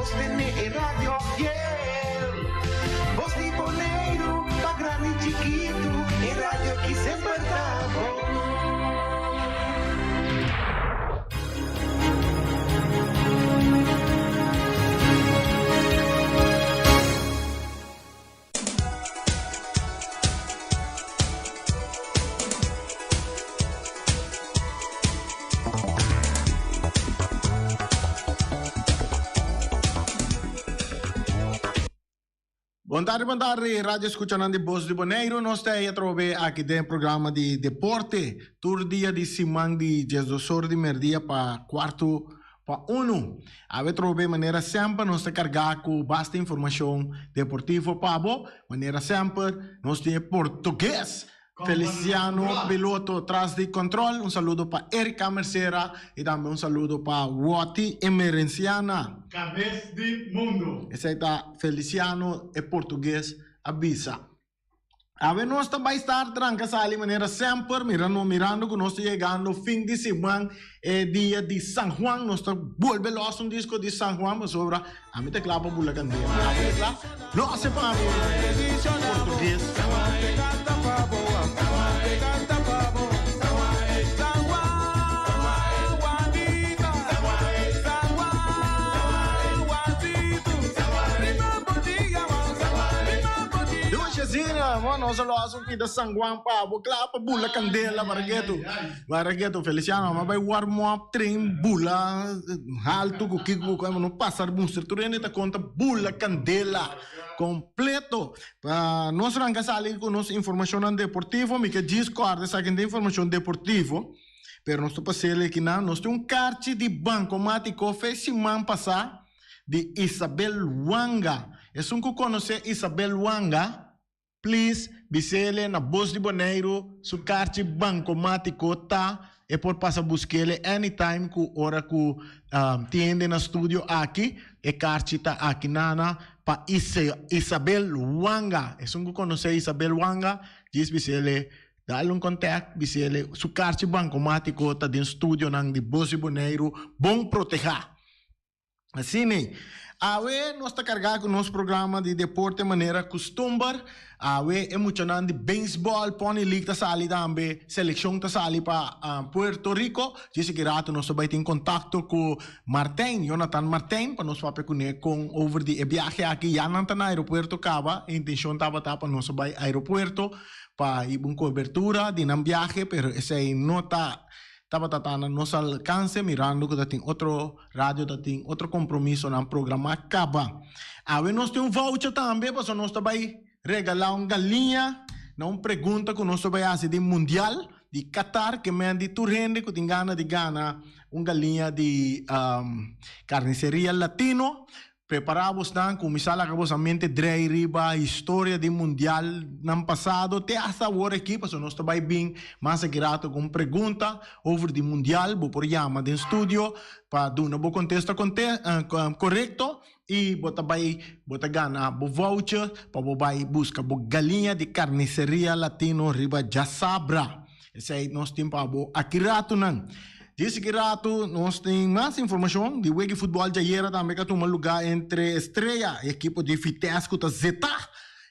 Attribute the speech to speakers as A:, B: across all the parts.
A: Sostene e radio fiel. Bos di Boneiru, pa grandi i chikitu, e radio ki semper ta bon.
B: Bon tardi, bon tardi, radio escuchanan di Bos di Boneiru. Nos ta ahí atrobe aki den programa di deporte. Tur dia di siman di 12 or di merdia pa cuarto Pa unu, awe trobe manera semper nos ta kargá ku basta informashon deportivo pa bo. Manera semper nos tin e portugues Feliciano Piloto tras di kòntròl. Un saludo pa Erika Mercera i tambe un saludo pa Wòti Emerenciana.
C: Kabes di mundu.
B: Esei ta Feliciano e portugues a bisa. Awe nos ta bai start tranca sali manera semper, mirando mirando cu nos ta yegando fin di siman, e dia di San Juan, nos ta bolbe los un disco di San Juan pasobra ami ta cla pa bula candela. Ami ta cla? Los e pa mi portugues. Dushezina, mo nos a los un pida San Juan pa bo kla pa bula kandela baraketu. Baraketu, Feliciano, mi a bai warm up tren bula haltu ku kiko ku no pasa mustra tur hende ta konta bula kandela kompleto. Pa nos ranka sali ku nos informashonnan deportivo, mi ke djis kòrda esaki no ta informashon deportivo, pero nos ta pas'el akinan. Nos tin un karchi di bankomat i kofe siman pasá. di Isabel Wanga. Esun ku konosé Isabel Wanga, please bis'ele na Bos di Boneiru su karchi bankomátiko ta, e por pasa busk'ele anytime ku ora ku tin hende na studio aki, e karchi ta aki nana pa Isabel Wanga. Esun ku konosé Isabel Wanga, djis bis'ele dal un contact, bis'ele su karchi bankomátiko ta den studionan di Bos di Boneiru bon protehá. Asina, awe nos ta kargá ku nos programa di deporte manera kustumber. Awe e muchanan di beisbòl Pony League ta sali tambe, selekshon ta sali pa Puerto Rico. Djis aki rato nos ta bai tin kontakto ku Martijn, Jonathan Martijn, pa nos papia kuné kon over di e biahe aki. Ya nan ta na aeropuerto kaba, e intenshon tabata pa nos a bai aeropuerto pa hiba un kobertura di nan biahe, pero esei no ta Tabata ta na nos alkanse mirando ku ta tin otro radio ta tin otro kompromisonan programá kaba. Awe nos tin un voucher tambe pasobra nos ta bai regalá un galiña na un pregunta ku nos ta bai hasi di mundial di Qatar ke men di tur hende ku tin gana di gana un galiña di Carniceria Latino. Prepará bosnan, kuminsá laga boso mente drei riba historia di mundialnan pasado te hasta awor aki, pasobra nos ta bai bin mas aki rato ku un pregunta over di mundial. Bo por yama den studio pa duna bo kontesta korekto i bo ta bai bo ta gana bo voucher pa bo bai buska bo galiña di Carniceria Latino riba djasabra. Esei nos tin pa bo aki ratonan. Djis aki rato nos tin mas informashon di wega di futbòl djayera tambe ku a tuma lugá entre Estrella i ekipo di Vitesse ku ta zetá.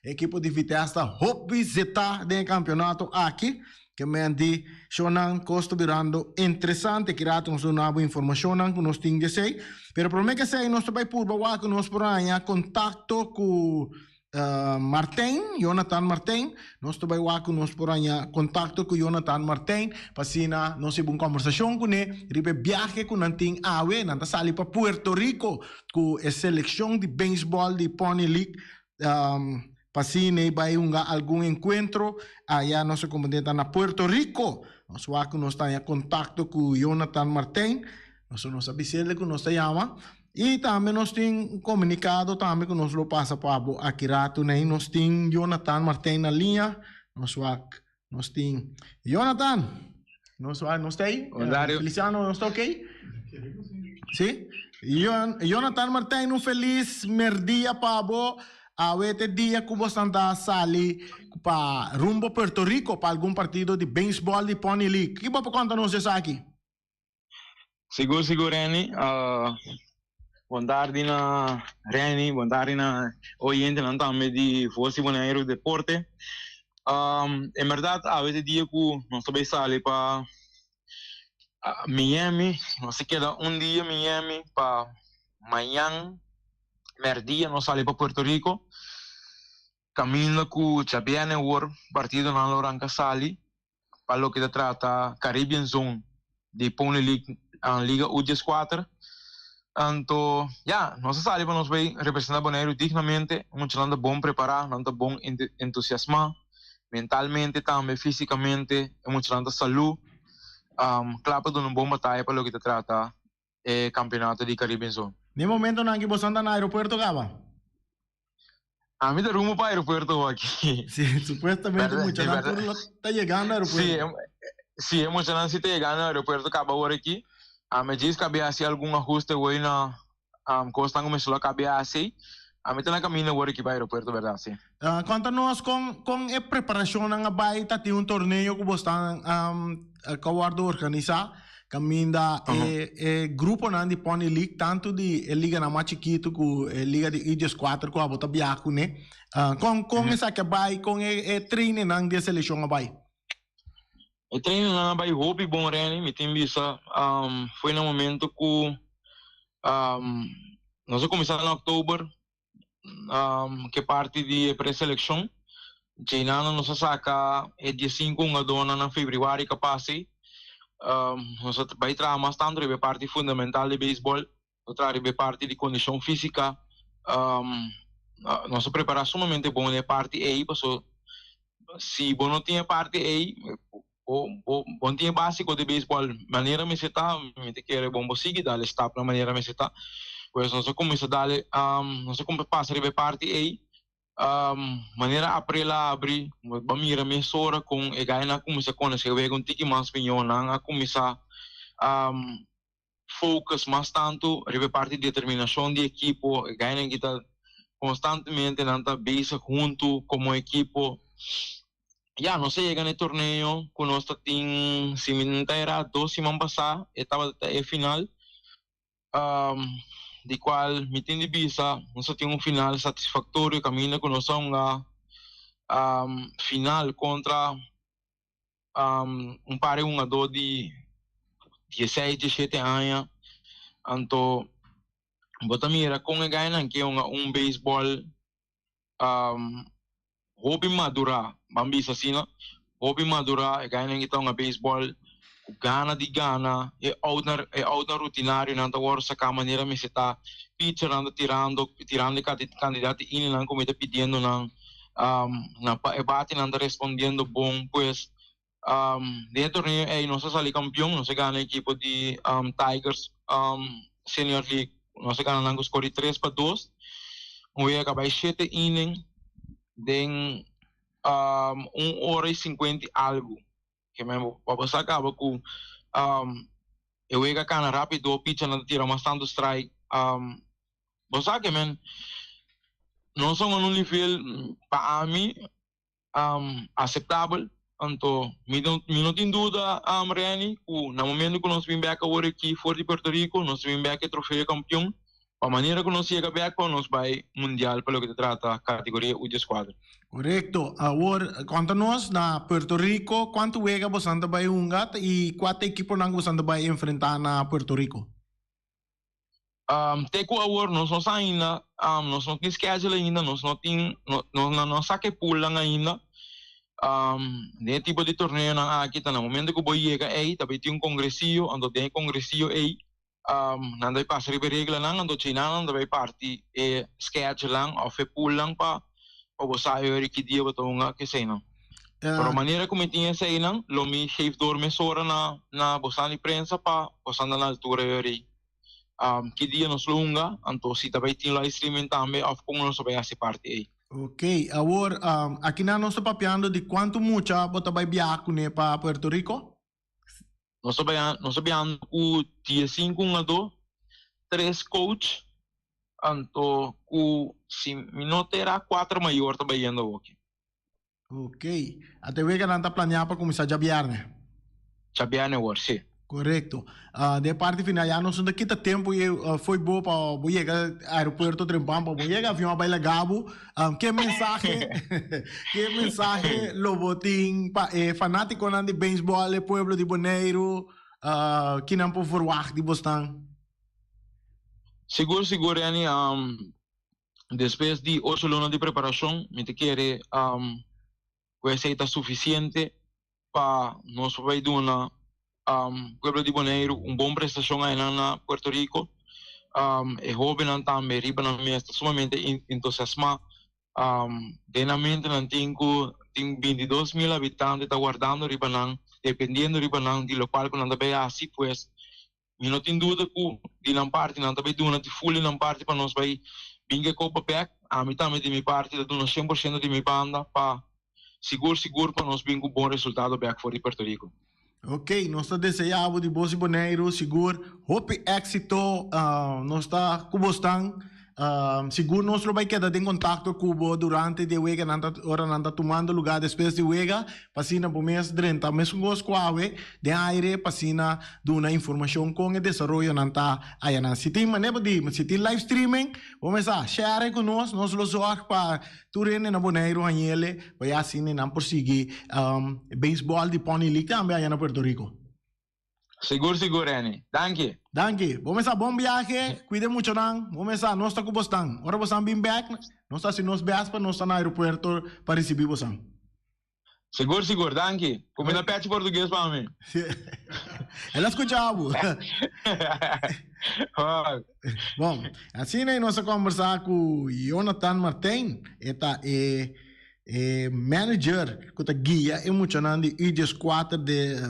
B: E ekipo di Vitesse ta hopi zetá den e kampionato aki. Ke men di shownan kos ta birando interesante. Aki rato nos ta duna bo informashonnan ku nos tin di esei. Pero promé ku esei nos ta bai purba wak ku nos por haña kontakto ku Martijn, Jonathan Martijn. Nos ta bai wak ku nos por haña kontakto ku Jonathan Martijn pa asina nos hiba un kòmbersashon kuné riba e biahe ku nan tin awe. Nan ta sali pa Puerto Rico ku e selekshon di beisbòl di Pony League pa asina e bai hunga algun enkuentro aya. Nos a komprendé ta na Puerto Rico. Nos wak ku nos ta haña kontakto ku Jonathan Martijn. Nos nos a bis'el ku nos ta yama. I tambe nos tin un komunikado tambe ku nos lo pasa pa bo aki ratu nei. Nos tin Jonathan Martijn na liña. Nos wak, nos tin Jonathan! Nos wak, nos ta ei?
D: Hola Dario.
B: Feliciano, nos ta okey? Si? Jonathan Martijn, un felis merdia pa bo. Awe ta e dia ku bosan ta sali pa rumbo Puerto Rico pa algun partido di beisbòl di Pony League. Ki bo por konta nos di esaki?
D: Sigur sigur Renny. Bon tardi na Renny, bon tardi na oyentenan tambe di Voz di Boneiru Deporte. Um, en berdad awe ta e dia ku nos ta bai sali pa Miami. Nos ta keda un dia Miami pa mañan merdia nos sali pa Puerto Rico. Kaminda ku djabièrnè awor partidonan lo ranka sali pa loke ta trata Caribbean Zone di Pony League Liga U dieskuater. Anto ya, nos a sali pa nos bai representá Boneiru dignamente. Muchanan ta bon prepará, nan ta bon entusiasmá, mentalmente tambe, físikamente, e muchanan ta salú, kla pa duna un bon bataya pa loke ta trata e campeonato di Caribbean Zone.
B: Den momentonan aki boso anda na aeropuerto caba?
D: Ami ta rumbo pa aeropuerto aki.
B: Si, supuestamente muchanan tur lo ta yegando aeropuerto.
D: Si, e muchanan si ta yegando aeropuerto caba awor aki. Ami djis cabia haci algun ahuste hoy na cosnan cu mester lo cabia haci. Ami ta na caminda awor aki pa aeropuerto berdad, si.
B: Conta nos con con e preparacionnan a bay ta tin un torneo cu bo stan cu a wordo organisa caminda e e gruponan di Pony League tanto di e liganan mas chikito cu e liga di U dieskuater cu abo ta biaha cune. Con con esaki a bay con e e trainingnan di e seleccion a bay?
D: E trainingnan a bay hopi bon Renny mi tin bisa foi na momento cu nos a cuminsa na october ke parti di e preselekshon. Djeinano nos a saka e diesinku hungadónan na febrüari ka pasa ei. Nos a bai traha mas tantu riba e parti fundamental di beisbòl, nos a traha riba e parti di kondishon físika. Nos a prepará sumamente bon den e parti ei pasobra si bo no tin e parti ei Bo bo bo no tin e básiko di beisbòl manera mester ta, mi ta kere bon bo sigui dal e stapnan manera mester ta. Pues nos a kuminsá dal e nos a kuminsá pasa riba e parti ei manera aprel a abri bo a mira mesora kon e gainan a kuminsá konosé wega un tiki mas mihó, nan a kuminsá focus mas tantu riba e parti di determinashon di ekipo, e gainan ki ta konstantemente nan ta bezig huntu komo ekipo. Ya, nos a yega na e torneo ku nos ta tin, si mi no ta erá, dos siman pasá e tabata e final, di kual mi tin di bisa nos a tin un final satisfaktorio kaminda ku nos a hunga final kontra un par di hungadó di dieseis, dieshete aña. Anto bo ta mira kon e gainan ke hunga un beisbòl hopi madurá, ban bisa asina, hopi madurá. E gainan ke ta hunga beisbòl ku gana di gana, e outnan e outnan rutinarionan ta wòrdu saká manera mester ta, pitchernan ta tirando tirando e kantidat di ininan ku mi ta pidiendo nan. Na pa e batinan ta respondiendo bon pues den e torneo ey nos a sali campeon nos a gana ekipo di Tigers Senior League nos a gana nan ku score di tres pa dos un wega a bay shete inning den un ora y sinkuenta y algu ke men bo a sa kaba ku e wega a kana rapido pichernan ta tira mas tantu strike Bo sa ke men no son un nivel pa ami aceptabel, anto mi no mi no tin duda Renny ku na momento ku nos bin bek awor aki for di Puerto Rico nos bin bek e trofeo kampion pa manera ku nos yega bek pa nos bai mundial pa loke ta trata kategoria U dieskuater.
B: Korekto. Awor konta nos na Puerto Rico kuantu wega bosan ta bai hunga i kua ta ekiponan ku bosan ta bai enfrenta na Puerto Rico?
D: Te ku awor nos no sa ainda, nos no tin schedule ainda, nos no tin, nos no sa ke poolnan ainda. Den e tipo di torneonan aki ta na momento ku bo yega ei ta bai tin un kongresillo, anto den e kongresillo ei nan ta bai pasa riba e reglanan, anto djina nan ta bai parti e schedulenan òf e poolnan pa bo sa e ora ki dia bo ta hunga keseinan. Pero manera ku mi tin eseinan lo mi geef door mesora na na bosan di prensa pa bosan ta na altura e ora ei. Ki dia nos lo hunga, anto si ta bai tin live streaming tambe of kon nos ta bai hasi parti ei.
B: Ok, awor akinan nos ta papiando di kuantu mucha bo ta bai biaha kuné pa Puerto Rico?
D: Nos ta bai nos ta biahando ku diesinku hungadó, tres coach, anto ku si mi no ta era kuater mayor ta bai yendo awoki.
B: Ok, ate wega nan ta planea pa kuminsá djabièrnè?
D: Djabièrnè awor, si.
B: Korekto. Den parti final ya nos no ta kita tempu i fo'i bo pa bo yega aeropuerto trempan pa bo yega avion a bai laga bo. Ke mensahe ke mensahe lo bo tin pa e fanatikonan di beisbòl, e pueblo di Boneiru, kinan por verwagt di bosnan?
D: Sigur sigur Renny, despues di ocho luna di preparashon mi ta kere ku esei ta sufisiente pa nos por bai duna pueblo di Boneiru un bon prestashon ainan na Puerto Rico. E hobennan tambe riba nan mes ta sumamente entusiasmá. Den nan mente nan tin ku tin bintidos mil habitante ta wardando riba nan, dependiendo riba nan di lokual ku nan ta bai hasi. Pues mi no tin duda ku di nan parti nan ta bai duna di ful di nan parti pa nos bai bin ke kopa bek. Ami tambe di mi parti ta duna shen por shento di mi banda pa sigur sigur pa nos bin ku bon resultado bek for di Puerto Rico.
B: Ok, nos ta desea bo di bos di Boneiru sigur hopi éxito. Nos ta ku bosnan. Sigur nos lo bai keda den kontakto ku bo durante di e wega nan ta ora nan ta tumando lugá despues di wega pa asina bo mes drenta mesun kos ku awe den aire pa asina duna informashon kon e desaroyonan ta ayanan. Si tin manera bo di si tin live streaming bo mes a share ku nos, nos lo zòrg pa tur hende na Boneiru hañ'ele pa ya asina nan por sigui beisbòl di Pony League tambe aya na Puerto Rico.
D: Sigur sigur Renny. Danki.
B: Danki. Bo mesa bon biahe, cuida e muchanan. Bo mesa nos ta cu bosnan. Ora bosan bin bek, nos ta haci nos best pa nos ta na aeropuerto pa ricibi bosan.
D: Sigur sigur. Danki. Cuminda pechi portugues pa mi.
B: El a scucha bo. Bon, asina nos a combersa cu Jonathan Martijn. E ta e E manager ku ta guia e muchanan di U dieskuater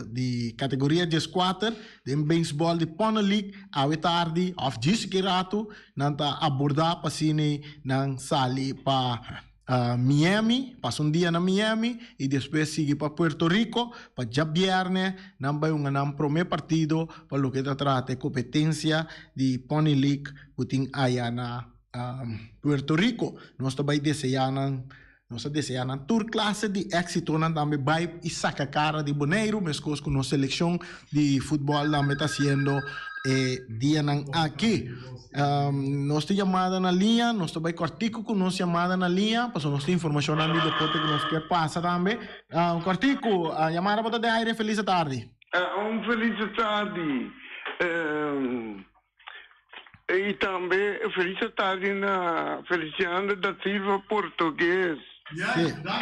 B: di kategoria dieskuater den beisbòl di Pony League awe tardi òf djis ki ratu nan ta abordá pa asina nan sali pa Miami, pasa un dia na Miami i despues sigui pa Puerto Rico pa djabièrnè nan bai hunga nan promé partido pa loke ta trata e kompetensia di Pony League ku tin aya na Puerto Rico. Nos ta bai deseá nan, nos ta deseá nan tur klase di éksitonan tambe bai i saka kara di Boneiru, meskos ku nos selekshon di futbòl tambe ta hasiendo e dianan aki. Nos tin yamada na liña, nos ta bai kòrtiku ku nos yamada na liña, pasobra nos tin informashonnan di deporte ku nos kier pasa tambe. Kòrtiku, yamada bo ta den aire, felis atardi.
E: Un felis atardi. I tambe felis atardi na Feliciano da Silva Portugues.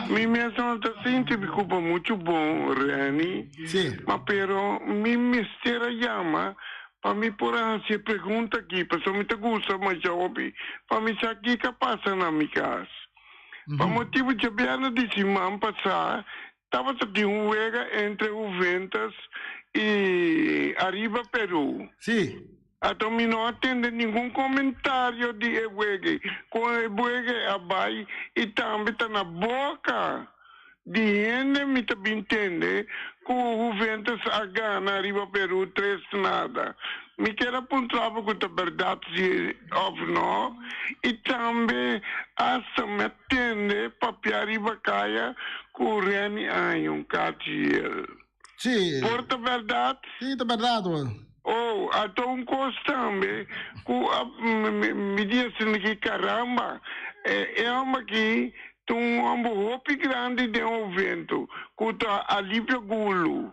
E: Mi mes no ta sinti mi cupa mucho bon, Renny. Ma pero mi mester a yama pa mi por a haci e pregunta aki, pasobra mi ta gusta masha hopi pa mi sa kico a pasa na mi cas. Pa motibo djabièrnè di siman pasá Tabata tin un wega entre Juventus y Arriba Peru.
B: Sí.
E: Ato mi no a tende ningun comentario di e wega. Con e wega a bay y tambe ta na boca di hende mi ta bin tende cu Juventus a gana Arriba Peru tres nada. Mi kier a puntra bo cu ta berdad si of no y tambe hasta mi a Tende papia riba kaya ku Renny aña un kachiel.
B: Sí.
E: Por ta bèrdat?
B: Sí, ta bèrdat hoor.
E: Oh, ato un kos tambe ku a mi di asina ki karamba, e hòmber aki ta un hòmber hopi grandi den Ovento ku ta Alipio Gulu.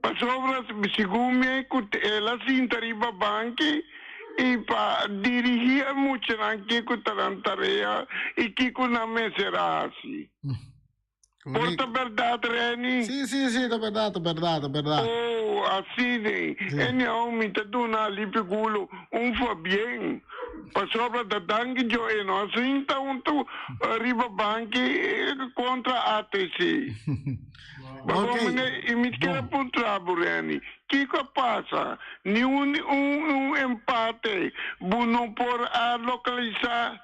E: Pasobra segun mi ku el a sinta riba banki i pa dirigí e muchanan kiko ta nan tarea i kiko nan mester a hasi. Por ta bèrdat, Renny?
B: Sí, sí, sí, ta bèrdat, ta bèrdat, ta bèrdat.
E: Oh, asina. Anyhow, mi ta duna Alipio Gulo un fabien. Pasobra ta danki Dios e no a sinta huntu riba banki kontra ATC. Bo mene i mi kier a puntra bo Renny, kiko a pasa? Ni un un empate bo no por a lokalisa?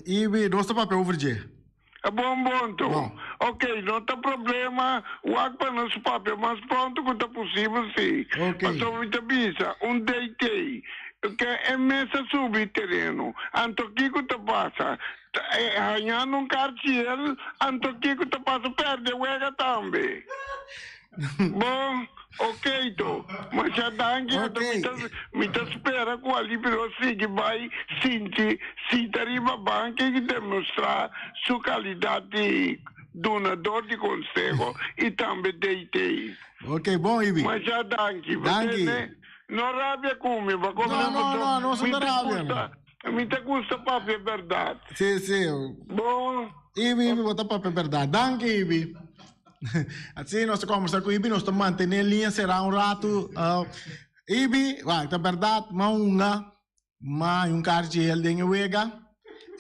B: Ibi, nos ta papia over dje.
E: Bon bon to. Ok, no ta problema, wak pa nos papia mas pronto ku ta posibel si. Pasobra mi ta bisa, un DT, ke e mes a subi tereno, anto kiko ta pasa? Hañando un karchiel, anto kiko ta pasa? Perde wega tambe. Bon, ok to. Masha danki.
B: Ok.
E: Mi ta spera ku Alipio lo sigui bai sinti sinta riba banki i demostrá su kalidat di dunador di konseho i tambe DT.
B: Ok, bon Ibi.
E: Masha danki.
B: Danki.
E: No rabia ku mi,
B: No, no, no, no ta rabia.
E: Mi ta gusta papia bèrdat.
B: Sí, sí.
E: Bon.
B: Ibi, Ibi, bo ta papia bèrdat. Danki, Ibi. Así nos ta kombersá ku Ibi, nos ta mantené liña será un ratu. Uh, Ibi, wak, ta bèrdat, m'a hunga, m'a hay un karchi hel den e wega.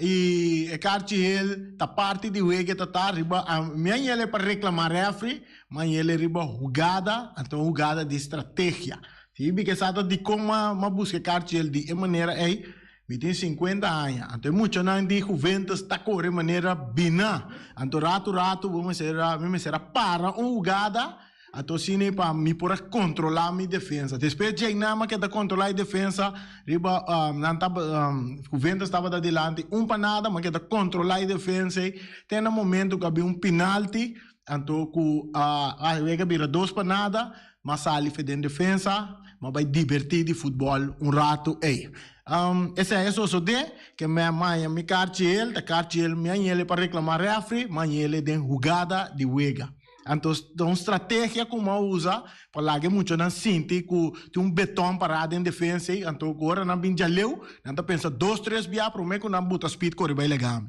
B: I e karchi hel ta parti di wega ta ta riba, mi a yele pa reklamá rèfri, m'a yele riba hugada, anto un hugada di strategia. Si mi ke sa ta dikon m'a buska e karchi di e manera ei, mi tin sinkuenta aña, anto e muchanan di Juventus ta kore manera biná. Anto ratu ratu bo mester a, mi mester a para un hugada, anto asina pa mi por a kontrolá mi defensa. Despues djeinan mi a keda kontrolá e defensa riba nan tabata, Juventus tabata dilanti un pa nada, mi a keda kontrolá e defensa ei te na momento ku a bin un pinalti, anto ku a wega bira dos pa nada. M'a sali fe den defensa, m'a bai dibertí di futbòl un ratu ei. Esei a sosodé ke mi a maña mi karchi el, ta karchi el mi a ñele pa reklamá rèfri, m'a ñele den hugada di wega. Anto ta un strategia ku m'a usa pa laga e muchanan sinti ku tin un betòn pará den defensa ei, anto ku ora nan bin djaleu, nan ta pensa dos tres bia promé ku nan buta spit kore bai laga mi.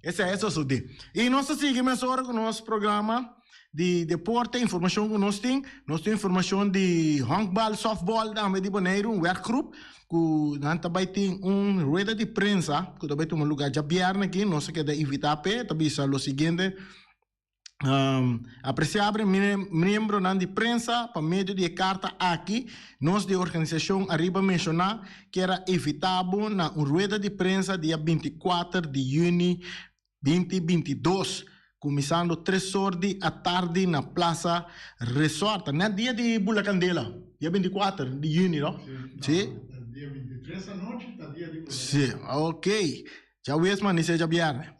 B: Esei a sosodé. I nos ta sigui mesora ku nos programa. Di deporte, informashon ku nos tin, nos tin informashon di honkbal, softball tambe di Boneiru, un werkgroep ku nan ta bai tin un rueda di prensa ku ta bai tuma lugá djabièrnè aki, nos a keda invitá p'e, ta bisa lo siguiente, Apresiable miembronan di prensa, pa medio di e karta aki nos di e organisashon ariba menshoná kier a invitá bo na un rueda di prensa dia 24 di yüni 2022, kuminsando tres or di atardi na Plaza Resort. Ta net dia di bula kandela, dia 24 di yüni, no?
C: Si. Dia 23 anochi ta dia di bula kandela.
B: Si, ok. Djawees manisé djabièrnè.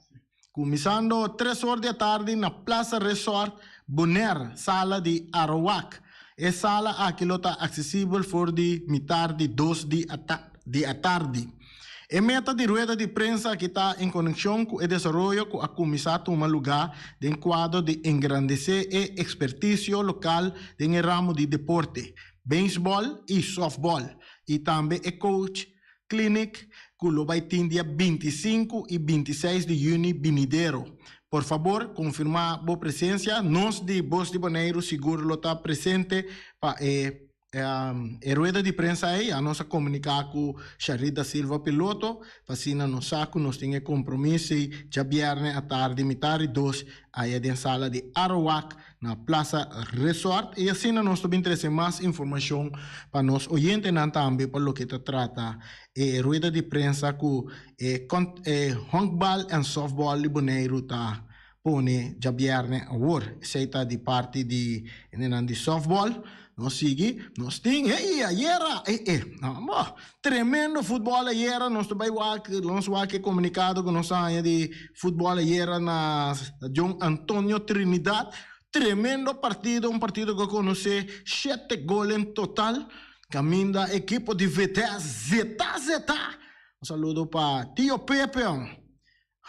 B: Kuminsando tres or di atardi na Plaza Resort, Bonaire, sala di Arawak. E sala aki lo ta aksesibel for di mitar di dos di atardi. E meta di rueda di prensa aki ta en konekshon ku e desaroyo ku a kuminsá tuma lugá den kuadro di engrandesé e ekspertisio lokal den e ramo di deporte, beisbòl i sòftbòl, i tambe e coach clinic ku lo bai tin dia 25 i 26 di yüni binidero. Por fabor konfirmá bo presensia, nos di Bos di Boneiru sigur lo ta presente pa e E rueda di prensa ei a nos a komuniká ku Sharit da Silva Piloto pa asina nos sa ku nos tin e kompromiso ei djabièrnè atardi mitar di dos aya den sala di Arawak na Plaza Resort i asina nos ta bin trese mas informashon pa nos oyentenan tambe pa loke ta trata e rueda di prensa ku e honkbal en softball di Boneiru ta pone djabièrnè awor. Esei ta di parti di hendenan di softball. Nos sigui, nos tin, hey, ayera, eh, eh, no, bo, tremendo futbòl ayera, nos ta bai wak, nos wak e komunikado ku nos a haña di futbòl ayera na Stadion Antonio Trinidad. Tremendo partido, un partido ku a konosé shete gol en total, kaminda ekipo di Vitesse zeta zeta. Un saludo pa Tio Pepe.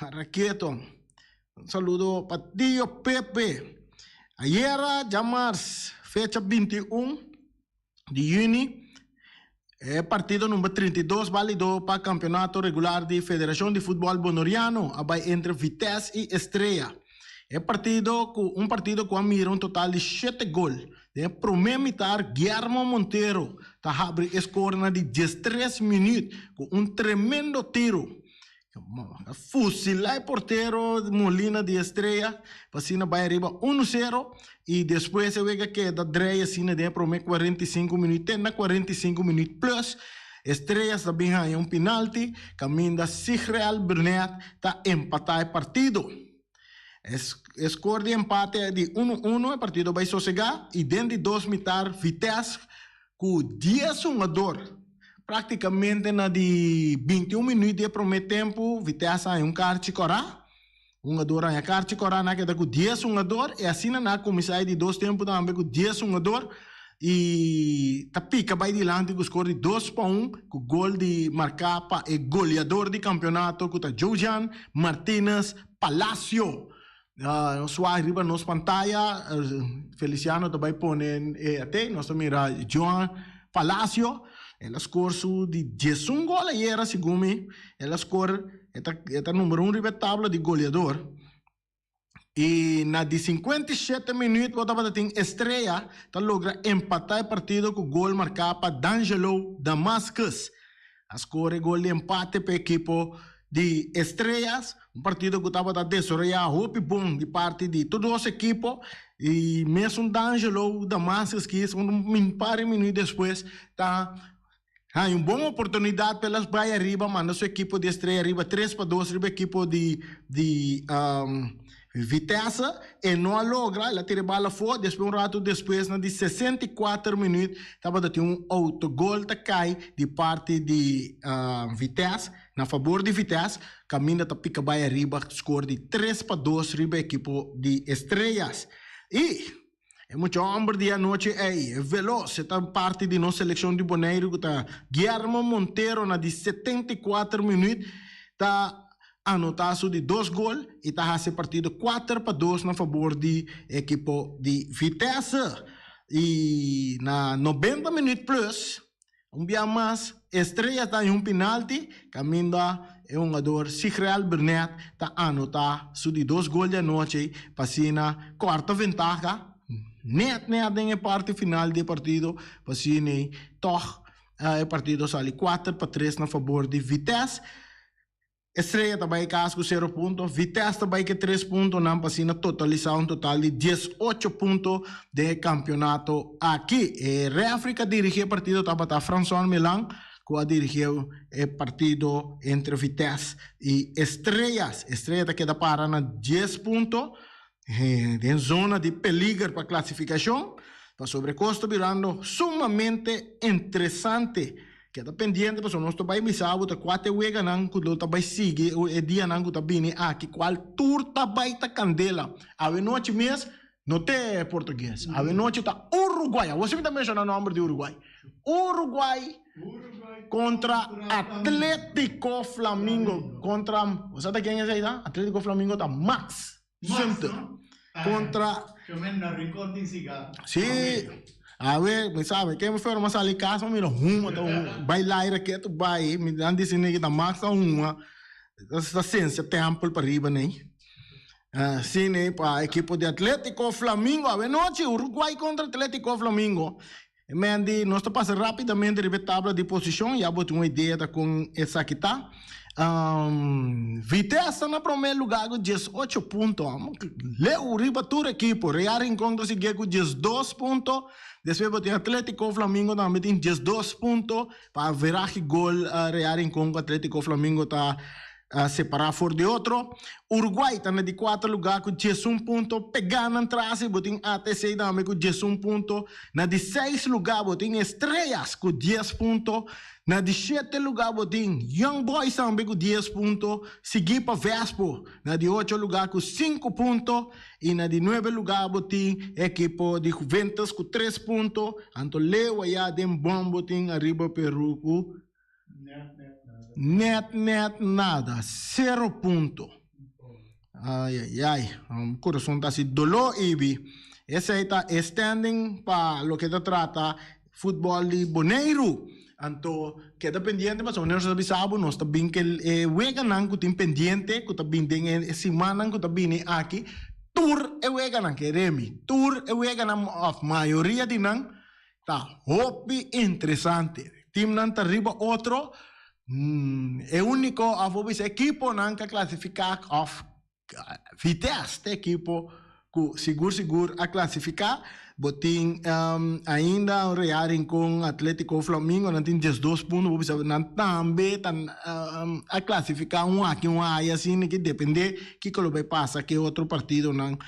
B: Raketo. Un saludo pa Tio Pepe. Ayera djamars fecha 21 di juni e partido number 32 balido pa campeonato regular di Federacion di Futbol Bonoriano a bai entre Vitesse y Estrella. E partido cu un partido cu a mira un total di shete gol. Den e prome mitar Guillermo Montero ta habri e score na di 13 minuut cu un tremendo tiro. Fusilá e portero Molina di Estrella pa asina bai ariba uno sero y despues e wega keda drei asina den e prome 45 minuut te na 45 minuut plus Estrella sa bin haña un pinalti kaminda Sigrel Brunet ta empatá e partido. E skor di empate di uno uno e partido bai sosegá y den di dos mitar Vitesse ku dies hungador. Práktikamente na di 21 minuut di e promé tempu Vitesse haña un karchi kòrá. Hungador haña karchi kòrá nan a keda ku dies hungador i asina nan a kuminsá e di dos tempu tambe ku dies hungador i ta pika bai dilanti ku skor di dos pa un ku gol di marká pa e goleador di kampionato ku ta Jojan Martinez Palacio. Nos wak riba nos pantaya Feliciano ta bai pone e atei nos ta mira Johan Palacio el a skor su di diesun gol ayera segun mi el a skor e ta e ta number un riba e tabla di goleador y na di 57 minuut bo tabata tin Estrella ta logra empata e partido cu gol marca pa D'Angelo Damascus a skor e gol di empate pa e ekipo di Estrellas, un partido cu tabata desaroya hopi bon di parti di tur dos ekipo y mesun D'Angelo Damascus ki un par di minuut despues ta haña un bon oportunidad pa el bay ariba manda su ekipo di Estrella riba 3-2 riba ekipo di di Vitesse e no a logra, el a tira e bal afó, despues un ratu despues na di 64 minuut tabata tin un autogol ta kai di parti di Vitesse na fabor di Vitesse, kaminda ta pika bai ariba skor di 3-2 riba ekipo di Estrellas. I e mucha hòmber di anochi ei, e velos, e ta parti di nos selekshon di Boneiru ku ta Guillermo Montero na di 74 minuut ta anotá su di dos gol i ta hasi e partido 4-2 na fabor di ekipo di Vitesse. I na 90 minuut plus, un bia mas, Estrella ta haña un penalti kaminda e hungador Sigrel Burnett ta anotá su di dos gol di anochi pa asina kòrta ventaha nèt nèt den e parti final di e partido pa asina tòg e partido sali 4-3 na fabor di Vitesse. Estrella ta bai kas ku sero punto, Vitesse ta bai ku e tres puntonan pa asina totalisá un total di 18 punto den e kampionato aki. E rèfri ku a dirigí e partido tabata Franson Milan ku a dirigí e partido entre Vitesse i Estrellas. Estrella ta keda para na dies punto den zona di peliger pa klasifikashon, pasobra e kos ta birando sumamente interesante. Keda pendiente pasobra nos ta bai bisa bo ta kua ta e weganan ku lo ta bai sigui e dianan ku ta bini aki kual tur ta bai ta kandela. Awenochi mes no te portugues, awenochi ta Uruguay. Awor si mi ta menshona nomber di Uruguay. Uruguay kontra Atletico Flamingo kontra, bo sa ta ken esei ta? Atletico Flamingo ta Max Sumter kontra. Sí, awe mi sabe ke mi forma sali kas mi mira huma ta bai laira ketu bai mi nan disi nigga ta Max ta huma ta sensia tempel pariba nei. Sí nei pa ekipo di Atletico Flamingo awe nochi Uruguay kontra Atletico Flamingo. Mandy, nos ta pasa rápidamente riba e tabla di posishon, ya bo tin un idea ta kon esaki ta. Vitesse ta na promé lugá ku 18 punto. Leu riba tur ekipo. Real Rincon ta siguié ku 12 punto. Despues bo tin Atletico Flamingo tambe tin 12 punto. Pa averahe gol Real Rincon ku Atletico Flamingo ta separá for di otro. Uruguay ta na di kuater lugá ku 11 punto. Pegá nan tras i bo tin ATC tambe ku 11 punto. Na di seis lugá bo tin Estrellas ku 10 punto. Na di shete lugá bo tin Young Boys tambe ku 10 punto, siguí pa Vespo na di ocho lugá ku 5 punto. I na di nuebe lugá bo tin e ekipo di Juventus ku 3 punto. Anto leu ayá den bòm bo tin Arriba Peru ku Net net nada, sero punto. Ay ay ay, mi corazon ta haci dolor Ibi. Esey ta e standing pa loke ta trata futbol di Boneiru. Anto keda pendiente pasobra nos ta bisa bo nos ta bin ke e weganan ku tin pendiente ku ta bin den e simannan ku ta bini aki tur e weganan ke Remy tur e weganan of mayoria di nan Ta hopi interesante. Teamnan ta riba otro. E unico of bo bisa ekiponan ka clasifica of Vitesse ta ekipo ku sigur sigur a clasifica. Bo tin ainda un Real Rincon, Atletico Flamingo nan tin 12 punto bo bisa nan tambe ta a clasifica un aki un aya asina ki depende kiko lo bay pasa ke otro partidonan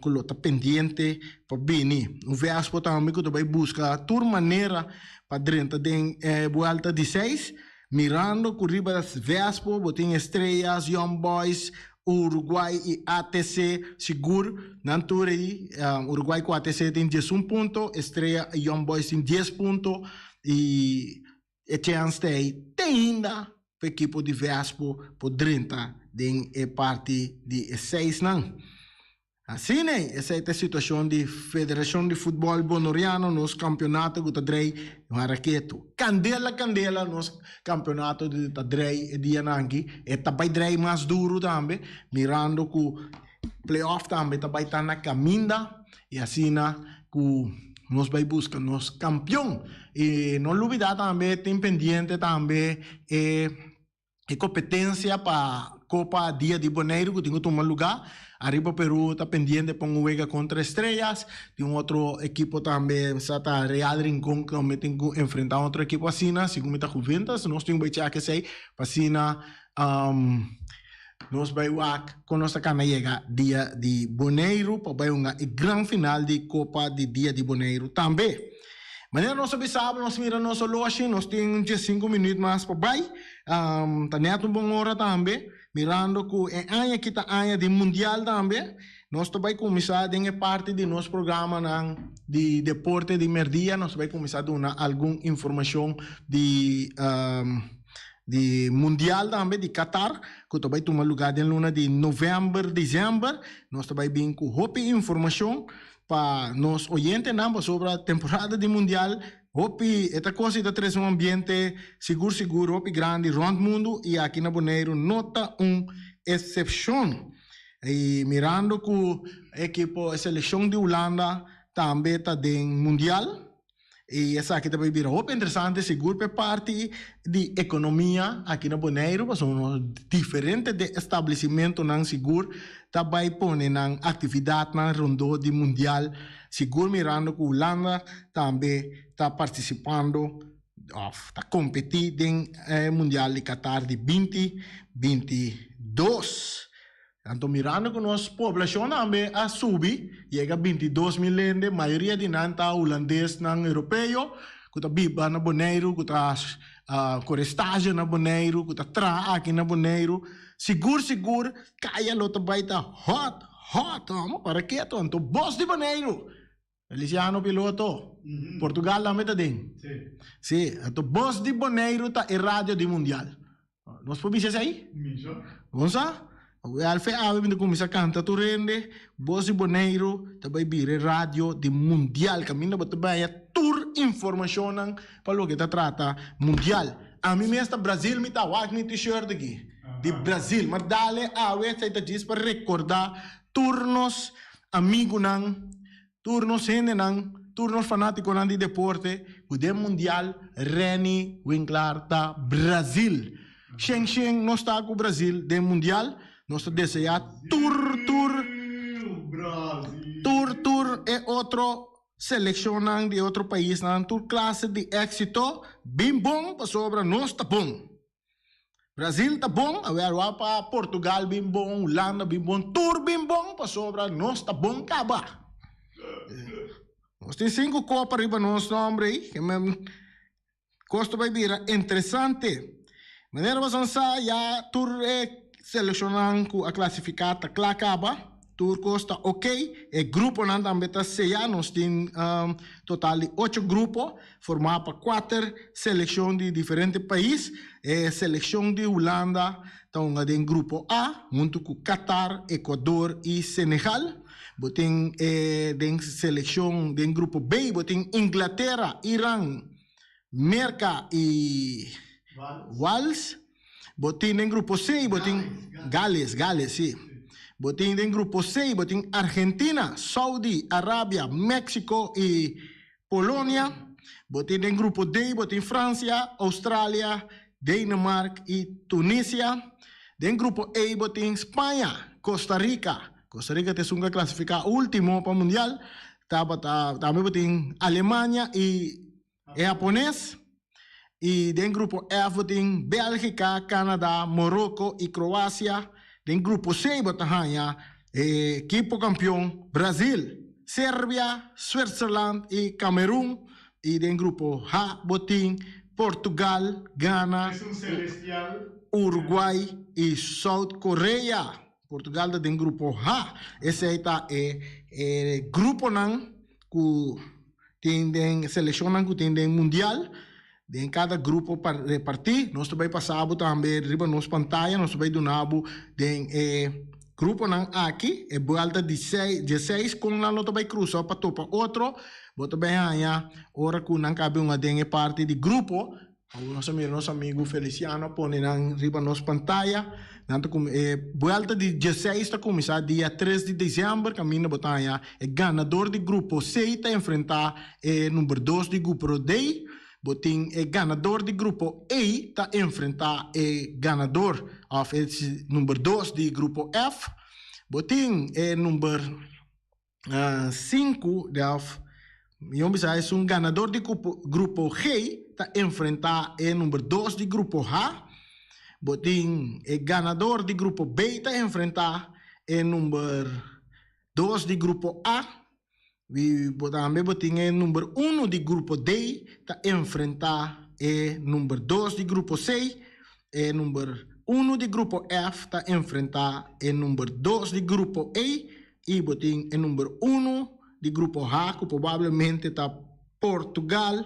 B: ku lo ta pendiente pa bini. Un Vespo tambe ku ta bai buska tur manera pa drenta den e buelta di seis, mirando ku riba Vespo bo tin Estrellas, Young Boys, Uruguay i ATC sigur nan tur ei. Uruguay ku ATC tin 11 punto, Estrella i Young Boys tin 10 punto i e chèns ta ei te ainda pa ekipo di Vespo por drenta den e parti di e seisnan. Asina ei, esei ta e situashon di Federashon di Futbòl Bonoriano, nos kampionato ku ta drei Maraketu. Kandela kandela nos kampionato di ta drei e dianan aki. E ta bai drei mas duru tambe, mirando ku play-off tambe ta bai ta na kaminda i asina ku nos bai buska nos kampion. I no lubida tambe tin pendiente tambe e. E kompetensia pa Kopa Dia di Boneiru ku tin ku tuma lugá ariba Peru ta pendiente pa un wega kontra Estrellas. Tin un otro ekipo tambe sa ta Real Rincon ku tambe tin ku enfrentá un otro ekipo asina, segun mi ta Juventus. Nos tin ku bai chèk esei pa asina nos bai wak kon nos ta kana yega Dia di Boneiru pa bai hunga e gran final di Kopa di Dia di Boneiru tambe. Manera nos a bisa bo, nos mira nos oloshi, nos tin diesinku minuut mas pa bai. Ta net un bon ora tambe, mirando ku e aña aki ta aña di mundial tambe. Nos ta bai kuminsá den e parti di nos programanan di deporte di merdia, nos ta bai kuminsá duna algun informashon di di mundial tambe di Qatar, ku ta bai tuma lugá den luna di novèmber, desèmber. Nos ta bai bin ku hopi informashon. Pa nos oyentenan pasobra temporada di mundial hopi e ta cosa y ta trece un ambiente sigur sigur hopi grandi rond mundo y aki na Boneiru no ta un excepcion. Y mirando cu ekipo e seleccion di Hulanda tambe ta den mundial y esaki ta bay bira hopi interesante sigur pa e parti di economia aki na Boneiru pasobra nos diferente de establecimentonan sigur ta bay pone nan actividadnan rondó di mundial sigur mirando cu Hulanda tambe ta participando of ta competi den e mundial di Qatar di 2022. Anto mirando ku nos poblashon tambe a subi, yega 22 mil hende, mayoria di nan ta hulandesnan europeo ku ta biba na Boneiru, ku ta kore stage na Boneiru, ku ta traha aki na Boneiru. Sigur sigur kaya lo ta bai ta hot hot, amo para ketu anto bos di Boneiru! Feliciano Piloto, Portugal tambe ta den. Sí, anto Bos di Boneiru ta e radio di mundial. Nos por bisa esei? Bon sa? Wel fe awe mi ta kuminsá kanta tur hende, Bos di Boneiru ta bai bira e radio di mundial kaminda bo ta baya tur informashonnan pa loke ta trata mundial. Ami mes ta Brazil mi ta wak mi t-shirt aki di Brazil. Ma dale awe esei ta djis pa rekordá tur nos amigunan, tur nos hendenan, tur nos fanátikonan di deporte ku den mundial Renny Winklaar ta Brazil. Shen shen nos ta ku Brazil den mundial, nos ta deseá tur tur tur tur e otro selekshonnan di e otro paisnan tur klase di éksito, bin bon pasobra nos ta bon. Brasil ta bon, awel wak pa Portugal bin bon, Hulanda bin bon, tur bin bon pasobra nos ta bon kaba. Nos tin sinku kopa riba nos nombre ei, ke men kos ta bai bira interesante. Manera boso sa ya tur e selekshonnan ku a klasifiká ta kla kaba. Tur kos ta ok, e gruponan tambe ta seya, nos tin total di ocho grupo formá pa kuater selekshon di diferente pais. E selekshon di Hulanda ta hunga den grupo A huntu ku Qatar, Ecuador i Senegal. Bo tin e den selekshon den grupo B bo tin Inglatera, Iran, Merka i Wales. Bo tin den grupo C bo tin Gales, Gales si. Bo tin den grupo C bo tin Argentina, Saudi Arabia, Mexico y Polonia. Bo tin den grupo D bo tin Francia, Australia, Denemark y Tunisia. Den grupo E bo tin Spaña, Costa Rica, Costa Rica ta esun ku a klasifiká último pa mundial, tabata tambe bo tin Alemania y E hapones y den grupo F bo tin Belgica, Canada, Morocco y Croacia. Den grupo C bo ta haña e ekipo campeon Brazil, Serbia, Switzerland y Camerun. Y den grupo H bo tin Portugal, Ghana, Uruguay y South Korea. Portugal ta den grupo H. Esei ta e e gruponan ku tin den selekshonnan ku tin den mundial. Den kada grupo repartí. Nos ta bai pasa bo tambe riba nos pantaya. Nos ta bai duna bo den e gruponan aki e buelta di seis, dieseis kon nan lo ta bai krusa pa topa otro. Bo ta bai haña ora ku nan kabe un aden e parti di grupo. Awor nos a mira nos amigu Feliciano a pone nan riba nos pantaya. Nan ta kum e buelta di dieseis ta kuminsá dia tres di desèmber kaminda bo ta haña e ganador di grupo C ta enfrentá e number dos di gupro D. Bo tin e ganador di grupo E ta enfrentá e ganador òf e number dos di grupo F. Bo tin e number sinku di òf mihó bisa esun ganador di grupo G ta enfrentá e number dos di grupo H. Bo tin e ganador di grupo B ta enfrentá e number dos di grupo A. I bo tambe bo tin e number uno di grupo D ta enfrentá e number dos di grupo C, e number uno di grupo F ta enfrentá e number dos di grupo E i bo tin e number uno di grupo H ku probablemente ta Portugal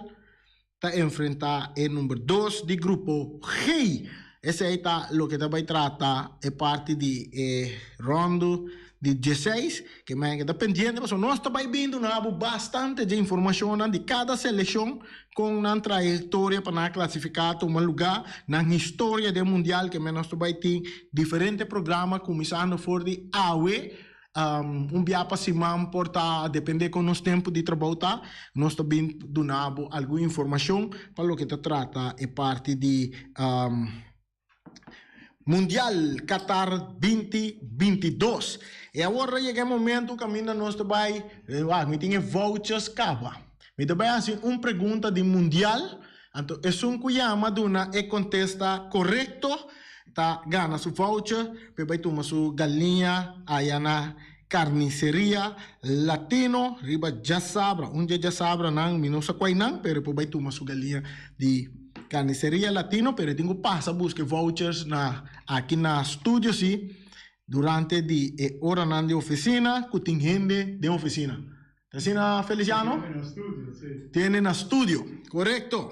B: ta enfrentá e number dos di grupo G. Esei ta loke ta bai trata e parti di e ròndu di dieseis. Ke men ke ta pendiente pasobra nos ta bai bin duna bo bastante dje informashonnan di kada selekshon kon nan trayektoria pa nan a klasifiká tuma lugá, nan historia den mundial ke men nos ta bai tin diferente programa kuminsando for di awe. Un bia pa siman por ta depende kon nos tempu di trabou ta, nos ta bin duna bo algun informashon pa loke ta trata e parti di Mundial Qatar binti 22. E awor a yega e momento kaminda nos ta bai, wak mi tin e vouchers kaba. Mi ta bai hasi un pregunta di Mundial, anto esun ku yama duna e kontesta korekto ta gana su voucher pa e bai tuma su galiña aya na Carniceria Latino riba djasabra. Un dje djasabranan mi no sa cuai nan pero e por bai tuma su galiña di Carniceria Latino pero e tin cu pasa busca e vouchers na aki na studio si durante di e oranan di oficina cu tin hende den oficina. Ta asina Feliciano?
C: Tiene na studio, si.
B: Tiene na studio, corecto.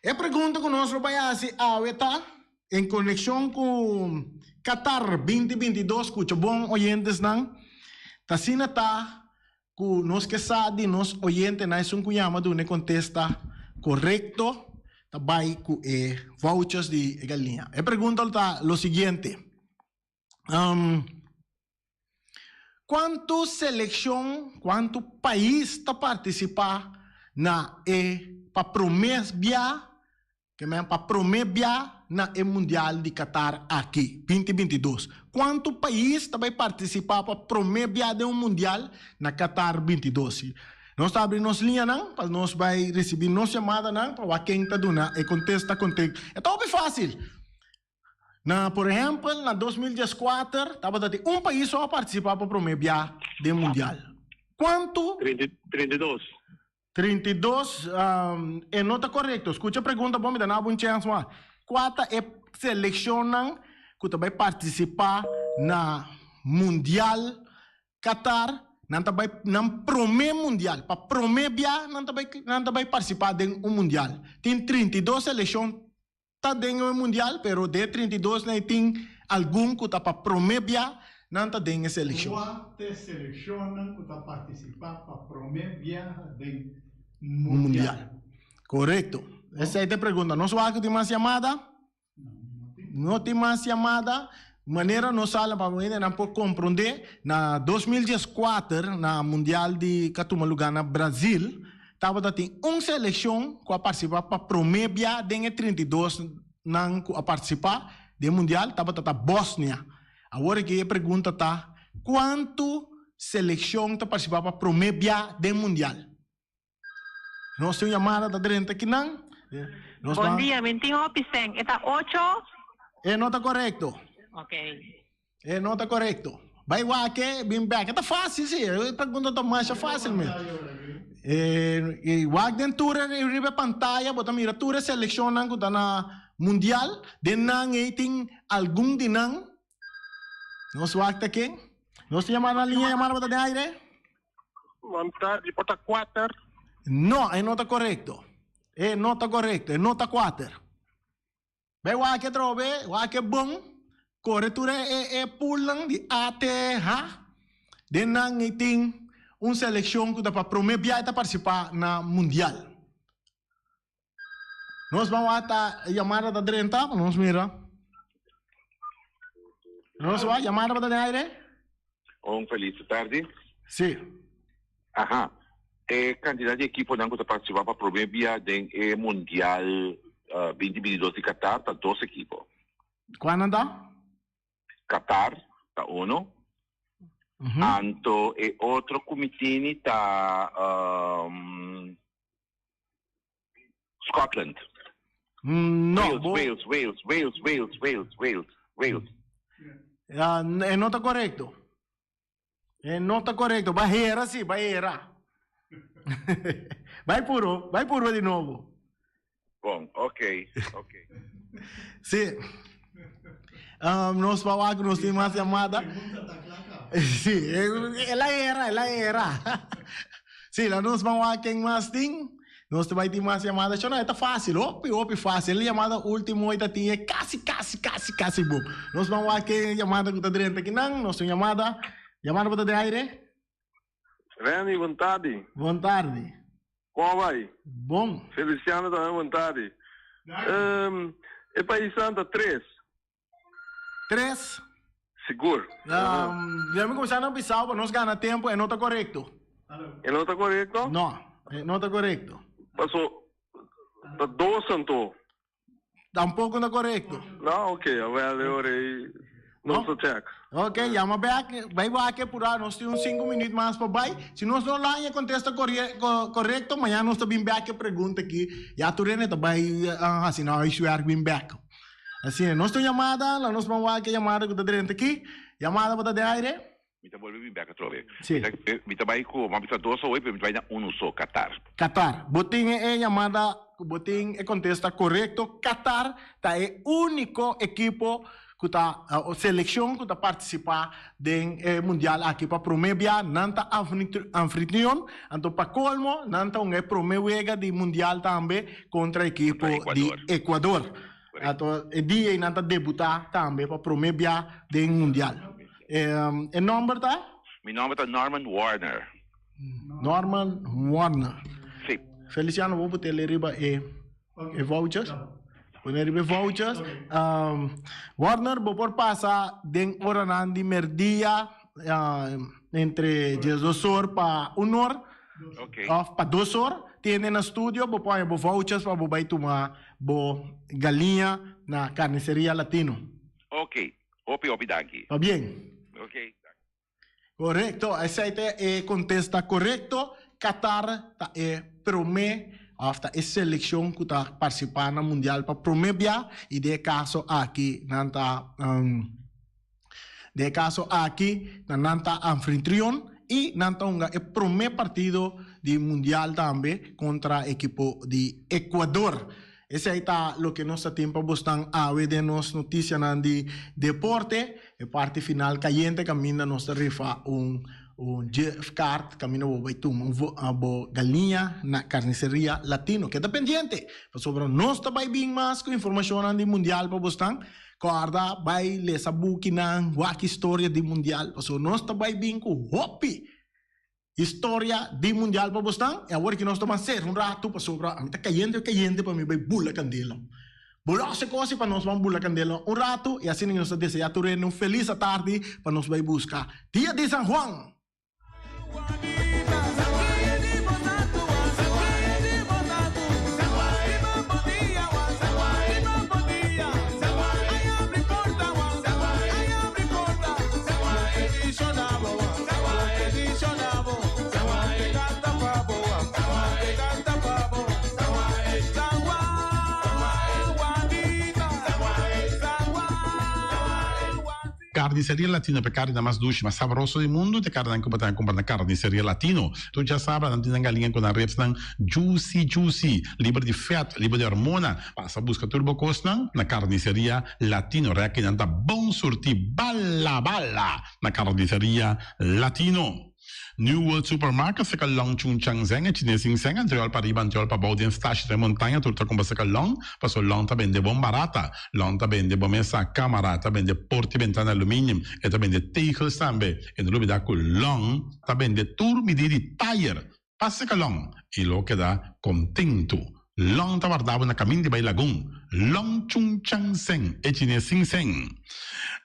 B: E pregunta cu nos lo bai haci awe ta en conexion cu Qatar 2022, scucha bon oyentesnan, ta asina ta cu nos ke sa di nos oyentenan esun cu yama duna e contesta corecto ta bai cu e vouchers di e galiña. E pregunta lo ta lo siguiente. Kuantu selekshon, kuantu pais ta partisipá na e pa promé bia, ke men pa promé bia na e Mundial di Qatar aki, 2022? Kuantu pais ta bai partisipá pa promé bia den un Mundial na Qatar 22? Nos ta abri nos liñanan pa nos bai risibí nos yamadanan pa wak ken ta duna e kontesta kontek. E ta hopi fásil. Na por ehempel na 2014 tabata tin un pais so a participa pa prome bia den mundial. Cuanto?
F: 32.
B: 32 e no ta corecto. Scucha pregunta bon mi ta nabo un chens mas. Cua ta e seleccionnan cu ta bay participa na mundial Qatar? Nan ta bay nan prome mundial. Pa prome bia nan ta bay nan ta bay participa den un mundial. Tin 32 seleccion Ta den e mundial pero de 32 na e tin algun ku ta pa prome bia nan ta den e selekshon.
C: Kua ta e selekshonnan ku ta partisipá pa prome biaha den mundial?
B: Korekto. Esei ta e pregunta. Nos wak ku tin mas yamada? No tin mas yamada. Manera nos sala pa hendenan por komprondé, na 2014 na mundial di ku a tuma lugá na Brazil, Tabata tin un selekshon ku a partisipá pa promé bia den e 32 nan ku a partisipá den mundial tabata ta Bosnia. Awor aki e pregunta ta kuantu selekshon ta partisipá pa promé bia den mundial? Nos tin un yamada ta drenta kinan.
G: Nos Bon dia, mi tin hopi sèn. E ta ocho?
B: E no ta korekto.
G: Ok.
B: E no ta korekto. Bai wak e, bin bek. E ta fásil si. E pregunta ta masha fásil mes. E wak den tur e riba e pantaya bo ta mira tur e selekshonnan ku ta na mundial. Den nan ei tin algun di nan. Nos wak ta ken? Nos tin yamada na liña, yamada bo ta den aire?
E: Bon tardi, por ta kuater?
B: No, e no ta korekto. E no ta korekto, e no ta kuater. Bai wak atrobe, wak e bon, kore tur e e poolnan di A te H. Den nan ei tin un selekshon ku ta pa promé bia e ta partisipá na mundial. Nos ban wak ta yamada ta drenta pa nos mira. Nos wak yamada pa ta den aire?
F: Un felis tardi.
B: Si.
F: Aha. E kantidat di ekiponan ku ta partisipá pa promé bia den e Mundial 2022 di Qatar ta dos ekipo.
B: Kuanan ta?
F: Qatar ta uno. Anto e otro ku mi tini ta Scotland.
B: No,
F: Wales, Wales, Wales, Wales, Wales, Wales, Wales, Wales.
B: Ja, e no ta korekto. E no ta korekto. Bai hera si, bai hera. Bai puro, bai puro di nobo.
F: Bon, ok, ok.
B: Si. Nos pa wak nos tin mas yamada. Si, el a era, el a era. Si, la nos ban wak ken mas tin. Nos ta bai tin mas yamada. Shona, e ta fácil, hopi, hopi fácil. E yamada último e ta tin e kasi, kasi, kasi, kasi bon. Nos ban wak ken yamada ku ta drenta akinan. Nos tin yamada. Yamada bo ta den aire?
E: Renny, bon tardi.
B: Bon tardi.
E: Kon a bai?
B: Bon.
E: Feliciano tambe bon tardi. E paisnan ta tres.
B: Tres?
E: Sigur.
B: Ya mi kuminsá na bisao pa nos gana tempu, e no ta korekto.
E: E no ta korekto?
B: No, e no ta korekto.
E: Paso ta dos anto.
B: Tampoco no korekto.
E: No, ok, awel e ora ei nos ta check.
B: Ok, yama bek, bai wak pura, nos tin un sinku minuut mas pa bai. Si nos no laña e kontesta korekto, mañana nos ta bin bek e pregunta aki. Ya tur hende ta bai hasi nan huiswerk bin bek. Asina, nos tin un yamada, laga nos ban wak e yamada ku ta drenta aki. Yamada bo ta den aire?
F: Mi ta bolbe bin bek atrobe. Si. Mi ta bai ku, mi a bisa dos awe, pero mi ta bai na unu so, Qatar.
B: Qatar. Bo tin e yamada, bo tin e kontesta korekto. Qatar ta e úniko ekipo ku ta, selekshon ku ta partisipá den e mundial aki pa promé bia. Nan ta anfitrion, anto pa kolmo nan ta hunga e promé wega di mundial tambe kontra ekipo di Ecuador. Anto e dia ei nan ta debutá tambe pa promé bia den mundial. E nomber ta?
F: Mi nomber ta Norman Warner.
B: Norman Warner.
F: Si.
B: Feliciano, bo por tele riba e e vouchers? Pone riba e vouchers. Warner, bo por pasa den oranan di merdia entre diesdos or pa un or of pa dos or. Tiene na studio, bo por haña bo vouchers pa bo bai tuma bo galiña na Carniceria Latino.
F: Ok. Hopi hopi danki.
B: Pabien.
F: Ok.
B: Korekto, esei ta e kontesta korekto. Qatar ta e promé òf ta e selekshon ku ta partisipá na mundial pa promé bia i den e kaso aki nan ta den e kaso aki nan ta anfitrion i nan ta hunga e promé partido di mundial tambe kontra ekipo di Ecuador. Esei ta loke nos ta tin pa bosnan awe den nos notisianan di deporte. E parti final kayente kaminda nos ta rifa un un gift card kaminda bo bai tuma un bo galiña na Carniceria Latino. Keda pendiente pasobra nos ta bai bin mas ku informashonnan di mundial pa bosnan. Kòrda bai lesa bukinan, wak historia di mundial pasobra nos ta bai bin ku hopi Historia di mundial pa bosnan e awor ki nos ta ban ser un ratu pasobra ami ta kayente kayente pa mi bai bula kandela. Bo los e kosi pa nos ban bula kandela un ratu i asina nos ta desea tur hende un felis atardi pa nos bai buska dia di San Juan.
H: Carniceria Latino pa e carninan mas dushi, mas sabroso di mundo ta e carninan cu bo ta cumpra na Carniceria Latino. Tur djasabra nan tin nan galiña cu nan ribsnan juicy juicy, liber di vet, liber di hormona. Pasa busca tur bo cosnan na Carniceria Latino. Rekinan ta bon surti bala bala na Carniceria Latino. New World Supermarket seka long Chung Chang Zeng e chines sin seng antriol pa riba antriol pa bou den stashi den montaña tur ta kumpra seka long paso long ta bende bon barata long ta bende bo mesa kamara ta bende porta y bentana aluminium e ta bende tegels tambe e no lubida ku long ta bende tur midi di tayer pa seka long y lo keda kontentu long ta warda bo na kamin di bai lagun long Chung Chang Zeng e chines sin seng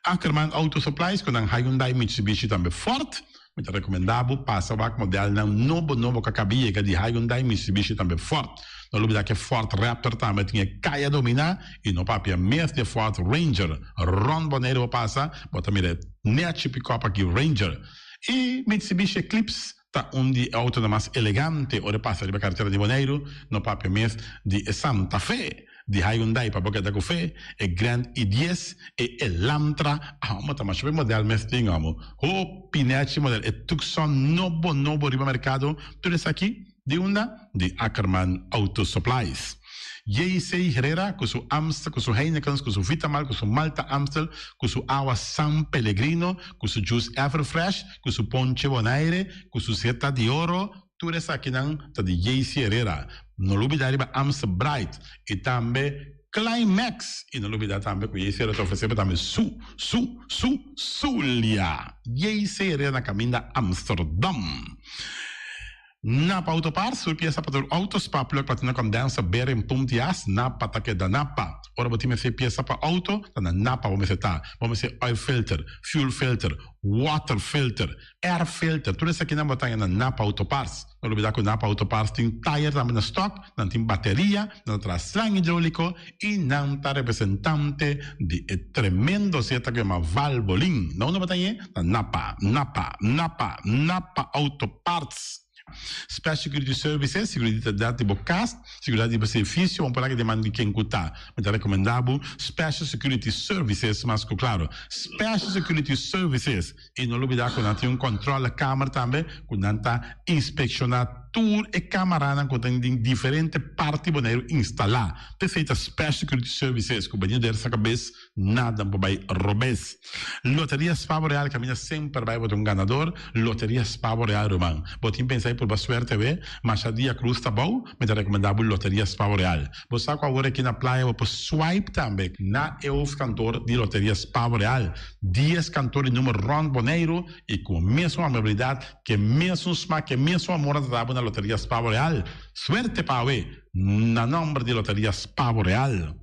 H: Ackerman Auto Supplies ku nan Hyundai Mitsubishi tambe Ford Mi ta rekomendá bo pasa wak modelnan nobo nobo ku a kaba yega di Hyundai, Mitsubishi tambe Ford. No lubidá ku e Ford Raptor tambe tin e kaya dominá i no papia mes di e Ford Ranger. Rònt Boneiru bo pasa, bo ta mira e nèchi pikòp aki Ranger. I Mitsubishi Eclipse ta un di e outonan mas elegante ora e pasa riba karetera di Boneiru, no papia mes di e Santa Fe. Di Hyundai pa bo keda ku fe, e Grand i dies, e Elantra, amo ta masha hopi model mes tin amo. Hopi nechi model, e Tucson nobo nobo riba merkado, tur esaki di unda? Di Ackerman Auto Supplies. JC Herrera ku su Amstel, ku su Heinekens, ku su Vitamal, ku su Malta Amstel, ku su awa San Pellegrino, ku su juice Everfresh, ku su ponche Bonaire, ku su Zeta di Oro, Tur esakinan ta di JC Herrera. No lubida riba Amstel Bright y tambe Climax. Y no lubida tambe cu JC Herrera ta ofrece bo tambe su, su, su, Zulia. JC Herrera na caminda Amsterdam. Napa Auto Parts, tur pieza pa tur auto, spark plug, platina condenser, bearing, pump di as, Napa ta keda Napa. Ora bo tin mester pieza pa auto, ta na Napa bo mester ta. Bo mester oil filter, fuel filter, water filter, Air filter, tur esakinan bo ta haña na Napa Auto Parts. No lubida ku Napa Auto Parts tin tayer tambe na stock, nan tin bateria, nan ta traha slang hidroliko i nan ta representante di e tremendo zeta ku yama Valvoline. Na unda bo ta hañ'é? Na Napa, Napa, Napa, Napa Auto Parts. Special Security Services, Seguridat di bo kas, seguridat di bo servicio, bo por laga den man di ken ku ta. Mi ta rekomendá bo Special Security Services mas ku klaro. Special Security Services. I no lubidá ku nan tin un kòntròlekamer tambe ku nan ta inspekshoná tur e kamaranan ku tin den diferente parti Boneiru instalá. P'esei ta Special Security Services ku bini der sa kabes nada por bai robes. Loteria Spa Boreal kaminda semper bai bo ta un ganador. Loteria Spa Boreal ruman. Bo tin pensa di purba suerte awe? Masha dia krus ta bou, mi ta rekomendá bo Loteria Spa Boreal. Bo sa ku awor aki na playa bo por swipe tambe na e hoofdkantoor di Loteria Spa Boreal. Dies kantoor di number rònt Boneiru i ku e mesun amabilidat, ku e mesun smak, ku e mesun amor a trata bo na Loteria Spa Boreal. Suerte pa awe na nòmber di Loteria Spa Boreal.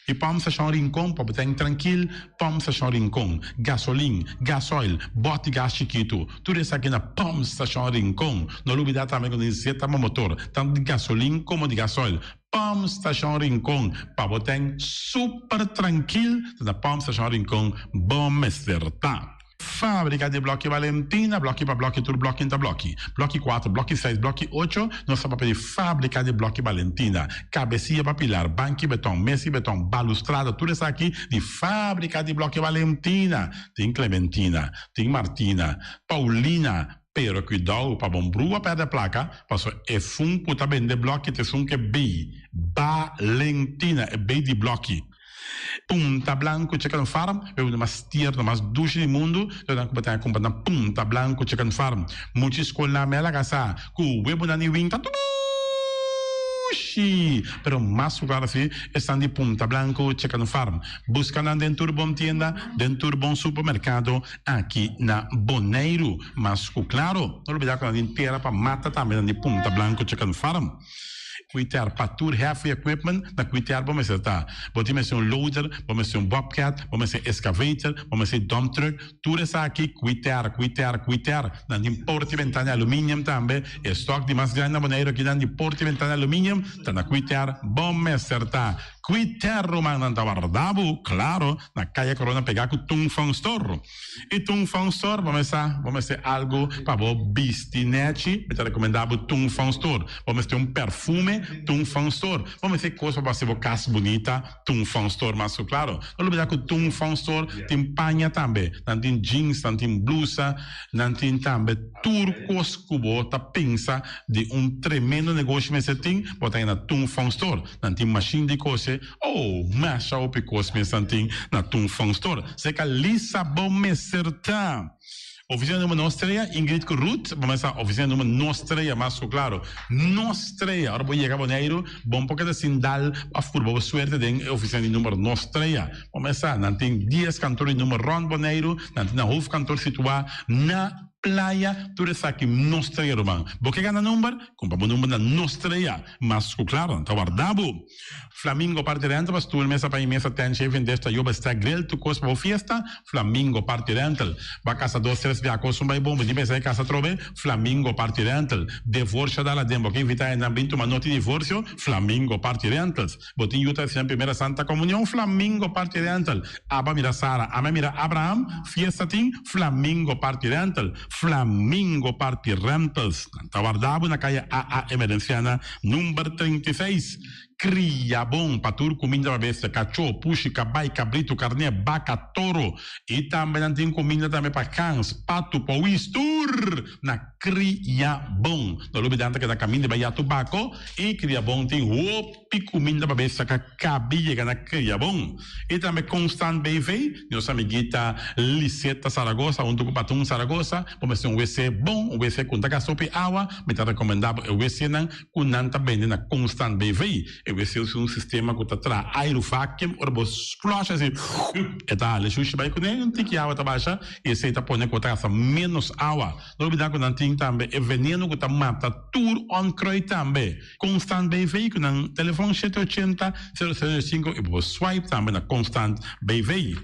H: I Pòmp Stashon Rincon pa bo ten trankil, Pòmp Stashon Rincon, gasolin, gasoil, bòt di gas chikitu, tur esaki na Pòmp Stashon Rincon. No lubidá tambe ku nos zeta pa motor, tantu di gasolin komo di gasoil. Pòmp Stashon Rincon, pa bo ten super trankil, ta na Pòmp Stashon Rincon bo mester ta. Fábrika di Blòki Valentina, blòki pa blòki tur blòki ta blòki. Blòki kuater, blòki seis, blòki ocho, nos ta papia di Fábrika di Blòki Valentina. Kabesia pa pilar, banki beton, mesa di beton, balustrada, tur esaki di Fábrika di Blòki Valentina. Tin Clementina, tin Martina, Paulina, pero kuidou pa bon brua pèrdè plaka, pasobra e fun ku ta bende blòki ta esun ku e bei Valentina, e bei di blòki. Punta Blanco Chicken Farm, e bebida mas tierno, mas dushi di mundu, lo nan ku bo ta kumpra na Punta Blanco Chicken Farm. Mucha skolnan me a laga sa ku webonan di win ta dushi, pero mas ku klaro si esnan di Punta Blanco Chicken Farm. Buska nan den tur bon tienda, den tur bon supermerkado aki na Boneiru. Mas ku klaro, no lubida ku nan tin tera pa mata tambe nan di Punta Blanco Chicken Farm. Kuiter pa tur heavy equipment na kuiter bo mester ta. Bo tin mester un loader, bo mester un bobcat, bo mester excavator, bo mester dump truck, tur esaki kuiter, kuiter, kuiter. Nan tin porta y bentana di aluminium tambe. E stock di mas grandi na Boneiru aki nan di porta y bentana di aluminium ta na kuiter bo mester ta. Quiter ruman nan ta warda bo, claro, na Kaya Corona pega ku Tung Fong Store. I Tung Fong Store bo mester bo mester algu pa bo bisti nechi, mi ta rekomenda bo Tung Fong Store. Bo mester un perfume, Tung Fong Store. Bo mester kos pa bo hasi bo kas bunita, Tung Fong Store mas ku claro. No lubida ku Tung Fong Store tin paña tambe, nan tin jeans, nan tin blusa, nan tin tambe tur kos ku bo ta pensa di un tremendo negoshi mester tin, bo ta na Tung Fong Store. Nan tin mashin di kose, oh, masha hopi kos mes nan tin na Tung Fong Store. Seka Lisa bo mester ta. Oficina number nos trea, Ingrid ku Ruth, bo mester sa oficina number nos trea mas ku klaro. Nos trea, ora bo yega Boneiru, bo por keda sin dal of purba bo suerte den e oficina di number nos trea. Bo mester sa, nan tin dies kantor di number rond Boneiru, nan tin nan hoofdkantoor situa na Playa, tur esaki nos trea ruman. Bo ke gana number? Kumpra bo number na nos trea. Mas ku klaro, nan ta warda bo. Flamingo Party Rental pa stoel, mesa pa i mesa, tent, shaving dish, tayoba, stack, grill, tur kos pa bo fiesta. Flamingo Party Rental. Bo a kasa dos, tres bia kos un bai bon, bo tin pensa e kasa atrobe? Flamingo Party Rental. Devorsio dal aden, bo ke invita hendenan bin tuma noti divorsio? Flamingo Party Rentals. Bo tin yu ta hasinan primera santa komunion? Flamingo Party Rental. Aba mira Sara, ame mira Abraham, fiesta tin? Flamingo Party Rental. Flamingo Party Rentals. Nan ta warda bo na kaya AA Emerenciana number 36. Kria bon pa tur kuminda pa bestia, kachó, pushi, kabai, kabritu, karné, baka, toro. I tambe nan tin kuminda tambe pa gans, patu, powis, tur na Kria Bon. No lubida nan ta keda kaminda bai ya tubako i Kria Bon tin hopi kuminda pa bestia ka kabi yega na Kria Bon. I tambe Constant BV, nos amiguita Liseta Zaragoza huntu ku Patun Zaragoza, bo mester un wc bon, un wc ku no ta gasta hopi awa, mi ta rekomenda bo e wcnan ku nan ta bende na Constant BV. E wc usa un sistema ku ta traha airu vacuum, ora bo flush asi e ta hala e shushi bai kuné, un tiki awa ta basha i esei ta pone ku bo ta gasta ménos awa. No olbida ku nan tin tambe e veneno ku ta mata tur onkruid tambe. Constant BV ku nan telefon shete ochenta, sero sero sinku i bo por swipe tambe na Constant BV.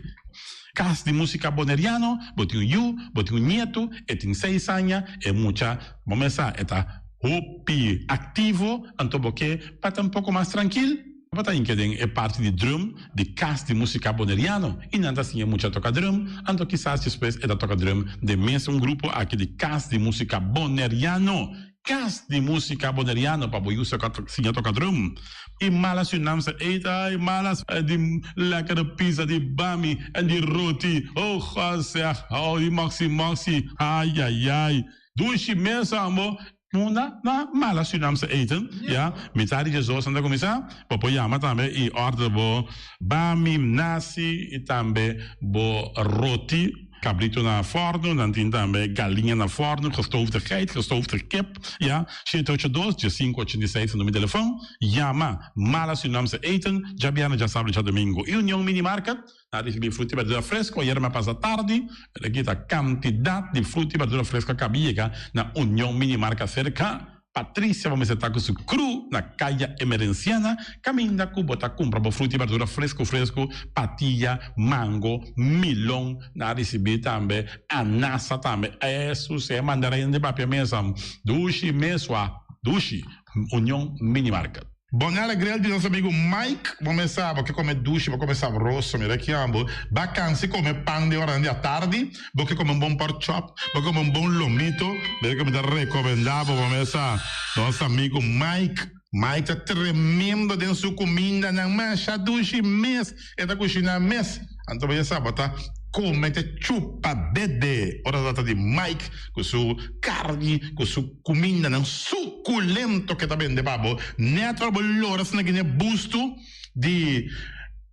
H: Kas di Musika Boneriano, bo tin un yu, bo tin un nietu, e tin seis aña, e mucha bo mesa e ta hopi aktivo, anto bo ke pa ta un poko mas trankil, bo ta hinka den e parti di drum di Kas di Musika Boneriano i nan ta siña mucha toka drum, anto kisas despues e ta toka drum den mes un grupo aki di Kas di Musika Boneriano. Kas di Musika Boneriano pa bo yusa siña toka drum. I mala Surinaamse eten, ai malas di lekkere pizza di bami en di roti, oh God zeg, oh di moxi moxi, ai ai ai, dushi mes ambo. Munda na mala Surinaamse eten, ya, mitad di djesdos nan ta kuminsá, bo por yama tambe i order bo bami, nasi i tambe bo roti. Cabrito na forno, nan tin tambe galiña na forno, gestoofde geit, gestoofde kip, ya, shete ocho dos, diesinco ochenta i seis ta numero di telefon, yama Mala Surinaamse Eten, djabièrnè, djasabra i djadomingo. I Union Mini Market, nan a ricibi fruta i berdura fresco, ayera mi a pasa tardi, pero aki ta cantidad di fruta i berdura fresco a caba yega na Union Mini Market cerca. Patricia bo mester ta ku su kru na Kaya Emerenciana kaminda ku bo ta kumpra bo fruta i berdura fresku fresku, patia, mango, milon, nan a risibí tambe anasa tambe, esu si e mandarin di papia mesa dushi mesua dushi, Union Mini Market.
I: Bonella Grill di nos amigo Mike, bo mes sa bo ke come dushi, bo come sabroso, mira ki ambo, ba cansi come pan den oranan di atardi, bo ke come un bon pork chop, bo ke come un bon lomito, mira ke mi ta recomenda bo, bo mes sa, nos amigo Mike, Mike ta tremendo den su cumindanan, masha dushi mes e ta cushina mes. Anto bo ya sa bo ta come te chupa dede ora ta trata di Mike cu su carni cu su cumindanan suculento ke ta bende pa bo. Net ora bo lora asina gine busto di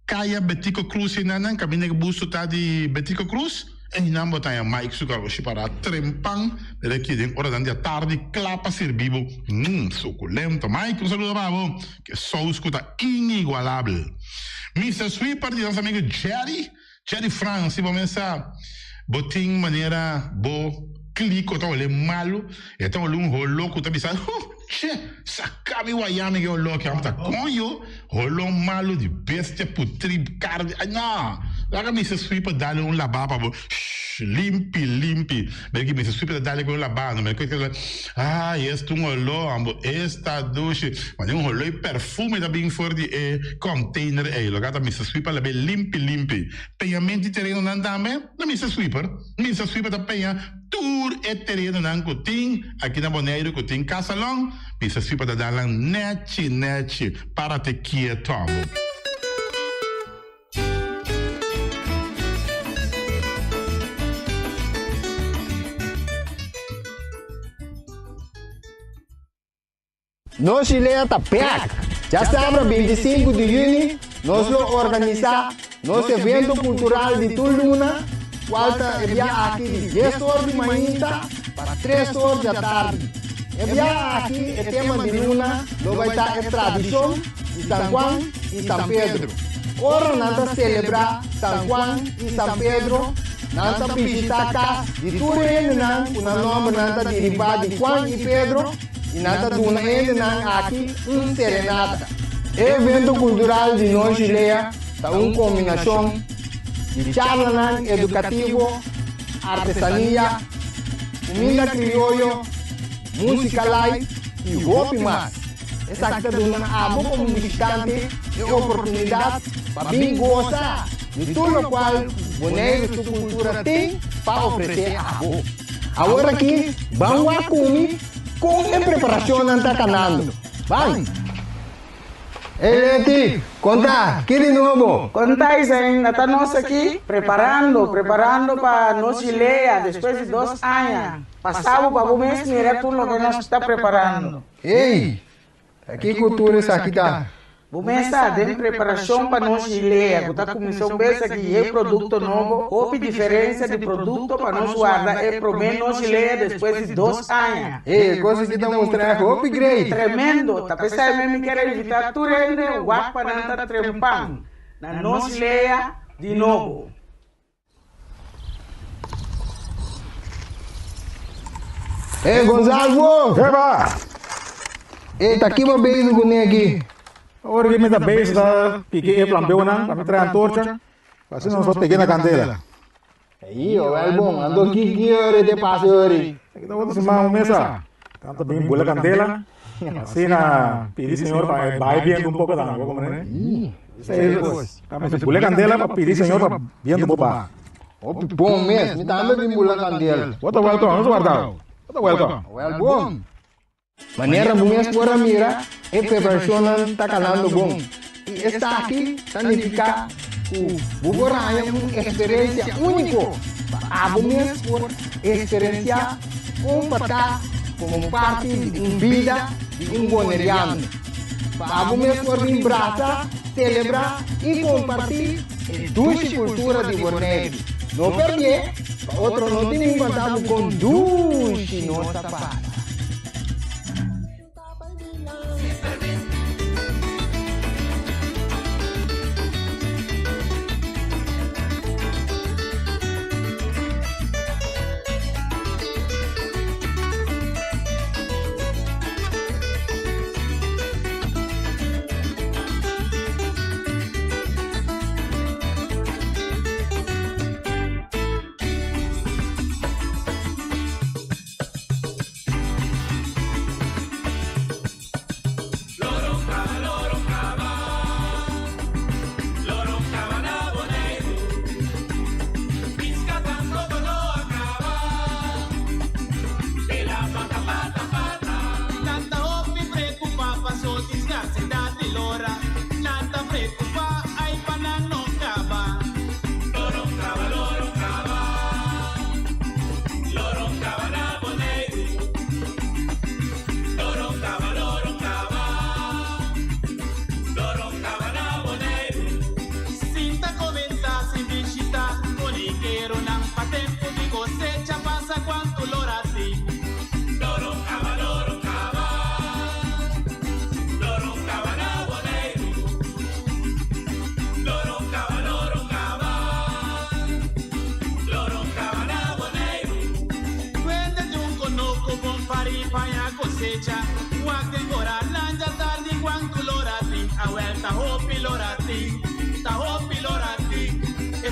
I: Caya Betico Cruz enanan caminda ke busto ta di Betico Cruz einan bo ta haña Mike su garoshi para trempan mira aki den oranan di atardi cla pa sirbi bo. Mmm suculento Mike un saludo pa bo. Ke sous ku ta inigualabel. Mister Sweeper di nos amigo Jerry, Jerry Frans, si bo mesa bo tin manera bo kliko ta hole malu, e ta hole un holo ku ta bisa, huh, che, saka mi waya mi ke holo aki, amo ta koño, holo malu di bestia putri, karni, ay no! Laga Mister Sweeper dale un labá pa bo. Shh, limpi, limpi. Mira ki Mister Sweeper ta dale ku un labá no. Mira ku Ay, esta un oló, ambo. Esta dushi. Mane un oló i perfume ta bin for di e container ei. Loke ta Mister Sweeper lab'é limpi, limpi. Peñament di terenonan tambe na Mister Sweeper. Mister Sweeper ta peña tur e terenonan ku tin aki na Boneiru ku tin kasalon. Mister Sweeper ta dal nan nechi, nechi. Párate kieto, ambo.
J: Nos Chilea ta bek! Djasabra 25 di yüni nos lo organisá nos evento kultural di tur luna, kual ta e bia aki di dies or di mainta pa tres or di atardi. E bia aki e tema di luna lo bai ta e tradishon di San Juan i San Pedro. Ora nan ta selebrá San Juan i San Pedro, nan ta bishitá kas di tur hendenan ku nan nòmbernan ta diribá di Juan i Pedro, i nan ta duna e hendenan aki un serenata. E evento kultural di Nos Chilea ta un kombinashon di charlanan edukativo, artesania, kuminda krioyo, músika live i hopi mas. Esaki ta duna abo komo bishitante e oportunidat pa bin gosa di tur lokual Boneiru su kultura tin pa ofresé abo. Awor aki ban wak ku mi kon e preparashonnan ta kanando. Ban! Ey Leti, konta, ki di nobo?
K: Konta Isain, na ta nos aki preparando, preparando pa nos Gilea despues di dos aña. Pasa bo pa bo mes mira tur loke nos ta preparando.
J: Ey, Ta kiko tur esaki ta?
K: Bo mes ta den preparashon pa nos Gilea ku ta kuminsá un bes aki e produkto nobo, hopi diferensia di produkto pa nos warda e promé nos Gilea despues di dos aña.
J: E e kos aki ta mustra hopi great.
K: Tremendo! Ta p'esei mes mi kier a invitá tur hende wak pa nan ta trempan na nos Gilea di nobo.
J: Hey Gonzalvo!
L: Eba!
J: Hey, ta kiba bezig ku neki?
L: Ora ki mi ta bezig ta piki e flambeunan pa mi trae antorcha, pa asina nos por pega na kandela.
J: Ei, owel bon, anto ki ki ora te pasa ori?
L: Aki ta otro siman un mesa, tanto bin bula kandela, asina pidi Señor pa e bai bientu un poko tambe, bo komprende? Bula candela pa pidi Señor pa bientu bo baha.
J: Hopi bon mes, mi tambe bin bula candela.
L: Bo ta welcome, nos wardao. Bo ta welcome.
J: Wel bon. Manera bo mes por a mira, e preparacionnan ta canando bon. Y esaki ta nifica cu bo por haña un experiencia unico pa abo mes por experiencia con pa ta como parti di un bida di un boneriano. Pa abo mes por bin brasa, selebrá i kompartí e dushi kultura di Borneiru. No perdié, pa otro no tin bin konta bo kon dushi nos ta pasa.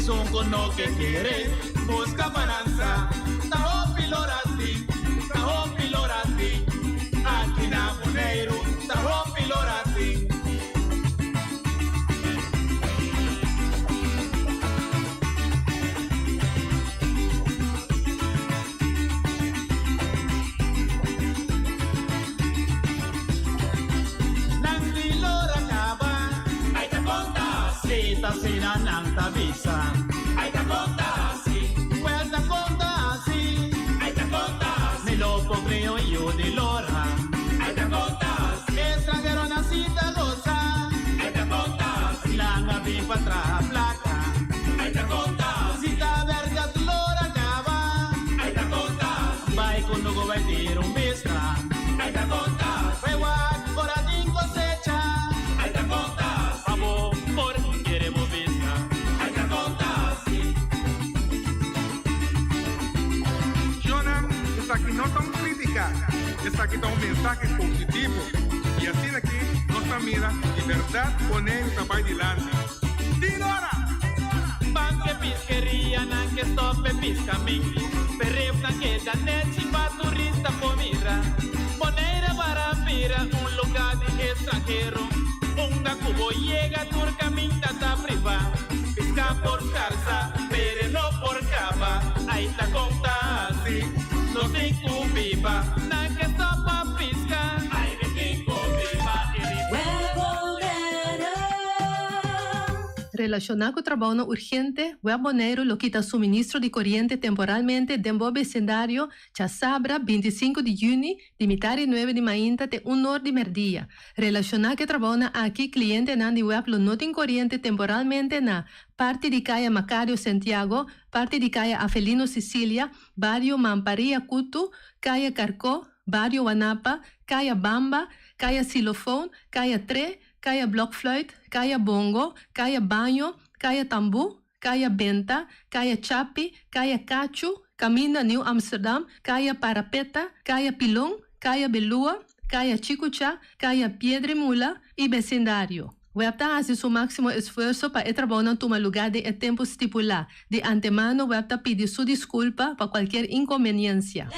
M: Esun ku no ke kere, buska balansa. Ta hopi lora tin, ta hopi lora tin. Aki na Boneiru, ta hopi lora tin. Nan di lora kaba. Ai ta konta si. Ta asina nan ta bisa. Ai ta konta si. Wel ta konta si. Ai ta konta si. Mi lopo creo yu di lora. Ai ta konta si. Estranheronan si ta gosa. Ai ta konta si. Nan a bin pa traha plaka. Ai ta konta si. Ta bèrdat lora kaba. Ai ta konta si. Bai ku nugo bai tira un bista. Ai ta konta si. Bai wak ora tin kosecha. Ai ta konta si. Pa bo por kere bo bista. Ai ta konta si.
N: Shonnan, esaki no ta un kritika, esaki ta un mensahe positivo. I asina aki nos ta mira di bèrdat Boneiru ta bai dilanti. Dinora!
M: Banke piskeria nan ke stop e piskamin Peref nan keda nechi pa turista por mira Bonaire bara bira un luga di estranhero Unda ku bo yega tur kaminda ta priva Piska por skarsa pero e no por kaba Ai ta konta si nos tin ku biba Nan ke stop pa piska Ai mi tin ku biba i riba.
O: Relashoná ku trabounan urgente, Web Boneiru lo kita suministro di koriente temporalmente den bo besindario djasabra 25 di yüni di mitar di nuebe di mainta te un or di mèrdia. Relashoná ku e trabounan aki, klientenan di web lo no tin koriente temporalmente na, parti di Kaya Macario Santiago, parti di Kaya Avelino Cicilia, bario Mamparia Kutu, Kaya Karkó, bario Wanapa, Kaya Bamba, Kaya Xylofoon, Kaya Tre, Kaya Blokfluit, Kaya Bongo, Kaya Baño, Kaya Tambú, Kaya Benta, Kaya Chapi, Kaya Cachu, Caminda Nieuw Amsterdam, Kaya Parapeta, Kaya Pilon, Kaya Belua, Kaya Chikucha, Kaya Piedri Mula y becindario. Web ta haci su maximo esfuerso pa e trabounan tuma lugar den e tempo stipula. Di antemano web ta pidi su disculpa pa cualkier inconveniencia.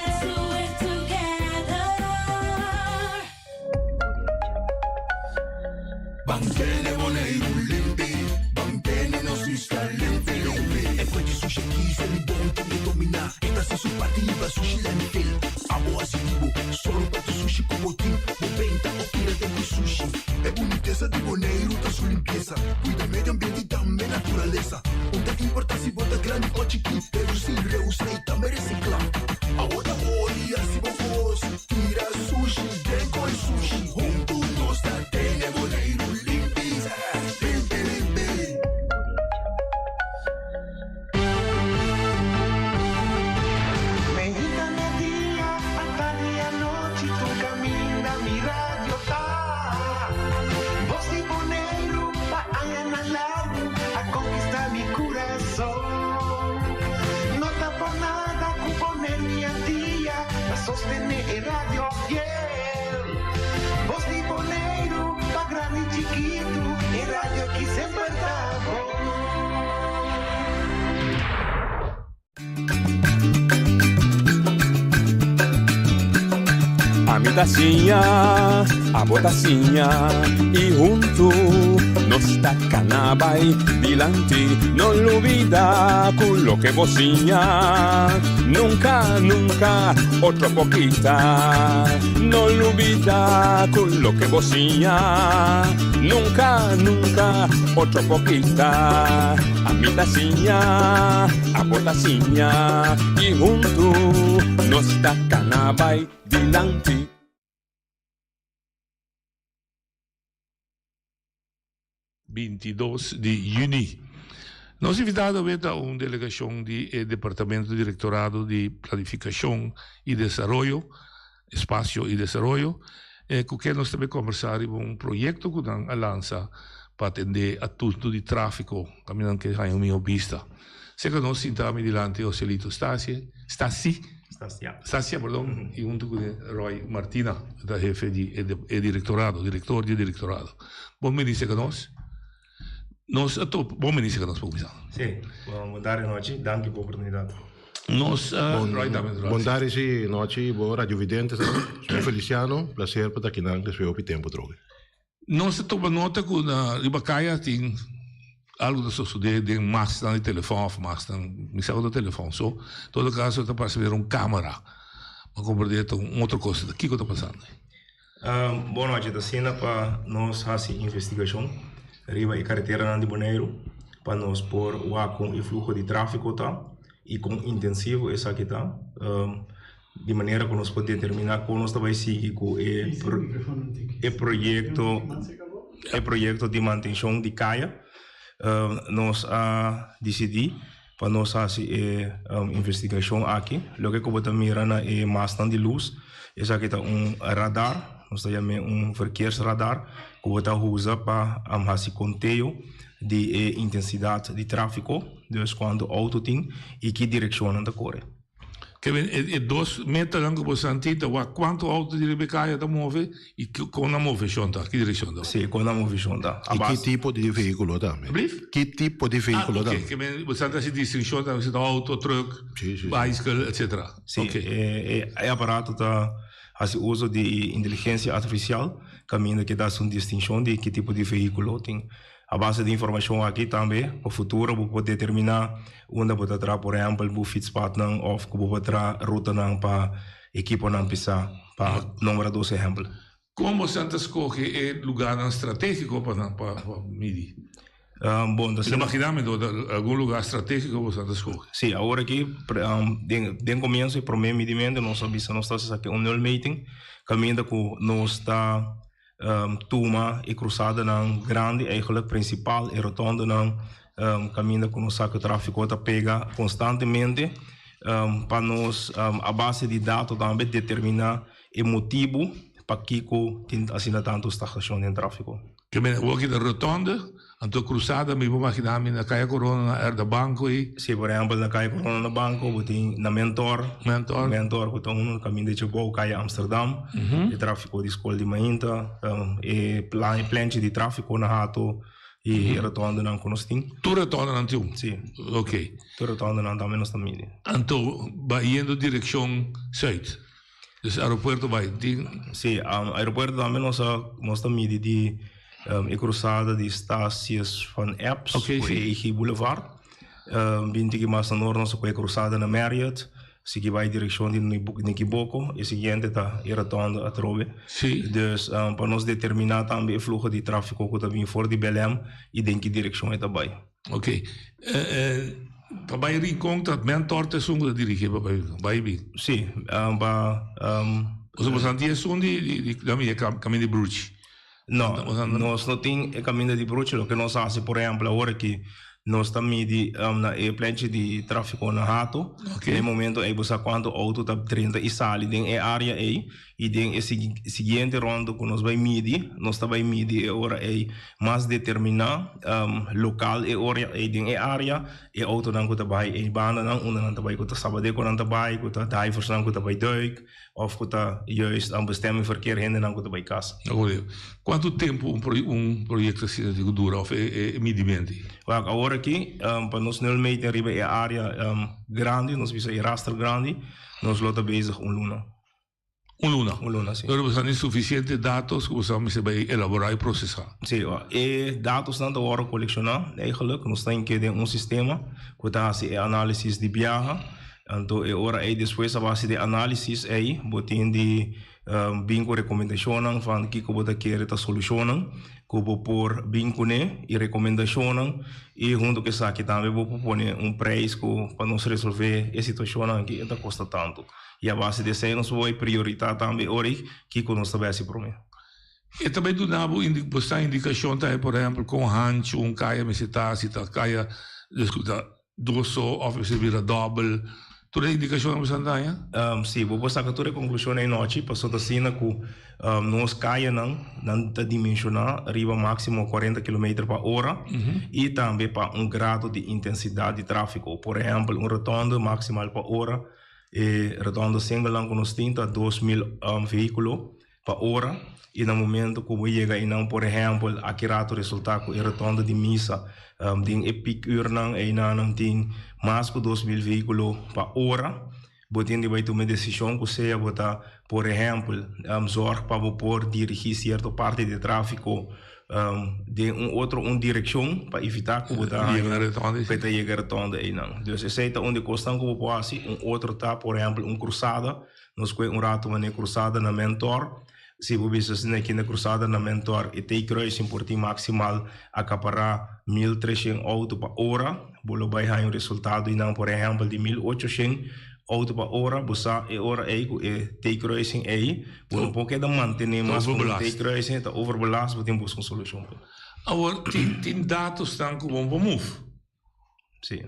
P: Ban tene Boneiru limpi, ban tene nos isla limpi limpi. E kwechi sushi aki se mi bon tin ke dominá. E ta hasi su parti hiba sushi landfill. Abo hasi di bo, sòru pa tur sushi ku bo tin. Bo benta òf tira den ku sushi. E bunitesa di Boneiru ta su limpiesa. Kuida medio ambiente i tambe naturalesa. Un ta importá si bo ta grandi òf chikí, redusí, reusá i tambe resiklá. Abo ta hori hasi bo kos, tira sushi den koi sushi. Huntu nos ta tene Boneiru limpi, limpi limpi.
A: Meinta media, atardi anochi, tur caminda mi radio ta. Voz di Boneiru pa añanan largu a conquista mi curason. No ta por nada cu Boneiru y Antia ta sostene e radio fiel. Voz di Boneiru pa grandi y chikitu, e radio aki semper ta bon.
Q: Ami ta siña, abo ta siña y huntu nos ta cana bay dilanti. No lubida cu loke bo siña nunca, nunca otro por kita. No lubida cu loke bo siña nunca, nunca otro por kita. Ami ta siña, abo ta siña y huntu nos ta cana bay dilanti.
R: 22 di juni. Nos invitado awe ta un delegacion di e Departamento Directorado di Planificacion y Desaroyo, Espacio y Desaroyo, cu ken nos ta bay combersa riba un proyecto cu nan a lansa pa atende atunto di trafico, caminda nan ke haña un miho bista. Cerca nos sinta mi dilanti Joselito Stasie, Stasi,
S: Stasia.
R: Stasia, perdon, y hunto cu Roy Martina, cu ta hefe di e directorado, director di e directorado. Bon bini cerca nos. Nos a topa, bon bini seca nos por cuminsa.
S: Sí, bon tardi nochi, danki pa oportunidad.
R: Nos a, Roy tambe
T: Roy. Bon tardi sí, nochi, bo radiovidentes Señor Feliciano, placer pa ta akinan despues hopi tempo trobe.
R: Nos a topa nota cu na riba caya tin algo ta sosode den mastnan di telefon of mastnan, mi sa cu ta telefon so, todo caso ta parse mira un camera, mi a comprende ta un otro cos, kico ta pasando?
S: Bon nochi, ta asina pa nos hasi investigashon riba e kareteranan di Boneiru pa nos por wak kon e fluho di tráfiko ta i kon intensivo esaki ta di manera ku nos por determiná kon nos ta bai sigui ku e e proyekto e proyekto di mantenshon di kaya. Nos a disidí Pa nos hasi e investigashon aki, loke ku bo ta mira na e mastnan di lus, esaki ta un radar, nos ta yam'é un verkeersradar, ku bo ta usa pa hasi konteo di e intensidat di tráfiko, dus kuantu outo tin i ki direkshon nan ta kore.
R: Kevin, e dos metanan ku bo santi ta wak kuantu outo di riba e kaya ta move i kon nan moveshon ta, ki direkshon ta.
S: Si, kon nan moveshon ta.
T: I ki tipo di vehíkulo tambe.
R: Ablief?
T: Ki tipo di vehíkulo
R: tambe. Ah, oke. Kevin, bo santi hasi distinshon tambe si ta outo, trùk, baisikèl, etsetera.
S: Si, e aparato ta hasi uso di inteligensia artifisial kaminda ke ta hasi un distinshon di ki tipo di vehíkulo tin. A base di informashon aki tambe pa futuro bo por determiná unda bo ta traha por ehèmpel bo fietspadnan òf ku bo por traha rutanan pa ekiponan pisá pa nombra dos ehèmpel.
R: Kon bosan ta skohe e lugánan stratégiko pa nan pa midi?
S: Bon
R: ta Mi ta imaginá mi ta algun lugá stratégiko bosan ta skohe.
S: Sí, awor aki den den komienso e promé midimentu nos a bisa nos ta hasi esaki un nulmeting kaminda ku nos ta Tuma e cruzadanan grandi, eigenlijk principal, e rotondenan caminda cu nos sa cu trafico ta pega constantemente pa nos a base di dato tambe determina e motibo pakico tin asina tanto stagnacion den trafico.
R: Ke men awor ki ta rotonde, anto cruzada mi por magina mi na Kaya Corona na Erda Banco ei.
S: Si, por ehempel na Kaya Corona na Banco bo tin na Mentor,
R: Mentor,
S: Mentor ku ta unu kaminda di Chabou Kaya Amsterdam, e trafiko di skol di mainta, e plenchi di trafiko na Hato i e rotondenan ku nos tin.
R: Tur rotondenan tin un?
S: Si.
R: Ok.
S: Tur rotondenan tambe nos ta midi.
R: Anto bayendo direkshon zuid. Dus aeropuerto bai tin.
S: Sí, aeropuerto tambe nos a nos ta midi di e cruzada di Statius van Eps
R: okay,
S: ku
R: sí.
S: EG Boulevard. Bin tiki mas na nort nos a kohe cruzada na Marriott, sigui bai direkshon di Nikiboko, e siguiente ta e rotonde atrobe.
R: Sí.
S: Dus pa nos determiná tambe e fluho di tráfiko ku ta bin for di Belém i den ki direkshon e ta bai.
R: Ok. Pa bai Rincon ta mentor ta esun ku ta dirigí pa bai bai bin.
S: Sí, pa.
R: Pasobra boso nan tin esun di di di e kaminda di Bruchi.
S: No, nos no tin e kaminda di Bruchi. Loke nos hasi por ehèmpel awor aki nos ta midi na e plenchi di tráfiko na Hato. Na e momento ei bo sa kuantu outo ta drenta i sali den e área ei. I den e siguiente rondo ku nos bai midi, nos ta bai midi e ora ei mas determiná, lokal e ora ei den e área, e outonan ku ta bai ei bandanan, unda nan ta bai ku ta sabadekonan ta bai, ku ta diversnan ku ta bai duik, òf ku ta juist bestemmingverkeer hendenan ku ta bai kas.
R: Kuantu tempu un un proyekto asina tin ku dura òf e midimentu ei?
S: Wak, awor aki pa nos nulmeting riba e área grandi, nos bisa e raster grandi, nos lo ta bezig un luna.
R: Un luna.
S: Un luna, si.
R: Pero boso tin suficiente datos ku boso mester bai elaborá i prosesá.
S: Si, e datosnan ta wòrdu kolekshoná eigenlijk. Nos ta ink'é den un sistema ku ta hasi e análisis di biaha. Anto e ora ei despues a base di e análisis ei bo tin di bin ku rekomendashonnan van kiko bo ta kere ta solushonnan ku bo por bin kuné i rekomendashonnan i huntu ku esaki tambe bo por pone un preis ku pa nos resolvé e situashonnan aki e ta kosta tantu. I a base di esei nos por bai prioritá tambe ora i kiko nos ta bai hasi promé.
R: E ta bai duna bo bo sa indikashon tambe, por ehèmpel, kon hanchu un kaya mester ta, si ta kaya ta dos so òf mester bira dòbel. Tur e indikashonnan bo sa daña?
S: Sí, bo por saka tur e konklushon ei nochi, pasobra ta asina ku nos kayanan nan ta dimenshoná riba máksimo kuarenta kilometer pa ora i tambe pa un grado di intensidat di tráfiko. Por ehèmpel, un rotònde maksimal pa ora E rotonde singelnan ku nos tin ta 2000 vehíkulo. pa ora i na momento ku bo yega einan por ehèmpel aki rato resultá ku e rotonda di misa den e piek uurnan einan nan tin mas ku 2000 vehíkulo pa ora. Bo tin di bai tuma e desishon ku sea bo ta por ehèmpel zòrg pa bo por dirigí sierto parti di e tráfiko den un otro un direkshon pa evitá ku bo ta
R: Yega na rotonda
S: ku e ta yega rotonda einan. Dus esei ta un di e kosnan ku bo por hasi. Un otro ta por ehèmpel un krusada. Nos kue un ratu manera krusada na Mentor. Si bo bisa asina aki na krusada na Mentor e T-kruising por tin maksimal akapará 1300 outo pa ora. Bo lo bai haña un resultado einan por ehèmpel di 1800 outo pa ora. Bo sa e ora ei ku e T-kruising ei bo no por keda mantené mas ku un T-kruising, e ta overbelast, bo tin buska un solushon p'e.
R: Awor tin datosnan ku bo no por move.
S: Sí.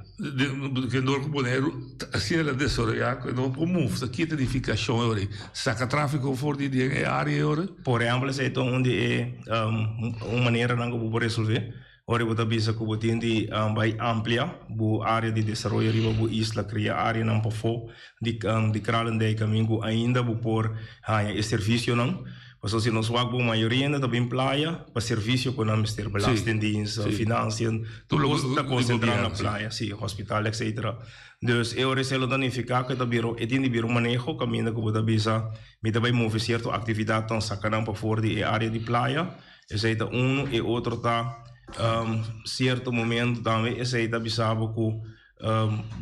R: Ke dor ku Boneiru asina el a desaroyá ku e no por move ta kita edifikashon e ora ei? Saka tráfiko for di den e área e ora?
S: Por ehèmpel esei ta un di e un maneranan ku bo por resolvé. Ora bo ta bisa ku bo tin di bai amplia bo área di desaroyo riba bo isla, kria áreanan pafó di di Kralendijk kaminda ku ainda bo por haña e servisionan. Pasobra si nos wak bo mayoria hende ta bin playa pa servisio ku nan mester, belastingdienst, financiën, tur kos ta konsentrá na playa, si, hospital etcetera. Dus e ora esei lo ta nifiká ku e ta bira e tin di bira un maneho kaminda ku bo ta bisa mi ta bai move sierto aktividatnan saka nan pafor di e área di playa. Esei ta unu. E otro ta sierto momento tambe esei ta bisa bo ku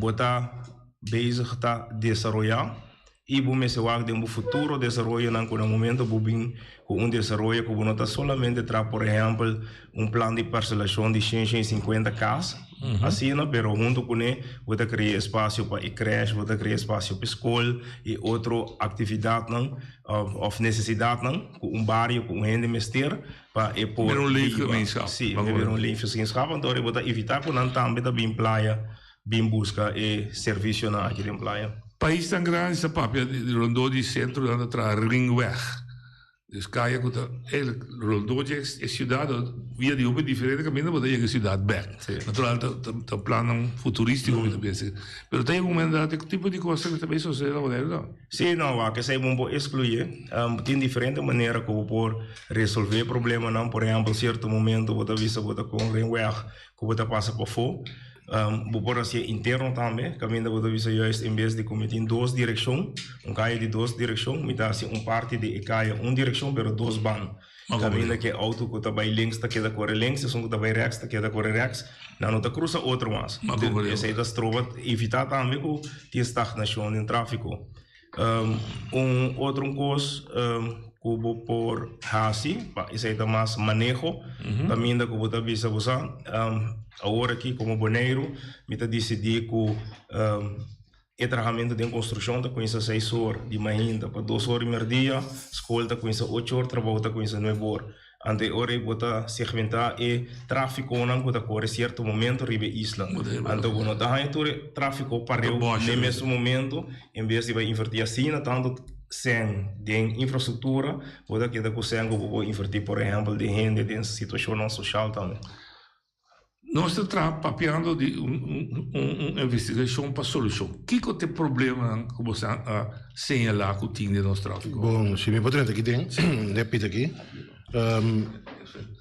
S: bo ta bezig ta desaroyá. I bo mester wak den bo futuro desaroyonan ku na momento bo bin ku un desaroyo ku bo no ta solamente traha por ehèmpel un plan di parselashon di shen shen i sinkuenta kas asina pero huntu kuné bo ta krea espasio pa e krèsh, bo ta krea espasio pa e skol i otro aktividatnan òf nesesidatnan ku un bario ku un hende mester pa e por
R: Bira un leefgemeenschap.
S: Sí, bira un leefgemeenschap anto bo ta evitá ku nan tambe ta bin playa. Bin buska e servisionan aki den playa.
R: Paisnan grandi sa papia di rondó di sentro nan ta traha ringweg. Dus kaya ku ta eigenlijk rondó dje e siudat via di hopi diferente kaminda bo ta yega e siudat bèk. Natural ta ta plannan futurístiko mi ta pensa. Pero ta yega un momento dat e tipo di kosnan ku ta bay sosede na Boneiru no.
S: Sí, no, wak esei bo por eskluye. Tin diferente manera ku bo por resolvé problemanan. Por ehèmpel sierto momento bo ta bisa bo ta kon ringweg ku bo ta pasa pafó. Bo por hasié interno tambe, kaminda bo ta bisa juist en bes di ku mi tin dos direkshon, un kaya di dos direkshon, mi ta hasi un parti di e kaya un direkshon pero dos ban. Kaminda ku e outo ku ta bai links ta keda kore links, esun ku ta bai rèks ta keda kore rèks, nan no ta krusa otro mas. Esei ta stroba evitá tambe ku tin stagnashon den tráfiko. Un otro un kos ku bo por hasi, pa esei ta mas maneho, kaminda ku bo ta bisa bo sa, awor aki komo Boneiru mi ta disidí ku e trahamentu den konstrukshon ta kuminsá seis or di mainta pa dos or di merdia, skol ta kuminsá ocho or, trabou ta kuminsá nuebe or. Anto e ora ei bo ta segmentá e tráfikonan ku ta kore sierto momento riba e isla. Anto bo no ta haña tur e tráfiko pareu n'e mesun momento. En bes di bai invertí asina tantu sèn den infrastruktura, bo ta keda ku sèn ku bo por invertí por ehèmpel den hende den situashonnan soshal tambe.
R: Nos ta traha papiando di un investigashon pa solushon. Kiko ta e problemanan ku boso a señalá ku tin den nos tráfiko?
T: Bon, si mi por drenta aki den, den e pita aki.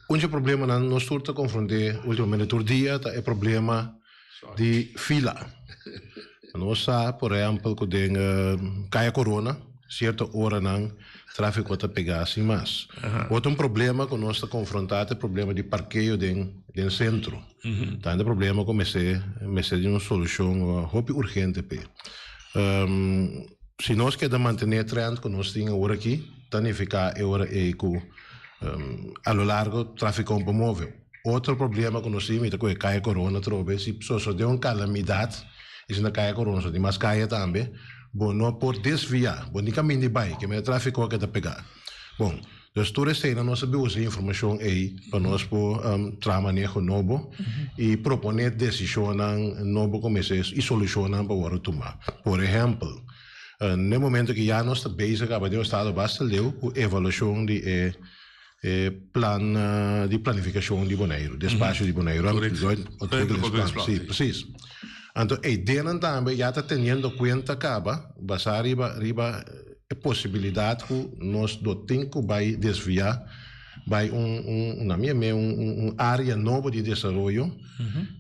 T: Un dje problemanan nos tur ta konfronté últimamente tur dia ta e problema di fila. Nos sa, por ehèmpel, ku den Kaya Korona sierto oranan tráfiko ta pegá sin mas. Otro un problema ku nos ta konfrontá ta e problema di parkeo den den sentro. Ta e problema ku mester mester di un solushon hopi urgente p'e. Si nos keda mantené e trend ku nos tin awor aki, ta nifiká e ora ei ku a lo largo tráfiko no por move. Otro problema ku nos tin mi ta ku e kaya Corona atrobe, si sosode un kalamidat i si na kaya Corona so tin mas kaya tambe, bo no por desviá, bo ni kaminda di bai, ke mester tráfiko a keda pegá. Bon, dus tur eseinan nos a bin usa e informashon ei pa nos por traha maneho nobo i proponé desishonnan nobo ku mester i solushonnan pa wòrdu tumá. Por ehèmpel, n'e momento ku ya nos ta bezig kaba den un estado basta leu ku evaluashon di e E plan di planifikashon di Boneiru, di espasio di Boneiru, Ontwikkelingsplan, si, precies. Anto e ideanan tambe ya ta teniendo kuenta kaba, basá riba riba. e posibilidat ku nos lo tin ku bai desviá bai un un na mi mei un un área nobo di desaroyo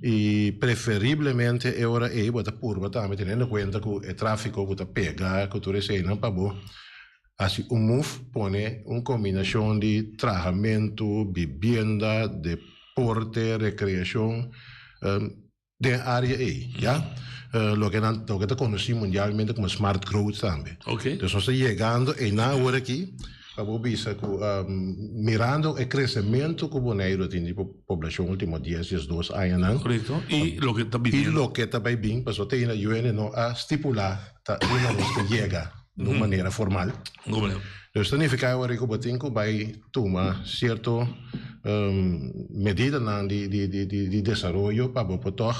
T: i preferiblemente e ora ei bo ta purba tambe teniendo kuenta ku e tráfiko ku ta pega ku tur eseinan pa bo hasi un move pone un kombinashon di trahamentu, bibienda, deporte, rekreashon. Den área ei, ya. Loke nan, loke ta konosí mundialmente komo smart growth tambe.
R: Oké.
T: Dus nos ta yegando einan awor aki pa bo bisa ku mirando e kresementu ku Boneiru tin di poblashon último dies, diesdos añanan.
R: Korekto. I loke ta biniendo.
T: I loke ta bai bin, pasobra te ainda UN no a stipulá ta unda nos ta yega di un manera formal. Dus ta nifiká awor ku bo tin ku bai tuma sierto medidanan di desaroyo pa bo por tòg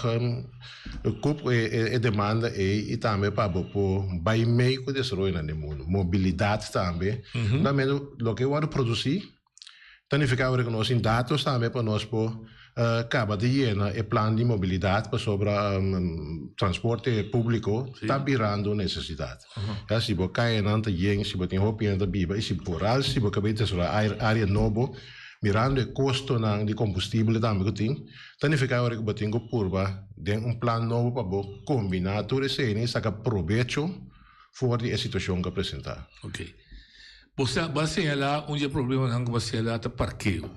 T: kup e demanda ei i tambe pa bo por bai mei ku desaroyonan den mundu. Mobilidat tambe. Tambe loke wòrdu produsí Ta nifiká ora ku nos tin datos tambe pa nos por kaba di yena e plan di mobilidat pasobra transporte públiko ta birando un nesesidat. Ya si bo kayanan ta yen, si bo tin hopi hende ta biba i si boral si bo kaba di desaroyá área nobo mirando e kostonan di kombustible tambe ku tin, ta nifiká ora ku bo tin ku purba den un plan nobo pa bo kombiná tur esei i saka probecho for di e situashon ku a presentá.
R: Bo sa, bo a señalá un di e problemanan ku bo a señalá ta parkeo.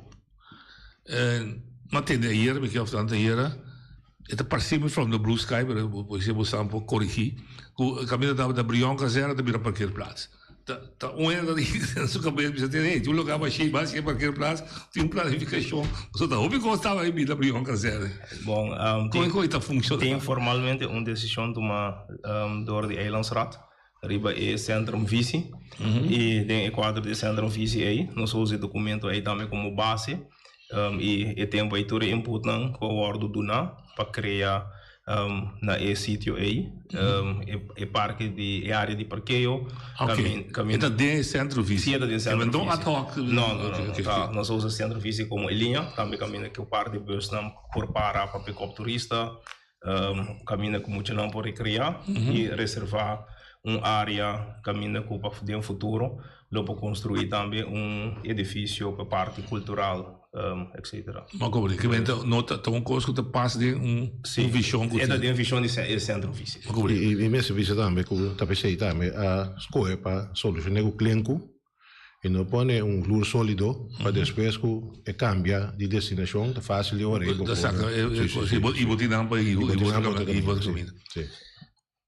R: Mi a tende ayer, mi ke òf tantu ayera, e ta parse mi from the blue sky, pero bo por bo sa por korigí, ku e kaminda tabata Brion Kazerne ta bira parkeerplaats. Ta ta un hende ta di den su kabes bisa tin hey, tin un lugá bashí, bas e parkeerplaats, tin un planifikashon. Pasobra ta hopi kos tabata bira Brion Kazerne.
S: Bon,
R: Kon e ta funshoná?
S: Tin formalmente un desishon tumá dor di Eilandsraad riba e Centrum Visie y den e cuadro di e Centrum Visie ey nos a usa e documento ey tambe como base y e tempo ey tur e inputnan cu a wordo duna pa crea na e sitio ey e parke di e area di parkeo.
R: Ok, e ta den e Centrum Visie?
S: Si e ta den e Centrum Visie.
R: No ad hoc?
S: No, no, no, nos a usa Centrum Visie como e liña, tambe caminda cu par di busnan por para pa pick up turista. Kaminda ku muchanan por rekreá i reservá un área kaminda ku pa den futuro lo por konstruí tambe un edifisio pa parti kultural etcetera.
R: Ma komo di kimente no ta ta un kos ku ta pas den un vishon ku
S: tin. E ta den vishon di e sentro físiko.
R: Ma komo di.
T: I mester bisa tambe ku ta p'esei tambe a skohe pa solushoné ku klenku I no pone un vloer solido pa despues ku e kambia di destinashon ta fasil di ora e bo
R: Ta saka e kos i bo tin nan pa i bo ta kaminda.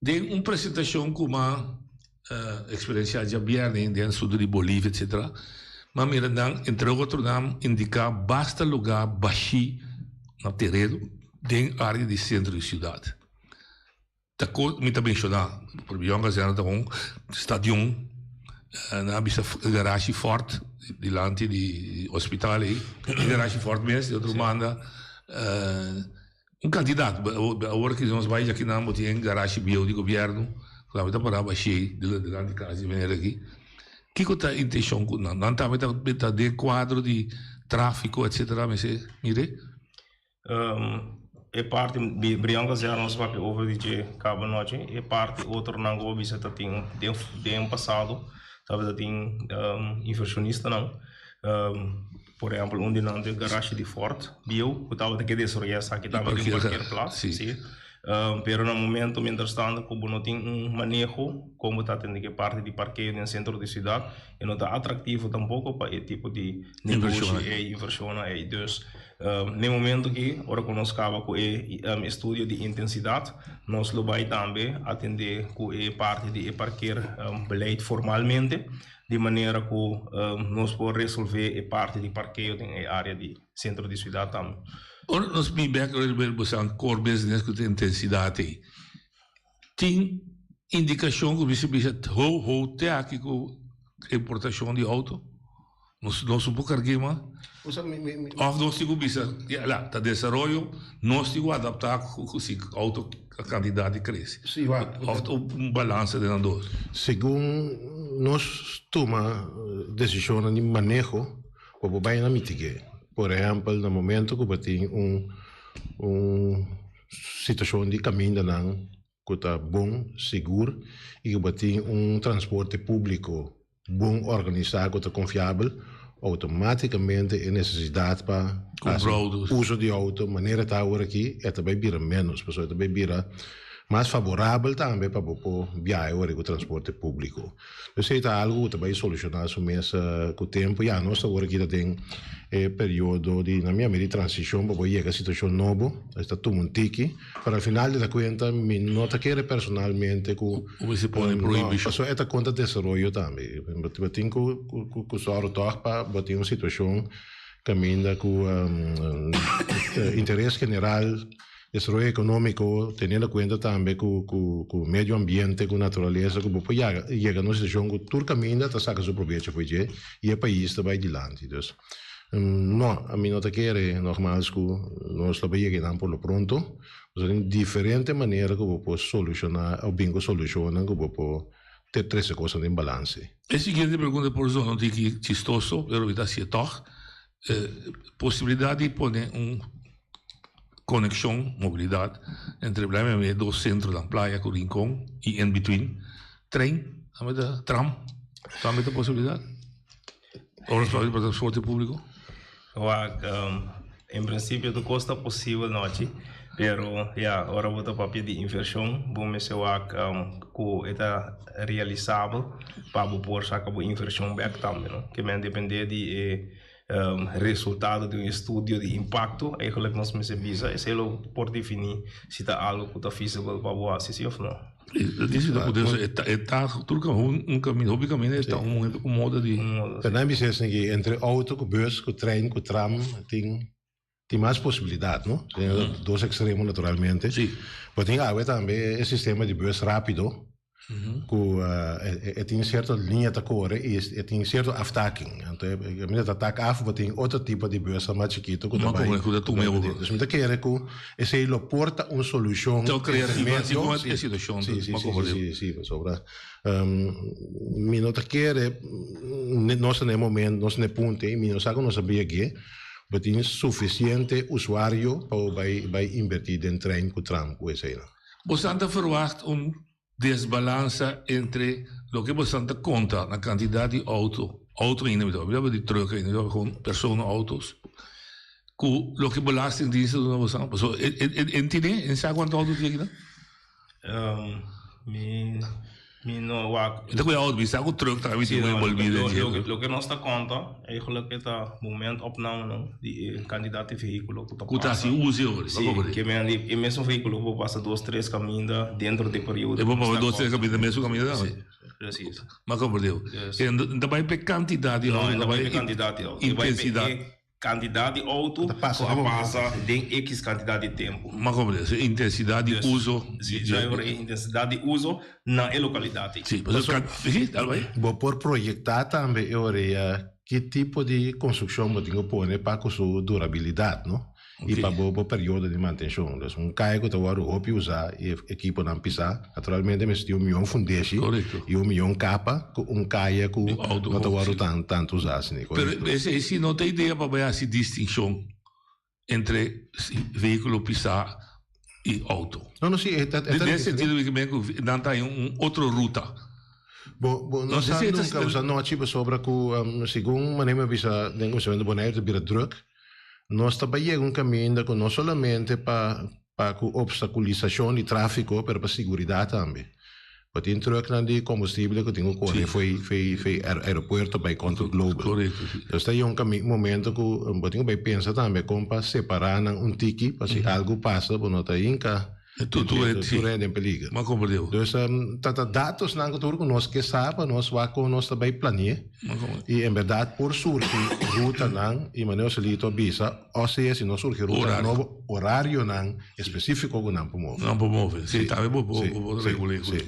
R: Den un presentashon ku m'a eksperensiá djabièrnè den asuntu di Bolivia etsetera, m'a mira nan entre otro nan indiká basta lugá bashí na tereno den área di sentro di siudat. Ta ko mi ta menshoná, por Beyond Kazerne ta un stadion, nan a bisa garashi fort dilanti di hospital ei, e garashi fort mes, di otro banda un kantidat, awor ki nos bai djaki nan bo tin garashi bieu di gobièrnu ku tambe ta pará bashí dilanti kas di manera aki. Kiko ta intenshon ku nan? Nan tambe ta den kuadro di tráfiko etsetera mester mire?
S: E parti Brion Kazerne nos papia over di dje kaba nochi. E parti otronan ku bo bisa ta tin den den pasado tabata tin invershonistanan. Por ehèmpel un di nan ta e garashi di Ford bieu ku tabata ke desaroyá esaki tambe den parkeerplaats. Si. Pero na momento mientras tanto ku bo no tin un maneho kon bo ta atende ku e parti di parkeo den sentro di siudat e no ta atraktivo tampoko pa e tipo di negoshi ei, invershonnan ei. Dus Na e momento aki, ora ku nos kaba ku e estudio di intensidat, nos lo bai tambe atendé ku e parti di e parker beleid formalmente, di manera ku nos por resolvé e parti di parkeo den e área di sentro di siudat tambe.
R: Ora nos bin bek riba bo san core business ku ta intensidat ei, tin indikashon ku bisa bisa ho ho te aki ku importashon di outo? Nos nos un por cargu'é ma. Of nos tin cu bisa, ya la, ta desaroyo, nos tin cu adapta cu si auto cantidad di crece.
T: Sí, wak.
R: Of ta un balansa den nan dos.
T: Segun nos tuma decisionnan di maneho, bo por bay na mitig'é. Por ehempel, na momento cu bo tin un un situacion di camindanan. ku ta bon, sigur i ku bo tin un transporte públiko bon organisá ku ta konfiabel, outomátikamente e nesesidat pa hasi uso di outo manera ta awor aki e ta bai bira ménos, pasobra e ta bai bira mas faborabel tambe pa bo por biaha awor ku transporte públiko. Esei ta algu ku ta bai solushoná su mes ku tempu. Ya nos awor aki ta den e periodo di, na mi ami, di transishon pa bo yega situashon nobo. Esta tuma un tiki. Pero al final di la kuenta mi no ta kere personalmente ku.
R: Ku mester pone prohibishon.
T: No, pasobra e ta kontra desaroyo tambe. Bo tin ku ku sòru tòg pa bo tin un situashon kaminda ku interes general. Desaroyo ekonómiko, teniendo kuenta tambe ku ku medio ambiente, ku naturalesa, ku bo por yaga yega na un situashon ku tur kaminda ta saka su probecho for dje i e pais ta bai dilanti. Dus, no, ami no ta kere nogmaals ku nos lo bai yega einan por lo pronto. Pasobra tin diferente manera ku bo por solushoná òf bin ku solushonnan ku bo por te trese kosnan den balanse.
R: E siguiente pregunta por zona un tiki chistoso, pero mi ta hasié tòg. Posibilidat di pone un konekshon, mobilidat, entre e dos sentronan, Playa ku Rincon i in between, trein, tram, tambe ta posibilidat? Ora nos papia di transporte públiko?
S: Wak, en prinsipio tur kos ta posibel nochi, pero ya, ora bo ta papia di invershon, bo mester wak ku e ta realisabel pa bo por saka bo invershon bèk tambe, no? Ke men dependé di e resultado di un estudio di impakto, eigenlijk nos mester bisa, esei lo por definí si ta algu ku ta feasible pa bo hasi si òf no.
R: Dice ta poder e ta tur un camino hopi camino e ta un moda di.
T: Pero nan bisa esaki ki entre auto ku bus ku trein ku tram tin tin mas posibilidad no tin dos extremo naturalmente. Bo tin awe tambe e sistema di bus rapido ku e tin sierto liña ta kore i e tin sierto aftaking. Anto e kaminda ta tak af bo tin otro tipo di bus mas chikito ku ta bai.
R: Ku ta tuma e otro.
T: Dus mi ta kere ku esei lo por ta un solushon
R: intermedio. E situashon.
T: Si si si si pasobra mi no ta kere nos ta na e momento nos ta na e punto ei mi no sa ku nos a bia ge bo tin sufisiente usuario pa bo bai bai inverti den trein ku tram ku eseinan.
R: Bosan ta verwagt un Desbalansa entre loke bosan ta konta na kantidat di outo, outo ainda mi ta papia, mi ta papia di trùk ainda, mi ta papia kon persona, outos, ku loke belastingdienst ta duna bosan. Pasobra e e e tine, e sa kuantu outo tin aki nan?
S: Mi mi no wak.
R: Mi ta kuida outo, mi sa ku trùk tambe tin envolví den
S: dje. Loke nos ta konta Eigenlijk e ta momentopname di e kantidat di vehíkulo ku ta pasa.
R: Ku ta hasi uso e ora.
S: Si, ke men di e mesun vehíkulo por pasa dos tres kaminda dentro di e periodo.
R: E por pasa dos tres kaminda mesun kaminda tambe.
S: Si, presis.
R: M'a komprendé. E no ta bai pa e kantidat di outo.
S: No, e ta bai pa e kantidat di outo.
R: Intensidat.
S: Kantidat di outo ku a pasa den ekis kantidat di tempu.
R: M'a komprendé. So intensidat di uso.
S: Si, zuiver e intensidat di uso na e lokalidat ei.
R: Si, pasobra si, dal bai.
T: Bo por proyektá tambe e orea ki tipo di konstrukshon bo tin ku pone pa ku su durabilidat, no? I pa bo bo periodo di mantenshon. Dus un kai ku ta wòrdu hopi usá i e ekiponan pisá, naturalmente mester tin un mion fundeshi i un mion kapa ku un kaya ku no ta wòrdu tantu usá asina.
R: Pero esei si no ta idea pa bai hasi distinshon entre vehíkulo pisá i outo.
T: No, no, si, e ta.
R: Den sentido di ku nan ta haña un otro ruta.
T: Bo bo no sa nunka usa nochi pasobra ku segun manera mi a bisa den Komisamento Boneiru ta bira drùk. Nos ta bai yega un kaminda ku no solamente pa pa ku opstakulisashon di tráfiko pero pa siguridat tambe. Bo tin trùknan di kombustible ku tin ku kore fo'i fo'i fo'i aeropuerto bai kontra Global. Nos ta yega un kami momento ku bo tin ku bai pensa tambe kon pa separá nan un tiki pa si algu pasa bo no ta hinka
R: Tur
T: tur hende den peliger.
R: M'a komprendé.
T: Dus ta ta datosnan ku tur ku nos ke sa pa nos wak kon nos ta bai planié. I en bèrdat por surgi rutanan i manera Joselito a bisa o sea si no surgi rutanan nobo orarionan espesífiko ku nan por move.
R: Nan por move. Si tambe bo por regul'é.
T: Si.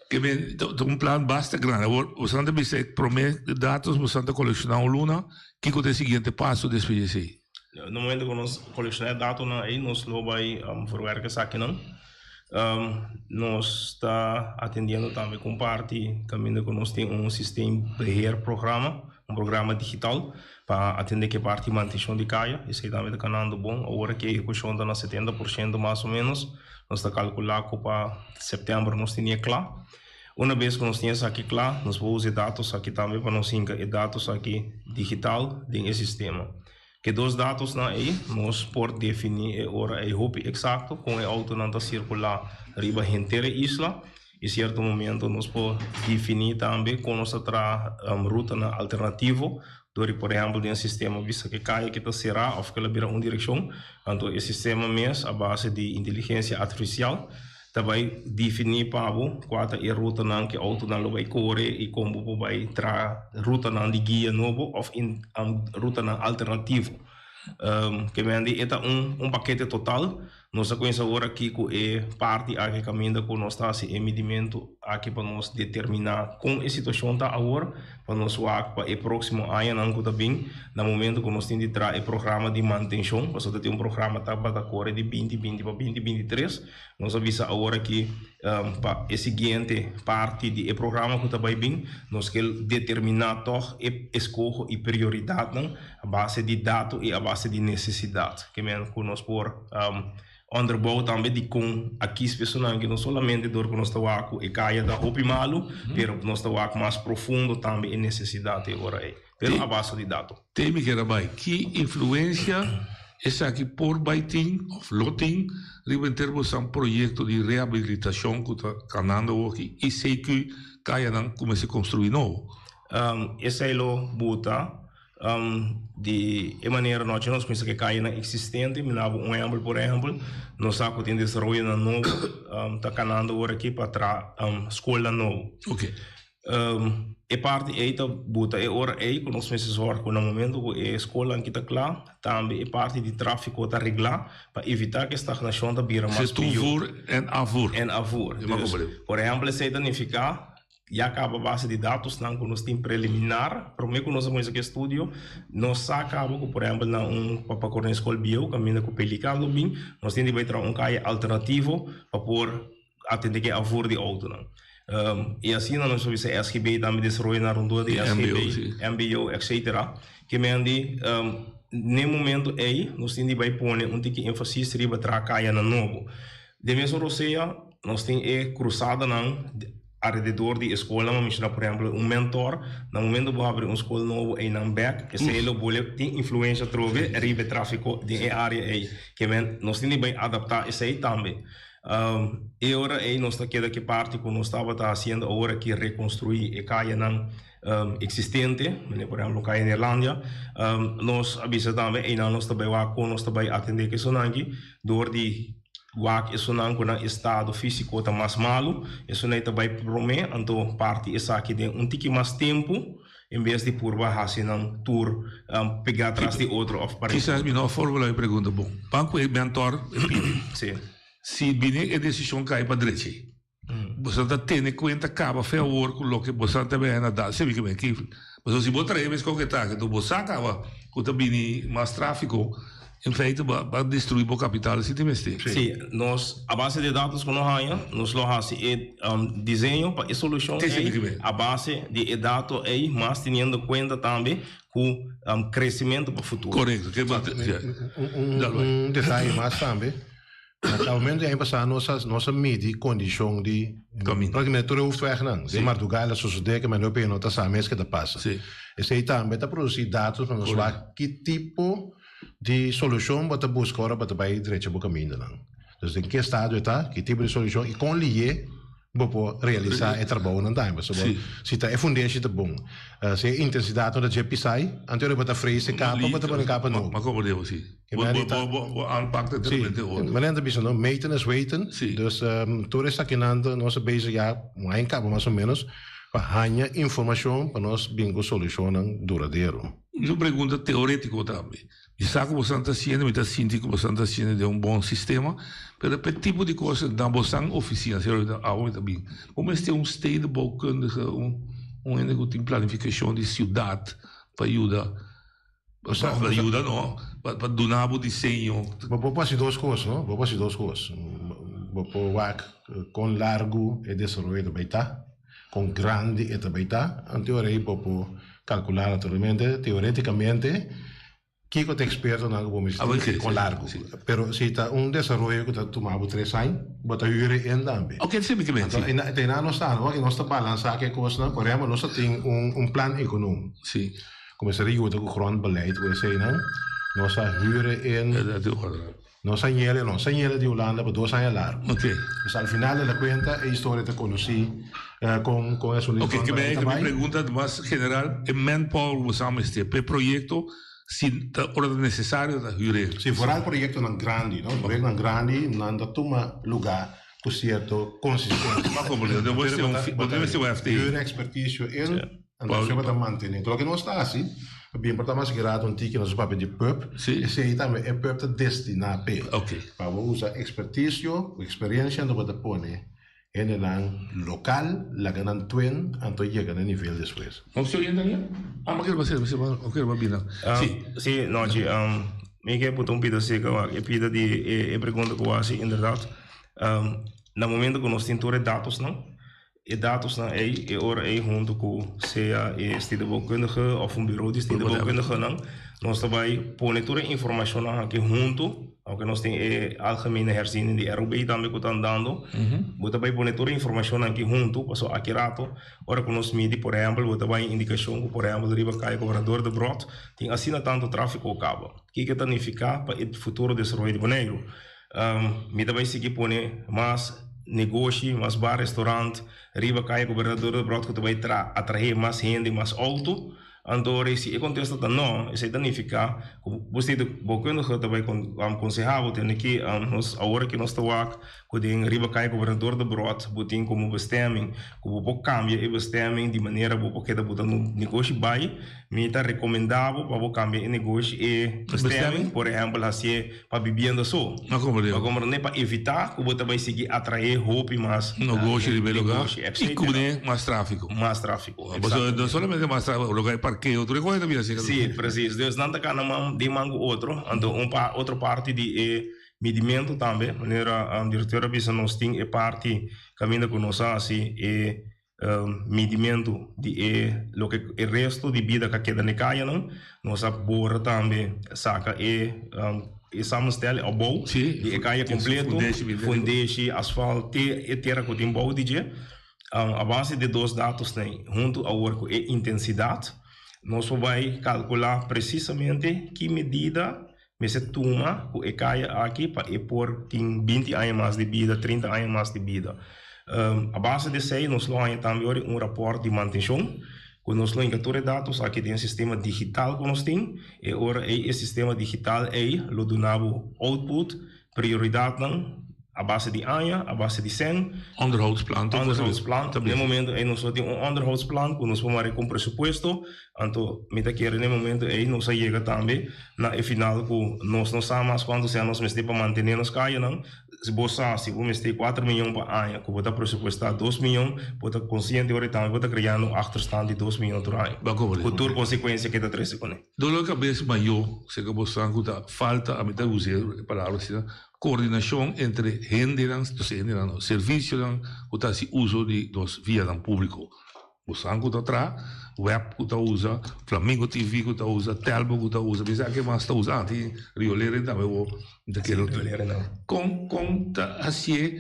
R: Ke men ta un plan basta grandi. Awor boso ta bisa e promé datos boso ta kolekshoná un luna kiko ta e siguiente paso despues di esei?
S: Na momento ku nos kolekshoná e datonan ei nos lo bai verwerka esakinan. Nos ta atendiendo tambe ku un parti kaminda ku nos tin un systeembeheerprogramma. Un programa digital pa atende ku e parti mantenshon di kaya. Esei tambe ta kanando bon. Awor ku e ehekushon ta na 70% mas o ménos. Nos ta kalkulá ku pa sèptèmber nos tene e kla. Una bes ku nos tin esaki kla, nos por usa e datos aki tambe pa nos hinka e datos aki digital den e sistema. Ku e dos datosnan ei, nos por definí e ora ei hopi eksakto kon e outonan ta sirkulá riba henter e isla. I sierto momento nos por definí tambe kon nos ta traha rutanan alternativo dor di por ehèmpel den e sistema bisa ku e kaya ki ta será òf ku el a bira un direkshon. Anto e sistema mes a base di inteligensia artifisial ta bai definí pa bo kua ta e rutanan ku e outonan lo bai kore i kon bo por bai traha rutanan di guia nobo òf rutanan alternativo. Ke mende e ta un pakete total. Nos a kuminsá awor aki ku e parti aki kaminda ku nos ta hasi e midimentu aki pa nos determiná kon e situashon ta awor, pa nos wak pa e próksimo añanan ku ta bin, na momentu ku nos tin di traha e programa di mantenshon, pasobra ta tin un programa tabata kore di binti binti pa binti binti tres. Nos a bisa awor aki pa e siguiente parti di e programa ku ta bai bin, nos ke determiná tòg e eskoho i prioridatnan A base di dato i a base di nesesidat. Ke men ku nos por onderbouw tambe dikon a kis personan ke no solamente dor ku nos ta wak ku e kaya ta hopi malu, pero nos ta wak mas profundo tambe e nesesidat e ora ei. Pero a base di dato.
R: Te mi kier a bai, ki influensia esaki por bai tin of lo tin riba henter bosan proyekto di rehabilitashon ku ta kanando awoki i CQ kayanan ku mester konstrui nobo?
S: Esei lo buta Di e manera nochi nos cuminsa cu e cayanan existente, mi daba un ehempel, por ehempel, nos sa cu tin desaroyonan nobo ta canando awor aki pa traha scolnan nobo. E parti ey ta buta e ora ey cu nos mester zorg cu na momento cu e scolnan aki ta cla, tambe e parti di trafico ta regla pa evita cu e stagnacion ta bira mas
R: pior. Toevoer en afvoer.
S: En afvoer. Dus, por ehempel, esey ta nifica Ya caba base di datosnan cu nos tin preliminar, prome cu nos a cuminsa cu e estudio, nos sa caba cu por ehempel na un Papa Corné School bieu caminda cu Pelican lo bin, nos tin di bay traha un caye alternativo pa por atende cu e afvoer di autonan. Y asina nos a bisa SGB tambe desaroyo na rondó di SGB, mbo, etc. Ke men di n'e momento ey nos tin di bay pone un tiki enfasis riba traha cayenan nobo. Den mesun rosea nos tin e cruzadanan alrededor di e scolnan, bo menciona por ehempel un mentor, na momento bo habri un scol nobo eynan bek, esey lo bole tin influencia atrobe riba e trafico den e area ey, ke men nos tin di bay adapta esey tambe. E ora ey nos ta keda ke parti cu nos tabata haciendo awor aki reconstrui e cayenan existente, manera por ehempel caya Neerlandia, nos a bisa tambe eynan nos ta bay wak con nos ta bay atende cu esunanki door di Wak esunnan ku nan estado físiko ta mas malu, esunei ta bai promé, anto parti esaki den un tiki mas tempu en bes di purba hasi nan tur pegá tras di otro òf pareu.
R: Kisas mi no a formulá mi pregunta bon. Ban ku e mentor e pidi.
S: Sí.
R: Si bini e desishon kai pa drechi, boso ta tene kuenta kaba fe awor ku loke boso ta bini na dal. Sebe ki ki pasobra si bo trae mes kon ke ta aki, bo sa kaba ku ta bini mas tráfiko. In feite bo a destrui bo kapital si tin mester.
S: Sí, nos a base di datos ku nos haña, nos lo hasi e diseño pa e solushon ei a base di e dato ei, mas teniendo kuenta tambe ku kresimentu pa futuro.
R: Korekto.
T: Un detaye mas tambe, na kabamentu di aña pasá nos a nos a midi kondishon di praktikamente tur e hoofdwegnan. Den Mardugal a sosodé ke mende hopi hende no ta sa mes ke ta pasa. Esei tambe ta produsí datos pa nos wak ki tipo Di solushon bo ta buska ora bo ta bai drecha bo kamindanan. Dus den ke estado e ta, ki tipo di solushon i kon lihé bo por realisá e trabounan tambe. Pasobra bo si ta e fundeshi ta bon, si e intensidat no ta dje pisai, anto ora bo ta freis e kapa bo ta pone kapa nobo.
R: Ma komo debo si. Bo bo aanpak ta totalmente otro.
T: Manera nan ta bisa no, meten is weten. Dus tur esakinan ta nos a bezig ya un aña kaba mas o menos pa haña informashon pa nos bin ku solushonnan duradero.
R: Mi un pregunta teoretico tambe. Mi sa cu bosan ta haciendo, mi ta sinti cu bosan ta haciendo den un bon sistema, pero p'e tipo di cos na bosan oficina, si awo mi ta bin, bo mester un stedenbouwkundige, un un hende cu tin planificacion di ciudad pa yuda, pa yuda no, pa pa duna bo diseño.
T: Bo por haci dos cos, no? Bo por haci dos cos. Bo por wak con largo e desaroyo ta bay ta. Kon grandi e ta bay ta, anto ora ei bo por kalkulá naturalmente, teoretikamente, kiko ta ekspertonan ku bo mester tin i kon largu. Pero si ta un desaroyo ku ta tuma bo tres aña, bo ta hür e en tambe. Anto ta einan nos ta, awor nos ta balansá ku e kosnan. Por ehèmpel, nos ta tin un plan ekonom ku mester a yuda ku grondbeleid ku eseinan. Nos a hür e en. Nos a ñele, nos a ñele di Hulanda pa dos aña largo.
R: Ok.
T: Pues al final de la cuenta e historia ta conoci con con esun di
R: Ok, ke mi mi pregunta ta mas general, e manpower ku boso a mester pa e proyecto si ta ora ta necesario ta huur e?
T: Si, vooral proyectonan grandi, no? Proyectonan grandi nan ta tuma lugar cu cierto consistencia.
R: Bo a comprende, bo mester un, bo mester un FTE.
T: Huur experticio en. Anto esei bo ta mantené. Loke nos ta hasi, ta bien por ta mas grato un tiki nos papia di pub, esei tambe e pub ta destiná p'e. Pa bo usa ekspertisio ku eksperensia anto bo ta pone hendenan lokal laga nan twen anto yega na e nivel despues.
R: Nos ta oyendo aña? Ah, mi a kere pa sera, mi kere pa bira.
S: Si. Si, Nochi, mi ke puta un pida seka wak e pida di e pregunta ku bo hasi, inderdat, na momento ku nos tin tur e datosnan, E datosnan ei e ora ei huntu ku sea e stedenbouwkundige òf un buro di stedenbouwkundigenan nos ta bai pone tur e informashonnan aki huntu, aunke nos tin e algemene herziening di ROB tambe ku ta andando, bo ta bai pone tur e informashonnan aki huntu pasobra aki rato ora ku nos midi por ehèmpel bo ta bai indikashon ku por ehèmpel riba Kaya Gobernador Debrot tin asina tantu tráfiko kaba. Kiko ta nifiká pa e futuro desaroyo di Boneiru? Mi ta bai sigui pone mas negoshi, mas bar, restaurant riba Kaya Gobernador Debrot ku ta bai atraé mas hende, mas outo. Anto ora si e kontesta ta no, esei ta nifiká ku bo stedenbouwkundige ta bai konsehá bo tende ki nos awor ki nos ta wak ku den riba Kaya Gobernador Debrot bo tin komo bestemming ku bo por kambia e bestemming di manera bo por keda buta negoshi bai. Mi ta rekomendá bo pa bo kambia e negoshi e bestemming, por ehèmpel hasié pa bibienda so.
R: No comprende.
S: Pa comprende pa evitá ku bo ta bai sigui atraé hopi mas
R: Negoshi riba e lugá i ku mas tráfiko.
S: Mas tráfiko,
R: exactamente. No solamente mas tráfiko, loke hay parkeo, tur e kohe ta bira asina.
S: Sí, presis. Dus nan ta kana man den man ku otro. Anto un pa otro parti di e midimentu tambe, manera direktor a bisa nos tin e parti kaminda ku nos a hasi e midimentu di e loke e resto di bida ka keda na e kayanan. Nos a bora tambe saka e e samenstel, e opbou di e kaya kompleto, fundeshi, asfalt, te e tera ku tin bou di dje. A base di e dos datosnan huntu awor ku e intensidat nos por bai kalkulá presisamente ki medida mester tuma ku e kaya aki pa e por tin binti aña mas di bida, trinta aña mas di bida. A base di esei nos lo haña tambe ora un rapòrt di mantenshon ku nos lo hinka tur e datos aki den e sistema digital ku nos tin. E ora ei e sistema digital ei lo duna bo output, prioridatnan a base di aña, a base di sèn.
R: Onderhoudsplan.
S: Onderhoudsplan. Den e momento ei nos lo tin un onderhoudsplan ku nos por mara ku un presupuesto. Anto mi ta kere na e momento ei nos a yega tambe na e final ku nos no sa mas kuantu sea nos mester pa mantené nos kayanan. Si bo sa si bo mester kuater miyon pa aña ku bo ta presupuestá dos miyon, bo ta konsiente ora tambe bo ta kreando un achterstand di dos miyon tur aña. Ku tur konsekuensia ke ta trese kuné.
R: Dolor kabes mayó, seka bo sa ku ta falta, ami ta usa e palabra asina, koordinashon entre hendenan, hendenan no, servisionan ku ta hasi uso di nos vianan públiko. Bosan ku ta traha, web ku ta usa, Flamingo TV ku ta usa, Telbo ku ta usa, mi sa ke mas ta usa, ah tin Rioleren tambe bo mi ta kere. Kon kon ta hasié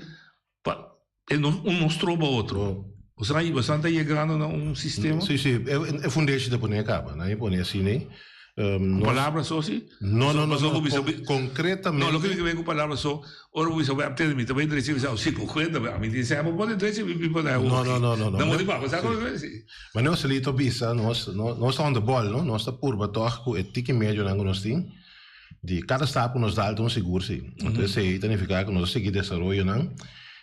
R: pa e no un no stroba otro? Bosan bosan ta yegando na un sistema?
T: Si si, e fundeshi ta pone kaba, nan e pone asina ei.
R: Ku palabra so si?
T: No, no, no, no, concretamente.
R: No, loke mi ke men ku palabra so, ora bo bisa web tele mi ta bai drechi, mi bisa, oh si, ku kuenta, ami tin sèn, bo pone drechi, mi pone awor.
T: No, no, no, no, no.
R: No moti papia, sa kon mi si?
T: Ma nos Celito bisa, nos, nos ta on the ball, no? Nos ta purba tòg ku e tiki medionan ku nos tin, di kada stap ku nos dal ta un sigur si. Anto esei ta nifiká ku nos a sigui desaroyonan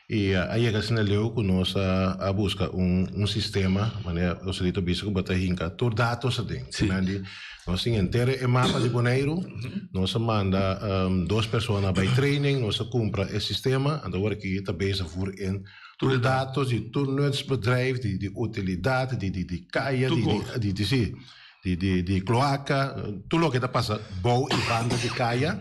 T: i a yega asina leu ku nos a buska un un sistema, manera Joselito bisa ku bo ta hinka tur datos aden. Di nos tin henter e mapa di Boneiru, nos a manda dos persona bai training, nos a kumpra e sistema, anto awor aki ta bezig voer in tur datos di tur nutsbedrijf, di di utilidat, di di di kaya, di di di si. Di di di kloaka, tur loke ta pasa bou i banda di kaya.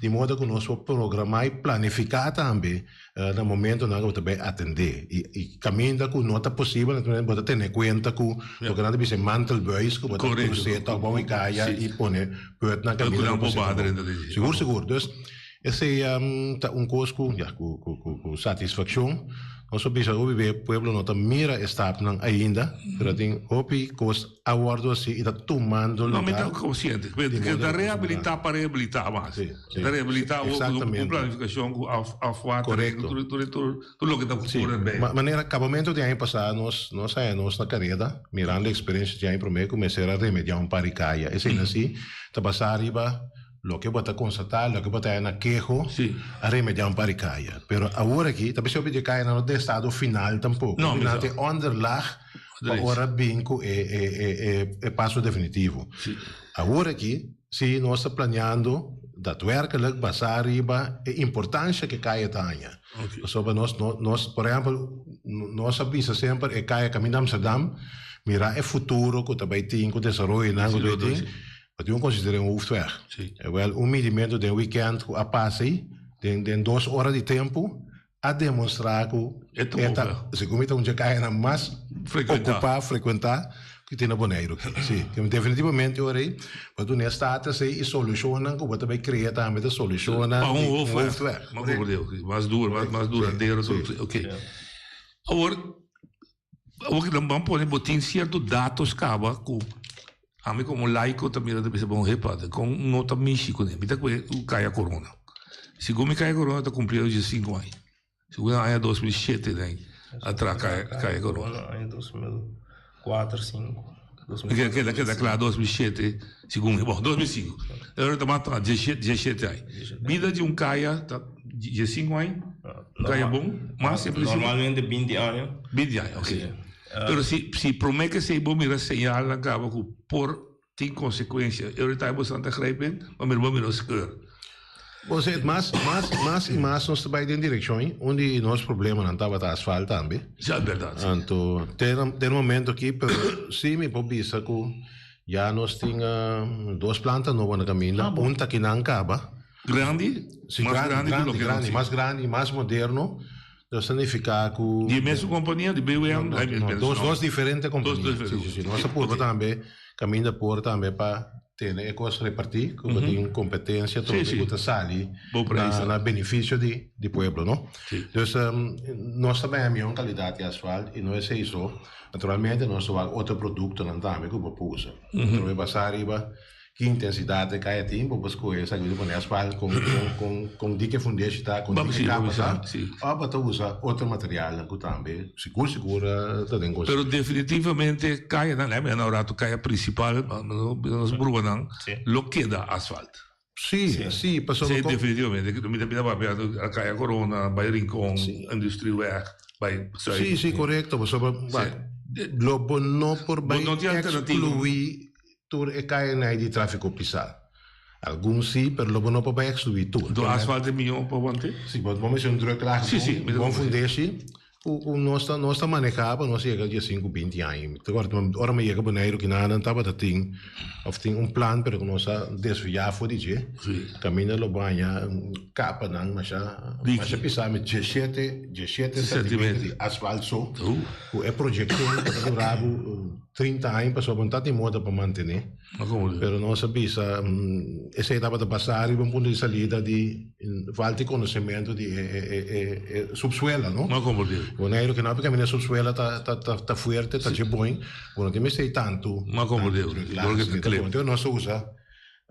T: Di moda ku nos por programá i planifiká tambe na momentonan ku bo ta bai atendé. I i kaminda ku no ta posibel naturalmente bo ta tene kuenta ku loke nan ta bisa e mantelbuis ku bo ta krus'é tòg bou e kaya i pone pùtnan kaminda ku bo por Sigur sigur. Dus esei ta un kos ku ya ku ku satisfakshon nos por bisa hopi be pueblo no ta mira e stapnan ainda pero tin hopi kos a wordo haci y ta tumando
R: No, mi
T: lugar.
R: ta consciente.
T: Di modo
R: Ta
T: ku nos
R: rehabilita pa rehabilita mas.
T: Sí, sí.
R: Ta rehabilita awor ku
T: Exactamente.
R: planificacion ku af afwater
T: Correcto.
R: tur tur tur tur loke ta
T: Sí.
R: ocurre bij.
T: Ma manera acabamento di aña pasá nos nos haya nos na careda mirando e experiencia di aña prome ku mester a remedia un par di caya. Esei si ta basá riba loke bo ta constata, loke bo ta haya na keho a remedia un par di caya. Pero awor aki ta bisa hopi di e cayanan no ta den estado final tampoco.
R: No, mi
T: Nan
R: sa.
T: ta e onderlaag Pa ora bin ku e e e e e paso definitivo. Awor aki si nos ta planeando daadwerkelijk basá riba e importansha ku e kaya ta haña. Pasobra nos no nos por ehèmpel nos a bisa semper e kaya kaminda Amsterdam mira e futuro ku ta bai tin ku desaroyonan ku ta bai tin bo tin ku konsider'é un hoofdweg. Wèl un midimentu den wikènt ku a pasa ei den den dos ora di tempu a demonstrá ku e ta, segun mi ta un dje kayanan mas okupá, frekuentá, ku tin na Boneiru. Sí, definitivamente ora ei bo duna e status ei i solushonnan ku bo ta bai krea tambe ta solushonnan
R: Pa
T: di
R: un
T: un
R: hoofdweg.
T: hoofdweg.
R: Mas komprendé, mas duro, mas duradero, oké. Awor, Awor ki nan pone bo tin cierto datos caba cu ami como laico ta mira ta bisa bon hepa con no ta mishi cune mi ta cue caya corona segun mi caya corona ta cumpliendo diescinco aña segun aña 2007 den atra caya caya corona.
S: Aña 2004 cinco.
R: Keda keda cla 2007 segun mi bon 2005 pero ta mas ta diesshete aña bida di un caya ta diescinco aña un caya bon mas en principio
S: Normalmente binti aña.
R: Binti aña ok pero si si prome ke esey bo mira señalnan caba cu por tin consecuencia e ora ta bo santa grijp in bo mira bo mira skeur.
T: Bo sa mas mas mas y mas nos ta bay den direccion unda nos problemanan tabata asfalt tambe.
R: Ja, es berdad. Si.
T: Anto te den momento aki pero si mi por bisa cu ya nos tin dos planta nobo na caminda, un ta kinan caba.
R: Grandi?
T: Si,
R: Mas
T: grandi,
R: grandi cu
T: grandi,
R: loke nos
T: grandi,
R: tin.
T: mas grandi, mas moderno. Nos ta nifica cu.
R: Di e mesun compania, di BWM?
T: No, no, no, dos, dos diferente compania.
R: Dos diferente.
T: Si, si, si. Nos ta purba tambe, caminda por tambe pa tene e cos reparti, cu bo tin competencia tur cu ta sali na, na beneficio di, di pueblo, no? Dus, nos ta bay a mion calidad di asfalt y no esey so. Naturalmente nos ta wak otro productonan tambe cu bo por usa. Nos ta bay basa riba Ki intensidat e kaya tin bo por skohe esaki bo ta pone asfalt kon kon kon dik e fundeshi ta kon dik e kapa ta òf bo ta usa otro materialnan ku tambe sigur sigur ta den
R: Pero definitivamente kayanan lei mira un rato kaya prinsipal nos bruanan lo keda asfalt.
T: Si si pasobra
R: Si definitivamente mi ta bira papia kaya Corona bai Rincon Industrieweg bai
T: Si si korekto pasobra lo bo no por bai ekskluí Tur e kayanan di trafiko pisá. Algun si, pero lo bo no por bai ekskluí tur.
R: Do asfalt e mihó pa want'é?
T: Si, bo mester un druk laag bon, bon fundeshi ku ku nos ta nos ta manehá pa nos yega dia sinku binti aña. Mi ta kòrda ora mi yega Boneiru kinanan tabata tin òf tin un plan pero ku nos a desviá for di dje. Kaminda lo bo haña kapanan masha masha pisá mi dieshete dieshete sentimeter di asfalt so ku e proyekshon ku ta dura bo 30 aña pasobra no ta tin moda pa mantené. Pero nos a bisa esei tabata basá riba un punto di salida di falta di konosementu di e subsuela, no? Boneiru ke no a kaminda e subsuela ta fuerte, ta dje bon, bo no tin mester di tantu druk. Nos a usa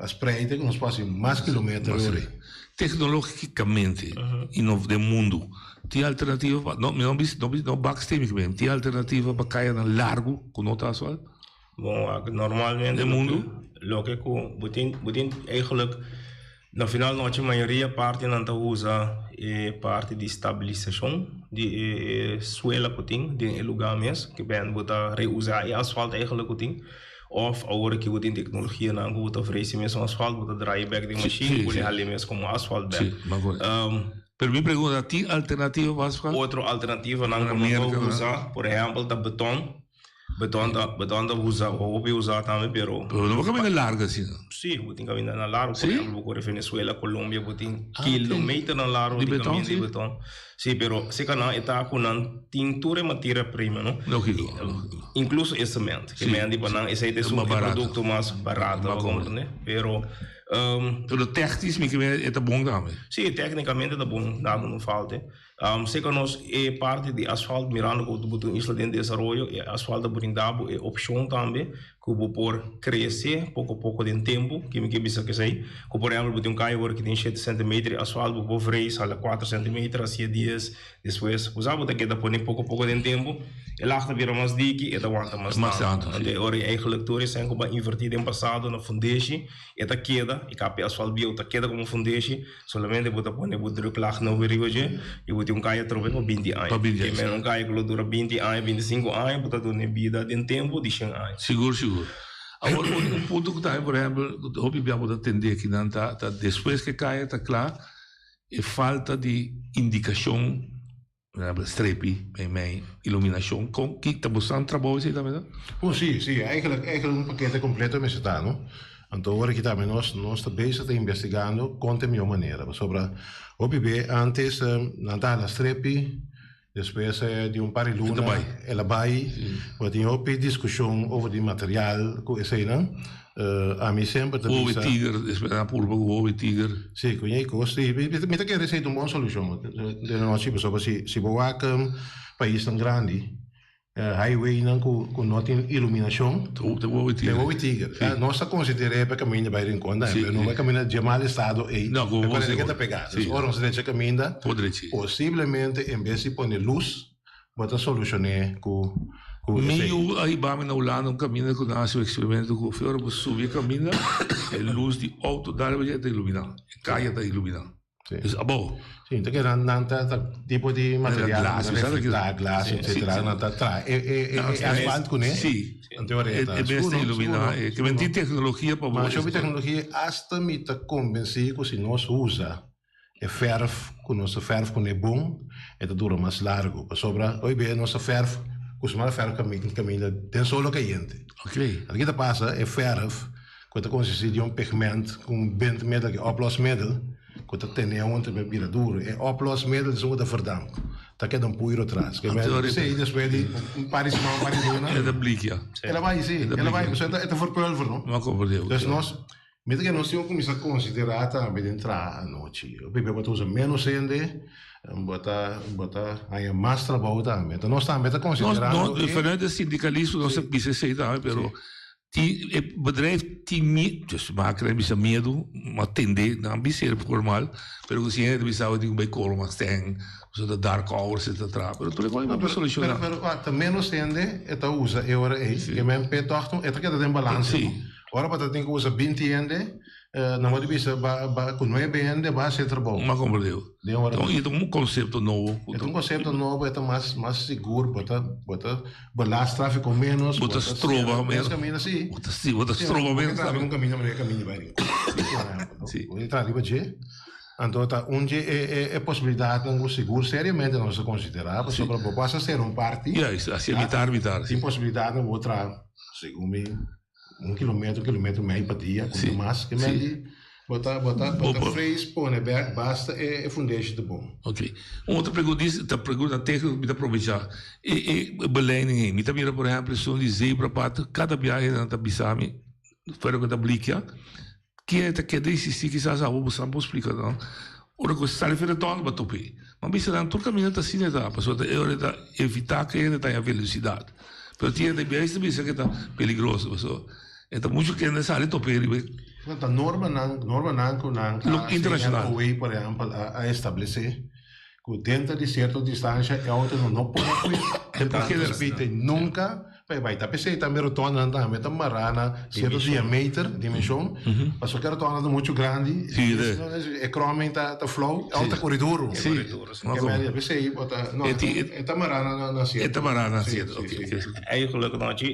T: spreite ku nos por hasi mas kilometer ora.
R: Teknologikamente i no den mundu tin alternativa pa no mi no bisa no no baksteen mi kimen tin alternativa pa kayanan largu ku no ta asfalt?
S: Bon wak normalmente
R: Den mundu?
S: Loke ku bo tin bo tin eigenlijk na final nochi mayoria partinan ta usa e parti di stabilisashon di e suela ku tin den e luga mes ke ben bo ta reusa e asfalt eigenlijk ku tin. Of awor aki bo tin teknologianan ku bo ta ofrece mesun asfalt, bo ta draai bek den machine, bo hali mes komo asfalt bek.
R: Pero mi pregunta, tin alternativa pa asfalt?
S: Otro alternativanan ku nan por usa, por ehèmpel ta beton. Beton ta, beton ta usa, hopi usa tambe, pero.
R: Pero no bo caminda largo asina.
S: Si, bo tin camindanan largo. Por ehempel, bo core Venezuela, Colombia, bo tin kilometernan largo
R: Di
S: di
R: beton,
S: caminda
R: si?
S: di beton. Si, pero seca nan e ta cu nan tin tur e materia prima, no?
R: Logico, logico.
S: Incluso e cement.
R: Si.
S: Ke men di pa nan esey ta esun
R: Mas
S: e
R: barato.
S: producto mas barato,
R: Mas
S: bo
R: comprende.
S: comprende? Pero.
R: Pero technisch mi ke men e ta bon tambe.
S: Si, tecnicamente ta bon, nada no falte. Seca nos e parti di asfalt, mirando cu bo ta un isla den desaroyo, e asfalt ta brinda bo e opcion tambe cu bo por crece poco poco den tempo. Ki mi ke bisa cu esey? Cu por ehempel bo tin un caya awor ki tin shete centimeter di asfalt, bo por vrees hala cuatro centimeter, hacia dies, despues bo sa bo ta keda pone poco poco den tempo, e lag ta bira mas diki, e ta wanta mas tanto. Anto e ora ei eigenlijk tur esnan cu bo a inverti den pasado na fundeshi, e ta keda, e kapi asfalt bieu ta keda como fundeshi. Solamente bo ta pone bo druklaag nobo riba dje y bo tin un kaya atrobe pa binti aña.
R: Pa binti aña,
S: Ke men un kaya ku lo dura binti aña, binti sinku aña, bo ta duna e bida den tempu di shen aña.
R: Sigur, sigur. Awor, un, un punto ku tambe, por ehempel, ku hopi bia bo ta tende akinan ta, ta despues ku e kaya ta kla, e falta di indikashon, por ehempel, strepi, mei mei, iluminashon, kon, ki, ta boso trabou esei tambe ta?
T: Oh, si, si. Eigenlijk, eigenlijk un pakete kompleto mester ta, no? Anto ora ki tambe nos nos ta bezig ta investigando kon ta e mihó manera pasobra hopi be antes nan ta hala strepi despues di un par di luna el a bai bo tin hopi diskushon over di material ku eseinan ami semper ta
R: bisa. Wowe tiger despues nan a purba ku wowe tiger.
T: Si ku ñei kos si mi ta kere esei ta un bon solushon den nochi pasobra si bo wak paisnan grandi Highwaynan ku ku no tin iluminashon.
R: Te wowi tiger.
T: Te wowi tiger.
R: Si.
T: Nos ta konsider'é pa kaminda bai Rincon tambe, pero no bai kaminda dje mal estado ei.
R: No, ku
T: E parece ke ta pegá.
R: Si.
T: Dus ora nos drecha kaminda,
R: Por drechi.
T: posiblemente en bes di pone lus, bo ta solushoné ku ku
R: Mi
T: esei.
R: yu a hiba mi na Hulanda un kaminda ku nan a hasi un eksperimento ku ora bo subi e kaminda, e lus di outo dal bo dje ta iluminá, e kaya ta iluminá.
T: Sí.
R: Abou.
T: Sí, ta keda nan ta ta tipo di material
R: Glas,
T: ta reflecta glas, etcetera. Nan ta traha e e e asfalt kuné.
R: Sí.
T: Anto ora
R: E
T: ta
R: e mester ilumina. Ke men tin tecnologia pa
T: Mas hopi tecnologia hasta mi ta konbensí ku si nos usa e verf ku nos ta verf kuné bon e ta dura mas largu. Pasobra hoy bia nos ta verf kustumá ta verf kaminda den solo kayente.
R: Oké.
T: Anto ki ta pasa e verf ku ta konsistí di un pigment ku un bindmiddel, ki oplosmiddel, ku ta tene huntu pa e bira duru. E oplosmiddel esun ku ta verdamp, ta keda un puiro tras. Ke men p'esei despues di un par di siman, un par di luna.
R: E ta blikia.
T: El a bai, si, el a bai, pasobra e ta verpulver, no?
R: No a komprendé.
T: Dus nos, mi ta kere nos tin ku kuminsá konsiderá tambe den traha anochi. Hopi bia bo ta usa ménos hende, bo ta, bo ta haña mas trabou tambe. Enton nos tambe ta konsiderando
R: Nos, vanuit e sindikalismo nos a bisa esei tambe, pero Tin e bedrijf tin miedu, dus maak bisa miedu, ma tende nan bisa e formal, pero ku si hende ta bisa awe tin ku bai koro mas ten, pasobra ta dark hours e ta traha, pero tur e kos bo por soluciona.
T: Pero pero ta menos hende e ta usa e ora ei, e men p'e tòg e ta keda den balansa. Ora bo ta tin ku usa binti hende, Nan bo di bisa ba ba ku nuebe hende ba hasi e trabou.
R: M'a komprendé.
T: Den ora.
R: Enton e ta un konsepto nobo.
T: E ta un konsepto nobo, e ta mas mas sigur, bo ta bo ta belast trafiko menos.
R: Bo ta stroba menos.
T: Menos kaminda si.
R: Bo ta si, bo ta stroba menos.
T: Bo ta un kaminda manera kaminda bai riba.
R: Si.
T: Si. Bo ta traha riba dje. Anto ta un dje e e e posibilidatnan ku sigur seriamente nos ta konsiderá pasobra bo por hasta sera un parti.
R: Juist, hasi mitar mitar.
T: Tin posibilidatnan ku bo traha segun mi. Un kilometro, kilometro mei pa dia, ku no mas. Ke men di, bo ta, bo ta, bo ta frees pone bek basta e e fundeshi ta bon.
R: Ok. Un otro pregunta, dis ta pregunta técnico mi ta probecha. E e beleiding ei, mi ta mira por ehempel esun di zebrapad, kada biahe nan ta bisa mi, fuera ku ta blikia, Ken ta keda insistí kisas abo bo sa por splika nan ora ku sali for e tònel bo top'é. Ma bisa nan tur kaminda ta asina ta pasobra ta e ora ta evitá ku e hende ta haña velosidat. Pero tin hende biaha ta bisa ku ta peligroso pasobra e ta muchu kende sali top'é riba e.
T: No ta normanan normanan ku nan a
R: Internashonal.
T: CNOA por ehèmpel a establesé ku denter di sierto distansha e outonan no por a kue tantu speed nunka Pa e bai ta p'esei tambe rotondanan tambe ta mará na sierto diameter, dimenshon, pasobra ke rotonda ta muchu grandi, e kromming ta ta flou, òf ta kore duru. Ke mei p'esei bo ta, no, e ta mará na na sierto.
R: E ta mará na sierto, oke.
S: Eigenlijk nochi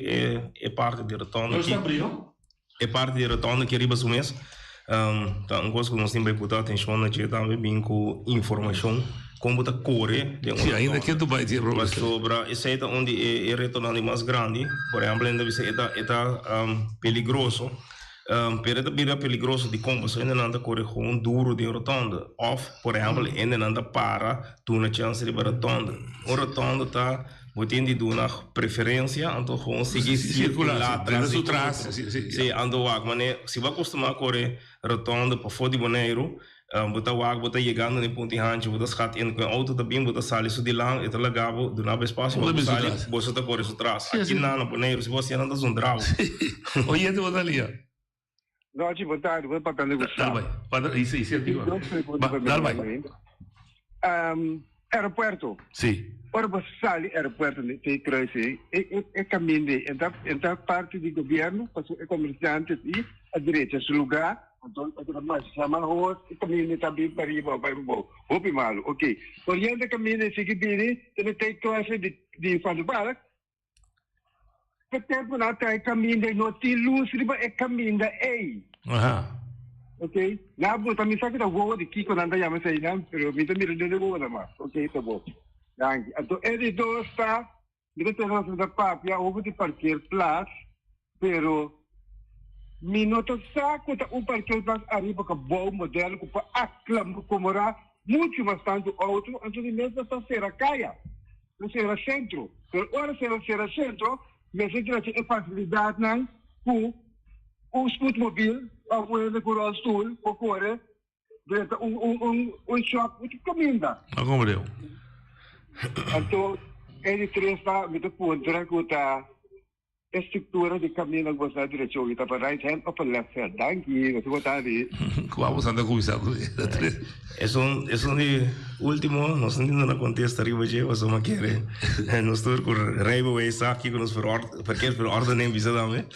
S: e parti di rotonda aki, e parti di rotonda aki riba su mes ta un kos ku nos tin bai puta atenshon na dje tambe bin ku informashon. Kon bo ta kore den un
R: Sí, ainda ke Dubai tin problema.
S: Pasobra esei ta un di e e retonan di mas grandi. Por ehempel hende ta bisa e ta e ta peligroso. Pero e ta bira peligroso dikon? Pasobra hendenan ta kore gewoon duru den rotonde. Òf por ehempel hendenan ta para duna chèns riba rotonde. Un rotonde ta bo tin di duna preferensia anto gewoon sigui sirkulá tras di otro. Sí, anto wak manera si bo a kustumá kore rotonde pafó di Boneiru Bo ta wak, bo ta yegando na e punto di hanchi, bo ta skat in ku e outo ta bin, bo ta sali su dilan, e ta laga bo, duna bo espasio pa bo sali, boso ta kore su tras. Aki nan na Boneiru, si bo hasié nan ta zundra bo.
R: Oyente bo ta lia.
E: Nochi, bo tardi, bo ta papia ku
R: Dal bai. Dal bai.
E: Aeropuerto.
R: Sí.
E: Ora bo sali aeropuerto te e kruis ei, e kaminda ei e ta parti di gobierno pasobra e komersiantes ei a drecha su luga, anto e ta masha mahos e kaminda ta bin pariba o bai pabou. Hopi malu. Ok. Oriente kaminda ei sigui bini te na te kruis di Van der Valk. E tempu nan ta e kaminda ei no tin lus riba e kaminda ei.
R: Aha.
E: Ok. Nan a buta mi sa ku ta wowo di kiko nan ta yama eseinan, pero mi ta mira den e wowo nan mas. Ok, ta bon. Danki. Anto e di dos ta, mi ta pensa nos ta papia over di parkeerplaats, pero mi no ta sa ku ta un parkeerplaats ariba ku bou modelo ku por akomodá muchu mas tantu outo, anto di mes nos ta sera kaya. Lo sera sentro. Pero ora sera sera sentro, mester trece e facilidadnan cu un scootmobiel of un hende cu rolstoel por core drenta un un un un shop cu caminda.
R: A como deu?
E: Anto e di tres ta mi ta puntra cu ta E structura di caminda cu bo sta direccion y ta pa right hand of pa left hand? Danki, nos bo ta di.
R: Cua bo sta cuminsa cu e?
S: Esun esun di ultimo nos no tin duna contesta riba dje pasobra mi a kere nos tur cu rijbewijs sa kico nos verordening bisa tambe.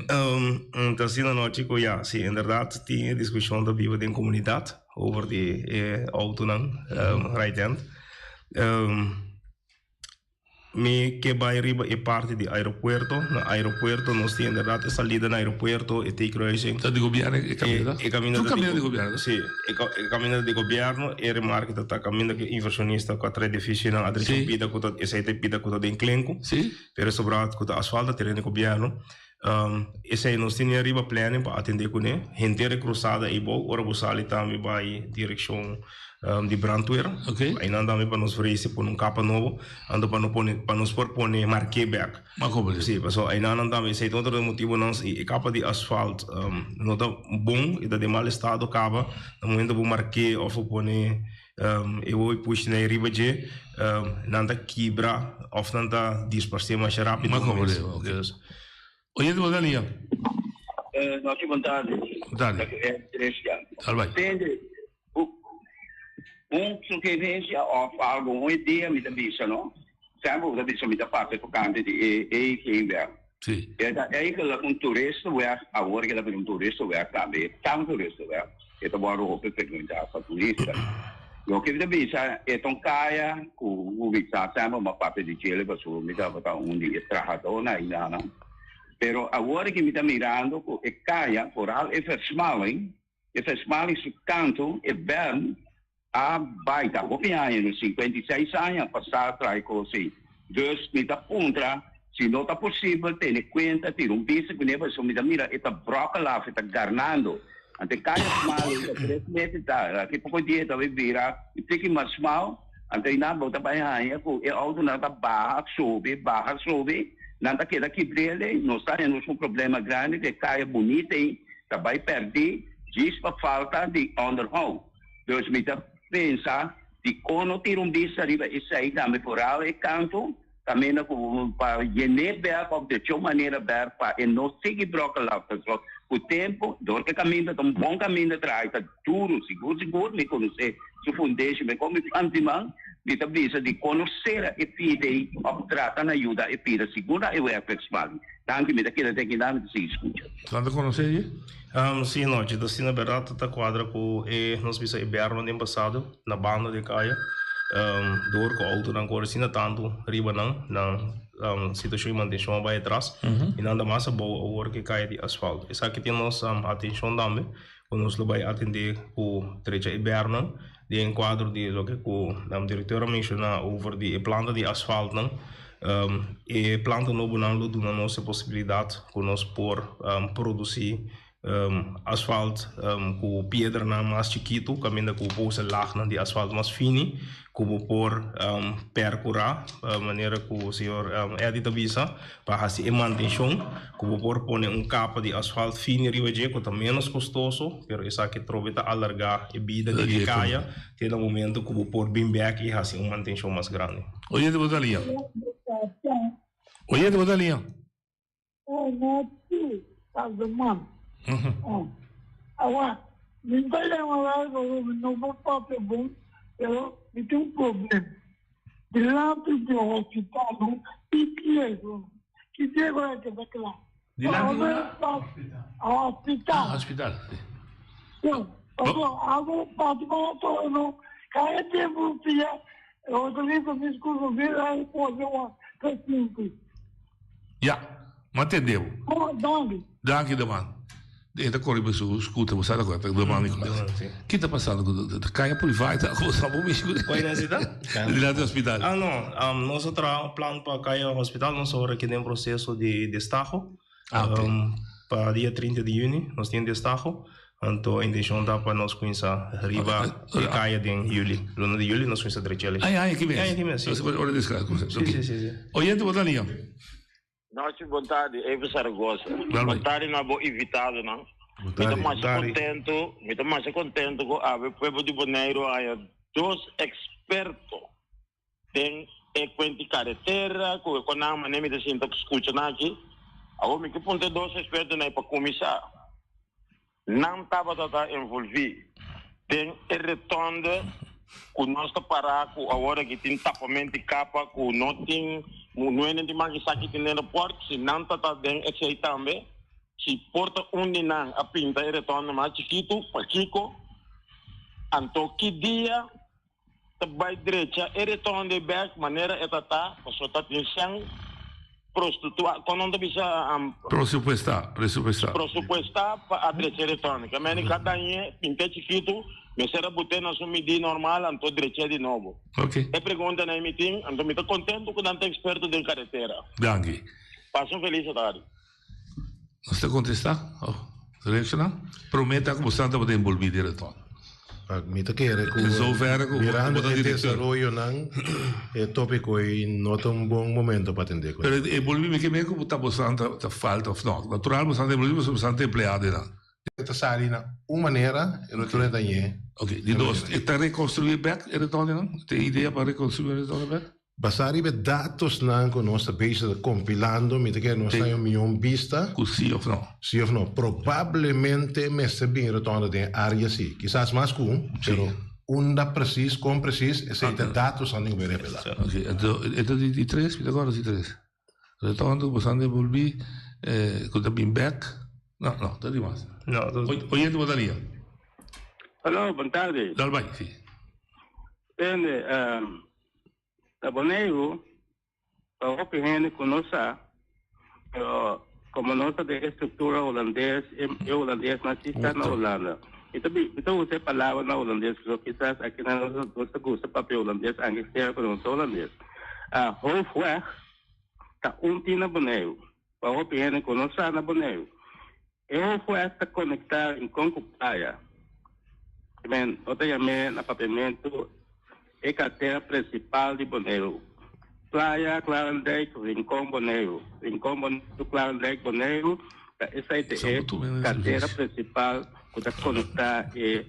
S: Ta asina no chico ya si inderdaad tin e discusion ta biba den comunidad over di e autonan right hand. Mi ke bai riba e parti di aeropuerto. Na aeropuerto nos tin inderdat e salida na aeropuerto, e T-kruising.
R: Ta di gobierno e kaminda?
S: E kaminda
R: Tur kaminda di gobierno?
S: Si, e kaminda di gobierno. E remarke ta ta kaminda ku inversionista ku a trae edificionan a drecha un pida ku ta, esei ta e pida ku ta den klenku. Pero sobrá ku ta asfalto ta tereno di gobierno. Esei nos tene ariba planning pa atende kuné. Henter e krusada ei bou ora bo sali tambe bai direkshon di brandweer. Einan tambe pa nos vrese pone un kapa nobo anto pa no pone pa nos por pone marke bek. Si, pasobra einanan tambe esei ta otro di e motibonan si e kapa di asfalt no ta bon e ta den mal estado kaba na momento bo marke òf bo pone E hopi pushi na e riba dje, nan ta kibra of nan ta disparsé masha rápido.
R: Mas como de, ok. Oyente bo ta lia.
U: Nochi bon tardi.
R: Bon tardi. Tal bai.
U: Tende, un sugerencia of algo, un idea mi ta bisa no. Semper bo ta bisa mi ta papia tocante di e EG-weg.
R: Sí.
U: E ta eigenlijk un toeristenweg, awor ke ta bira un toeristenweg tambe, e ta un toeristenweg, e ta wòrdu hopi frekuentá pa turista. Loke mi ta bisa, e ta un kaya ku mi sa semper mi a papia di djele pasobra mi tabata un di e trahadónan ayinanan. Pero awor ke mi ta mirando ku e kaya, foral e versmalling, e versmalling su kantu, e berm, A bai ta hopi aña, no 56 aña pasá trae kos ei. Dus mi ta puntra si no ta posibel tene kuenta tira un bista kuné pasobra mi ta mira e ta bròkel af, e ta garnando. Anto e kaya smal ei ta tres meter ta, aki poko dia e ta bai bira un tiki mas smal, anto einan bo ta bai haña ku e outonan ta baha subi, baha subi, nan ta keda kibrel ei. Nos ta haña nos un problema grandi ku e kaya bunita ei ta bai pèrdí djis pa falta di ònderhou. Dus mi ta pensa dikon no tira un bista riba esei tambe foral e kanto kaminda ku pa yené bèk òf de tjou manera bèk pa e no sigui bròkel af pasobra ku tempu dor ku e kaminda ta un bon kaminda traha e ta duru sigur sigur mi konosé su fundeshi mi komo mi plantiman mi ta bisa dikon no sera e pida ei òf trata na yuda e pida sigur na e wèkversmalling. Danki mi ta keda te akinan mi ta sigui skucha.
R: Nan ta konosé dje?
S: Sí, no, dje ta asina bèrdat ta kuadra ku e nos bisa e bèrnan den pasado na banda di kaya dor ku outonan kore asina tantu riba nan, nan situashon di mantenshon a bai atras i nan ta mas abou awor ku e kaya di asfalto. Esaki tin nos atenshon tambe. ku nos lo bai atendé ku drecha e bèrmnan den kuadro di loke ku direktor a menshoná over di e planta di asfaltnan. E planta nobonan lo duna nos e posibilidat ku nos por produsí Asfalt ku piedranan mas chikitu kaminda ku bo por usa lagnan di asfalt mas fini ku bo por perkurá manera ku señor Eddy ta bisa pa hasi e mantenshon ku bo por pone un kapa di asfalt fini riba dje ku ta ménos kostoso pero esaki trobe ta alargá e bida di e kaya te na momento ku bo por bin bèk i hasi un mantenshon mas grandi.
R: Oyente bo ta liña. Oyente bo ta liña.
D: Oh, no ti, Salomon. Oh, awa, mi ta yama lai pasobra mi no por papia bon, pero mi tin un problem. Dilanti di hospital no tin Diego. Ki Diego e ke ta kla?
R: Dilanti unda?
D: Hospital.
R: Ah, hospital.
D: Sí, pasobra algo pasa con otro no. Cada tempo pia, otro listo mi disculpa, mi a pone un paciente.
R: Ya, m'a tende bo.
D: Oh, danki.
R: Danki, Deman. E ta kore su scooter, bo sa ta kore, Deman Nicolas.
S: Si.
R: Ki ta pasando ku ta kaya privá ta ku sa bo mishi ku.
S: Koi den si ta?
R: Dilanti hospital.
S: Ah no, nos a traha un plan pa kaya hospital, nos awor aki den proseso di destaho.
R: Ah, ok.
S: Pa dia 30 di juni nos tin destaho, anto intencion ta pa nos cuminsa riba e caya den juli. Luna di juli nos cuminsa drechele.
R: Ay, ay, aki mes.
S: Ay, aki mes, si.
R: Ora descarga cuminsa.
S: Si, si, si, si.
R: Oyente, bo ta liga.
V: Nochi, bon tardi, Ever Zaragoza.
R: Dal
V: Bon tardi na bo invitadonan.
T: Bon
V: Mi ta
T: tardi.
V: masha contento, mi ta masha contento cu awe pueblo di Boneiru a haya dos experto Den e kuenti karetera ku e konan manera mi ta sinta skucha nan aki. Awor mi ke puntra e dos ekspertonan ei pa kuminsá. Nan tabata ta envolví den e retonde ku nos ta pará ku awor aki tin tapament di kapa ku no tin nuenen tin mas ki sa ki tin den report si nan ta ta den esei tambe si por ta un di nan a pinta e retonde mas chikitu pakiko anto ki dia ta bai drecha e retonde bek manera e ta ta, pasobra ta tin sèn prostituá, kon nan ta bisa?
R: Prosupuestá, presupuestá.
V: Prosupuestá pa a drecha e retonde. Ke meni ka dañ'é, pint'é chikitu, mester a but'é na su midí normal, anto drech'é di nobo.
R: Ok.
V: E preguntanan mi tin, anto mi ta kontentu ku nan ta eksperto den karetera.
R: Danki.
V: Pasa un felis atardi.
R: Nos ta contesta? Oh, reacciona? Prome ta cu bo santa bo ta envolvi den reton.
T: Mi ta kere cu
R: In zoverre cu
T: mirando
R: bo ta
T: e
R: director.
T: desaroyonan e topico ey no ta un bon momento pa atende cu
R: Pero
T: e.
R: envolvi mi ke men cu bo ta bo santa ta falta of no. Natural bo santa envolvi pasobra bo santa empleado eynan.
T: E ta sali na un manera e otro e ta ñe.
R: Ok, di dos, e ta reconstrui bek e reton eynan? Tin idea pa reconstrui e reton bek?
T: Basá riba e datosnan ku nos ta bezig ta kompilando, mi ta kere nos haña un mion bista.
R: Ku sí òf no.
T: Sí òf no. Probablemente mester bin rotonda den e área sí. Kisas mas ku un, pero unda presis, kon presis, esei ta datosnan tin ku bai revelá.
R: Ok, anto e ta di tres, mi ta kòrda di tres. Rotonda ku boso a debolbí ku ta bin bèk. No, no, ta di mas.
S: No,
R: Oyente bo ta lia.
W: Aló, bon tardi.
R: Dal bai, sí.
W: Tende, Na Boneiru ta hopi hende ku no sa, pero komo nos ta den e struktura hulandes, e hulandesnan si sta na Hulanda. Mi ta mi ta usa e palabra na hulandes pasobra kisas aki nan nos ta gusta papia hulandes anke sea ku nos ta hulandes. Hoofdweg ta un tin na Boneiru, pa hopi hende ku no sa na Boneiru. E hoofdweg ta konektá Rincon ku Playa. Men, bo ta yam'é na papiamentu e kartera prinsipal di Boneiru. Playa, Kralendijk, Rincon, Boneiru. Rincon, Boneiru, Kralendijk, Boneiru ta esei ta e kartera prinsipal ku ta konektá e,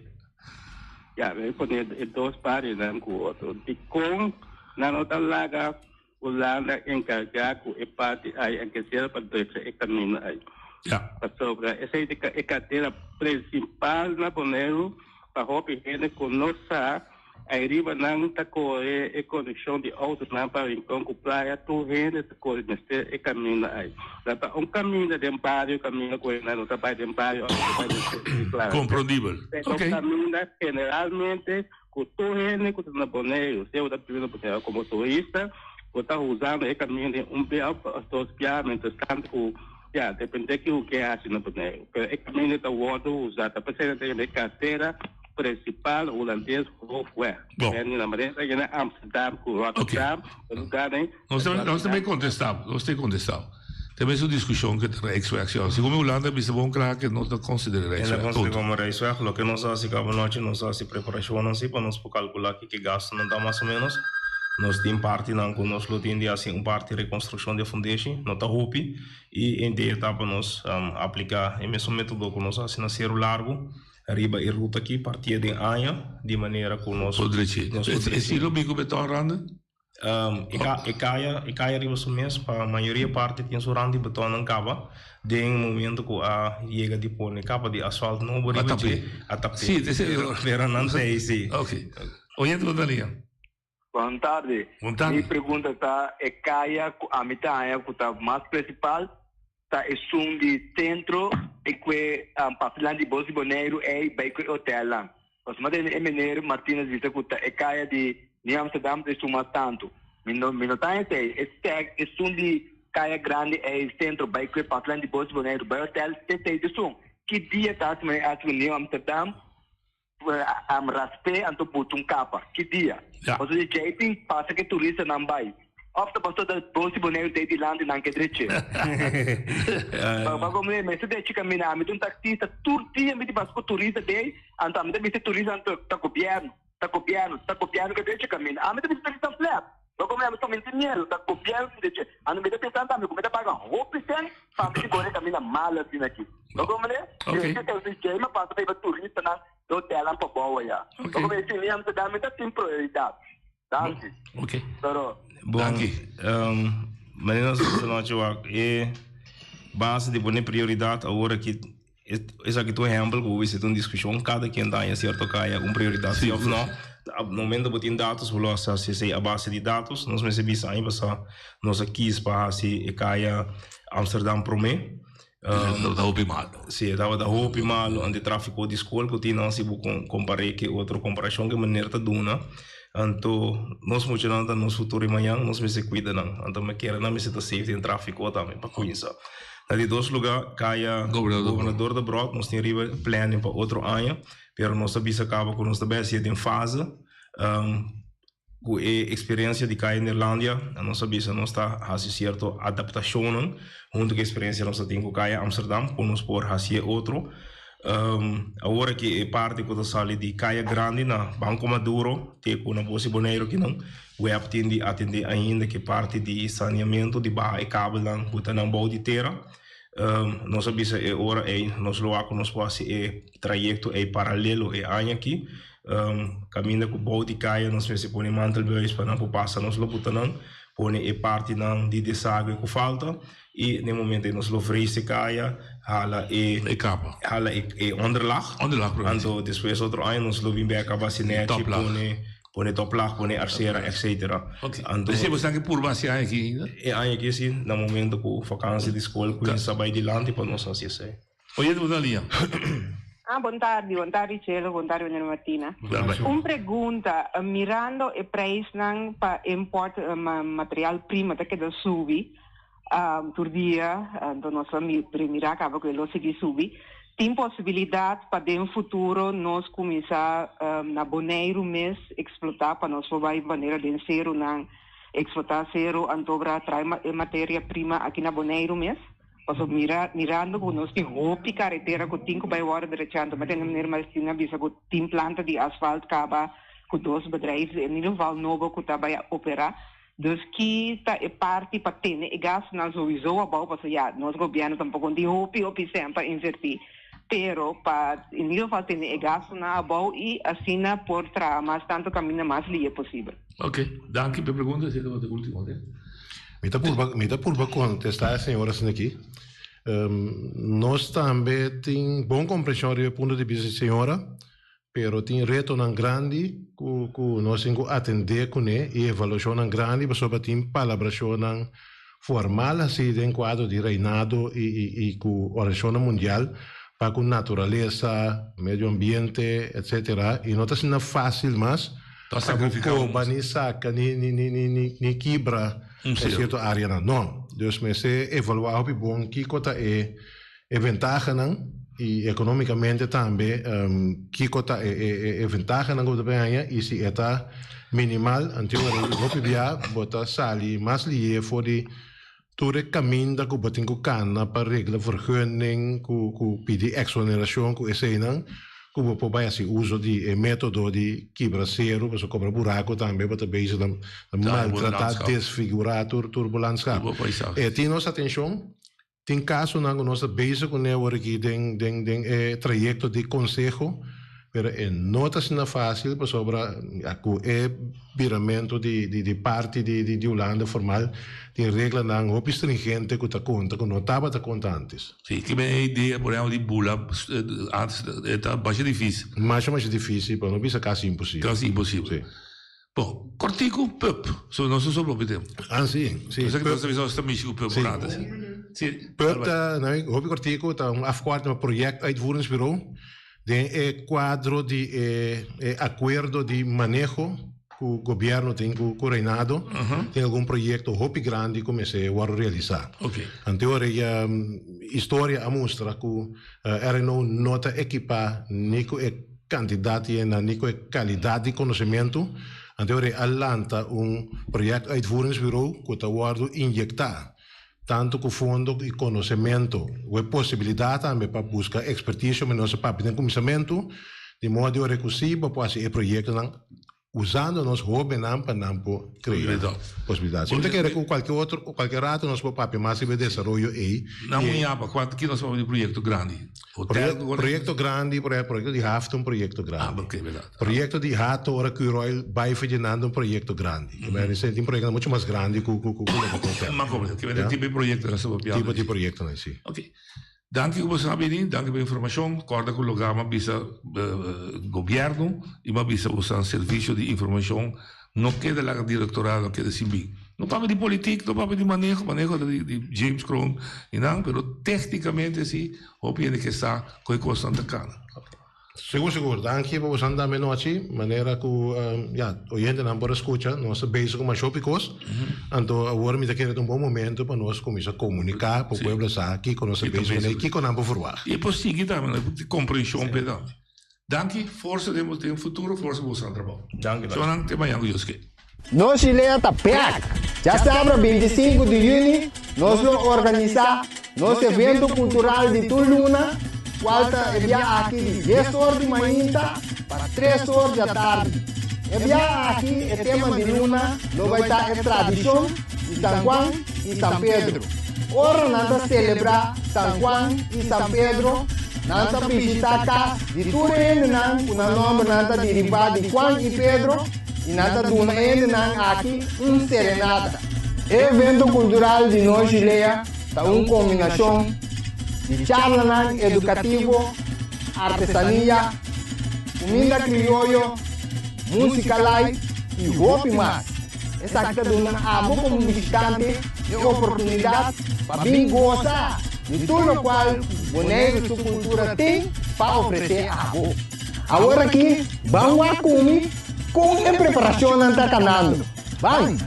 W: ya, mi pone e dos barionan ku otro. Dikon nan no ta laga Hulanda enkargá ku e parti ai anke sera pa drecha e kamino ai. Pasobra esei ta e kartera prinsipal na Boneiru pa hopi hende ku no sa ai riba nan ta kore e konekshon di outonan pa Rincon ku Playa tur hende ta kore mester e kamino ai. Na ta un kaminda den bario kaminda ku hende no ta bai den bario òf ta bai den sentro di Playa.
R: Komprondibel.
W: Pero kaminda generalmente Ku tur hende ku ta na Boneiru, sea bo ta biba na Boneiru komo turista, bo ta usando e kaminda den un bia òf dos bia, mientras tanto ku Ya, depende ki ke hasi na Boneiru. Pero e kaminda ta wòrdu usá, ta p'esei nan ta yama e kartera prinsipal Hulandes Hoofdweg.
R: Bon.
W: En na manera ta yena Amsterdam ku Rotterdam, e lugarnan.
R: Nos ta nos ta bay contesta, nos ta contesta. Ta mes un discusion ke ta Rijksweg si Segun mi Hulanda a bisa bon kla ke no ta considera
S: E na
R: Rijksweg.
S: considera
R: Punto.
S: como Rijksweg. Loke nos a hasi kaba nochi, nos a hasi preparashonnan si pa nos por kalkulá kiko e gastunan ta mas o menos. Nos tin partinan ku nos lo tin di hasi un parti rekonstrukshon di e fundeshi, no ta hopi. I e idea ta pa nos apliká e mesun metodo ku nos a hasi na Seru Largu riba e ruta aki partié den aña di manera ku nos
R: Por drechi.
S: nos por
R: E
S: drechi.
R: estilo mi ku beton randa?
S: E ka e kaya e kaya riba su mes pa mayoria parti tin su rand di betonnan kaba den momento ku a yega di pone kapa di asfalt nobo
R: A
S: riba
R: tap'é.
S: dje a tap'é.
R: Sí, esei
S: Pero pero nan ta ei sí.
R: Ok. Oyente bo ta liga.
C: Bon tardi.
R: Bon tardi.
C: Mi pregunta ta e kaya ku ami ta haña ku ta mas principal ta esun di sentro e kue pasa dilanti di Bos di Boneiru ei bai ku e hotelnan. Pasobra mi ta e meneer Martinez bisa ku ta e kaya di Nieuw Amsterdam ta esun mas tantu. Mi no mi no ta haña esei. E stek esun di kaya grandi ei sentro bai ku e pasa dilanti di Bos di Boneiru bai hotel te esei ta esun. Ki dia ta hasi manera hasi ku Nieuw Amsterdam Am rasp'é anto buta un kapa. Ki dia? Pasobra di djei tin pasa ku e turistanan bai. Òf ta pasobra ta bos di Boneiru ta ei dilanti nan ke drech'é. Pa como mester drechi kaminda. Ami ta un taksista tur dia mi ta pasa ku turista dei anto ami ta bisa e turista anto ta gobièrnu, ta gobièrnu, ta gobièrnu ke drechi kaminda. Ami ta bisa turista flèp. Bo come ami ta minti miedo, ta gobièrnu tin derecho. Anto mi ta pensa tambe ku mi ta paga hopi sèn pa mi tin kaminda mal asina aki. Bo come
R: Ok.
C: E si ma pasa pa iba turistanan e hotelnan pa bou aya. Bo come si mi Amsterdam mi ta tin prioridat. Danki.
R: Ok.
C: Pero.
S: Bon, manera nos a nochi wak e base di pone prioridat awor aki Esaki ta un ehempel ku bo bisa ta un diskushon, kada ken ta haña sierto kaya un prioridat si òf no. Na momento bo tin datos bo lo hasi hasi esei a base di datos. Nos mester bisa aña pasá nos a kis pa hasi e kaya Amsterdam promé.
R: Tabata hopi malo.
S: Si, e tabata hopi malo ante tráfiko di skol ku tin nan si bo kompar'é ku otro komparashon ku e meneer ta duna. Anto nos muchanan ta nos futuro i mañan, nos mester kuida nan. Anto mi kere nan mester ta safe den tráfiko tambe pa kuminsa. Na di dos lugá, kaya Gobernador de Brot, nos tin riba planning pa otro aña, pero nos ta bisa kaba ku nos ta bai hasié den fase. Ku e eksperensia di kaya Neerlandia, nos a bisa nos ta hasi sierto adaptashonnan huntu ku e eksperensia nos ta tin ku kaya Amsterdam, ku nos por hasié otro. Awor aki e parti ku ta sali di Kaya Grandi na Banco Maduro te ku na Bos di Boneiru kinan, web tin di atendé ainda ku e parti di saneamentu di baha e kabelnan ku ta nan bou di tera. Nos a bisa e ora ei nos lo wak ku nos por hasi e trayekto ei paralelo e aña aki. Kaminda ku bou di kaya nos mester pone mantelbuis pa nan por pasa nos lo buta nan, pone e partinan di desague ku falta. I den momento ei nos lo vrees e kaya, hala e
R: E kapa.
S: hala e e onderlaag.
R: Onderlaag promé.
S: Anto despues otro aña nos lo bin bek a basi nechi,
R: Toplaag.
S: pone pone toplaag, pone arsera etcetera.
R: Ok.
S: Anto
R: Desi bo sa ke purba hasi aña aki ainda?
S: E aña aki si, na momento ku vakansi di skol kuminsa bai dilanti pa nos hasi esei.
R: Oyente bo ta liña.
F: Ah, bon tardi, bon tardi Chelo, bon tardi meneer Martina. Un pregunta, mirando e prijsnan pa import material prima ta keda subi tur dia, anto nos a mira caba cu e lo sigui subi, tin posibilidad pa den futuro nos cuminsa na Boneiru mes explota pa nos por bay manera den ceronan explota cero anto bra trae e materia prima aki na Boneiru mes? Paso mira, mirando ku nos tin hopi karetera ku tin ku bai wòrdu drechando, mi a tende meneer Martin a bisa ku tin planta di asfalt kaba ku dos bedrijf in ieder geval nobo ku ta bai operá. Dus ki ta e parti pa tene e gastunan souiso abou paso ya nos gobièrnu tampoko no tin hopi hopi sèn pa invertí, pero pa in ieder geval tene e gastunan abou i asina por traha mas tantu kaminda mas lihe posibel.
R: Ok, danki pa e pregunta, esei tabata e ultimo, oke.
T: Mi ta purba, mi ta purba kontestá e señora asina aki. Nos tambe tin bon komprenshon riba e punto di bista di señora, pero tin retonan grandi ku ku nos tin ku atendé kuné i evaluashonnan grandi pasobra tin palabrashonnan formal hasi den kuadro di reinado i i i ku organisashonnan mundial pa ku naturalesa, medio ambiente, etcetera i no ta asina fásil mas
R: Ta
T: pa bo
R: sacrifica
T: koba ni saka ni ni ni ni ni kibra. e sierto áreanan. No. Dus mester evaluá hopi bon kiko ta e e ventahanan i ekonómikamente tambe kiko ta e e e ventahanan ku bo ta por haña i si e ta minimal anto hopi bia bo ta sali mas lihe for di Tur e kaminda ku bo tin ku kana pa regla vergunning, ku ku pidi eksonerashon ku eseinan, ku bo por bai hasi uso di e metodo di kibra seru, pasobra kobra buraku tambe bo ta bezig ta maltratá, desfigurá tur tur bo landskap. E tin nos atenshon, tin kasonan ku nos ta bezig kuné awor aki den den den e trayekto di konseho. Pero e no ta asina fácil pasobra ku e biramentu di di parti di di Hulanda formal tin reglanan hopi stringente ku ta konta ku no tabata konta antes.
R: Sí, ki men e idea por ehempel di bula antes e ta masha difícil.
T: Masha masha difícil pa no bisa kasi imposibel.
R: Kasi imposibel. Sí. Bon, kòrtiku pùp, so nos no sobra hopi tempu.
T: Ah, sí, sí.
R: Nos ta bisa nos ta mishi ku pùp un rato.
T: Sí. Pùp ta, hopi kòrtiku, ta un afkòrting pa Project Uitvoeringsbureau. Den e kuadro di e e akuerdo di maneho ku gobièrnu tin ku ku Reinado, tin algun proyekto hopi grandi ku mester wòrdu realisá. Anto ora e historia a mustra ku RNO no ta ekipá ni ku e kantidat di hende ni ku e kalidat di konosementu, anto ora a lanta un projectuitvoeringsbureau ku ta wòrdu inyektá Tantu ku fondo i konosementu, ku e posibilidat tambe pa buska ekspertisio mi nos a papia den kuminsamentu, di moda di ora ku si bo por hasi e proyektonan usando nos hóbennan pa nan por krea posibilidat. Si mi ta kere ku kualke otro, kualke rato nos por papia mas riba e desaroyo ei.
R: Nan un yapa, kua ki nos papia di proyekto grandi?
T: Hotel? Proyekto grandi, por ehempel, proyekto di haf ta un proyekto grandi.
R: Ah, oké, berdat.
T: Proyekto di hato ora Curoil bai ferdinando un proyekto grandi. Mm. Tin proyektonan mucho mas grandi ku ku ku loke ku hotel.
R: Ma kompleto. Ke mester tipo di proyektonan sa papiando.
T: Tipo di proyektonan, si.
R: Oké. Danki ku boso a bini, danki pa e informashon. Kòrda ku loga mi a bisa gobièrnu i mi a bisa boso servisio di informashon no keda laga direktorado no keda sin bin. No papia di politik, no papia di maneho, maneho ta di James Kroon i nan, pero téknikamente si hopi hende ke sa kon e kosnan ta kana.
T: Sigur sigur, danki pa boso anda menochi, manera ku ya oyentenan por a skucha, nos ta bezig ku masha hopi kos, anto awor mi ta kere ta un bon momento pa nos kuminsá komuniká pa pueblo sa kiko nos ta bezig kuné i kiko nan por ferwagt.
R: I e por sigui tambe, no por komprenshon p'e tambe. Danki, forsa den den futuro, forsa boso nan trabou.
S: Danki.
R: Shownan te mañan ku Dios ke.
J: Nos Chilea ta bek! Djasabra 25 di yüni nos lo organisá nos evento kultural di tur luna kual ta e bia aki di dies or di mainta pa tres or di atardi. E bia aki e tema di luna lo bai ta e tradishon di San Juan i San Pedro. Ora nan ta selebrá San Juan i San Pedro nan ta bishitá kas di tur e hendenan ku nan nòmbernan ta dirivá di Juan i Pedro, i nan ta duna e hendenan aki un serenata. E evento kultural di Nos Jilea ta un kombinashon di charlanan edukativo, artesania, kuminda krioyo, músika live i hopi mas. Esaki ta duna abo komo bishitante e oportunidat pa bin gosa di tur lokual Boneiru su kultura tin pa ofresé abo. Awor aki ban wak ku mi kon e preparashonnan ta kanando. Ban!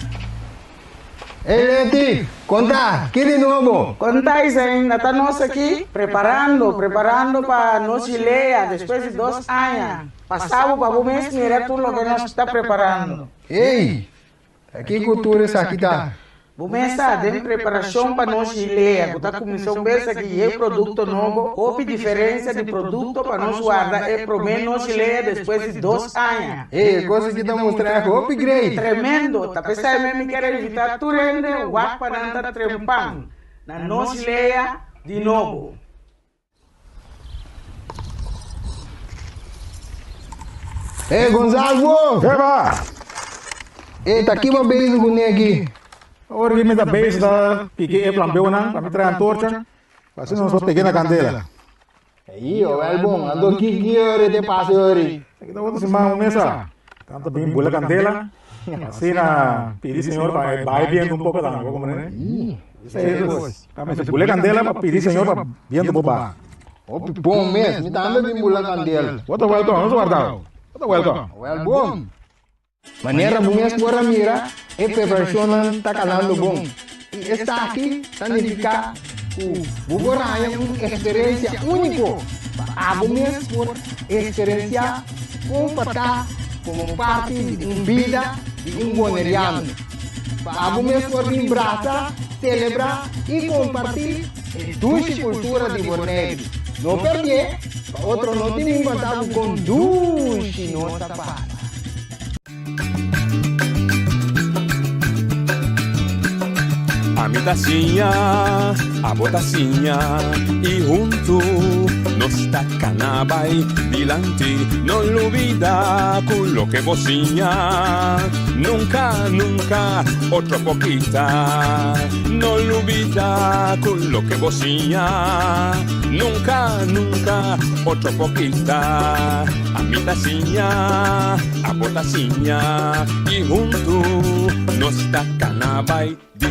J: Ey Leti, konta, ki di nobo?
K: Konta Isain, na ta nos aki preparando, preparando pa nos Jilea despues di dos aña. Pasa bo pa bo mes mira tur loke nos ta preparando.
J: Ey, Ta kiko tur esaki ta?
K: Bo mes sa, den preparashon pa nos Jilea ku ta kuminsá un bes aki e produkto nobo, hopi diferensia di produkto pa nos warda e promé nos Jilea despues di dos aña.
J: Ey, e kos aki ta mustra ègt hopi great!
K: Tremendo! Ta p'esei mes mi kier a invitá tur hende wak pa nan ta trempan na nos Jilea di nobo.
J: Hey Gonzalvo!
L: Eba!
J: Hey, ta kiba bezig ku neki?
L: Ora ki mi ta bezig ta piki e flambeunan pa mi trae antorcha, pa asina nos por pega na kandela.
J: Ey, owel bon, anto ki ki ora te pasa ori?
L: Aki ta otro siman un mesa, tanto bin bula kandela, asina pidi Señor pa e bai bientu un poko tambe, bo komprende? Bula candela pa pidi Señor pa bientu por baha.
J: Hopi bon mes, mi tambe bin bula candela.
L: Bo ta welcome, nos warda bo. Bo ta welcome.
J: Wel bon. Manera bo mes por a mira, e preparashonnan ta kanando bon. I esaki ta nifiká ku bo por haña un eksperensia úniko pa abo mes por eksperensiá kon pa ta komo parti di un bida di un boneriano. Pa abo mes por bin brasa, selebrá i kompartí e dushi kultura di Boneiru. No pèrdè, pa otro no tin bin konta bo kon dushi nos ta pasa.
Q: Ami ta siña, abo ta siña y huntu nos ta cana bay dilanti. No lubida cu loke bo siña nunca, nunca otro por kita. No lubida cu loke bo siña nunca, nunca otro por kita. Ami ta siña, abo ta siña y huntu nos ta cana bay.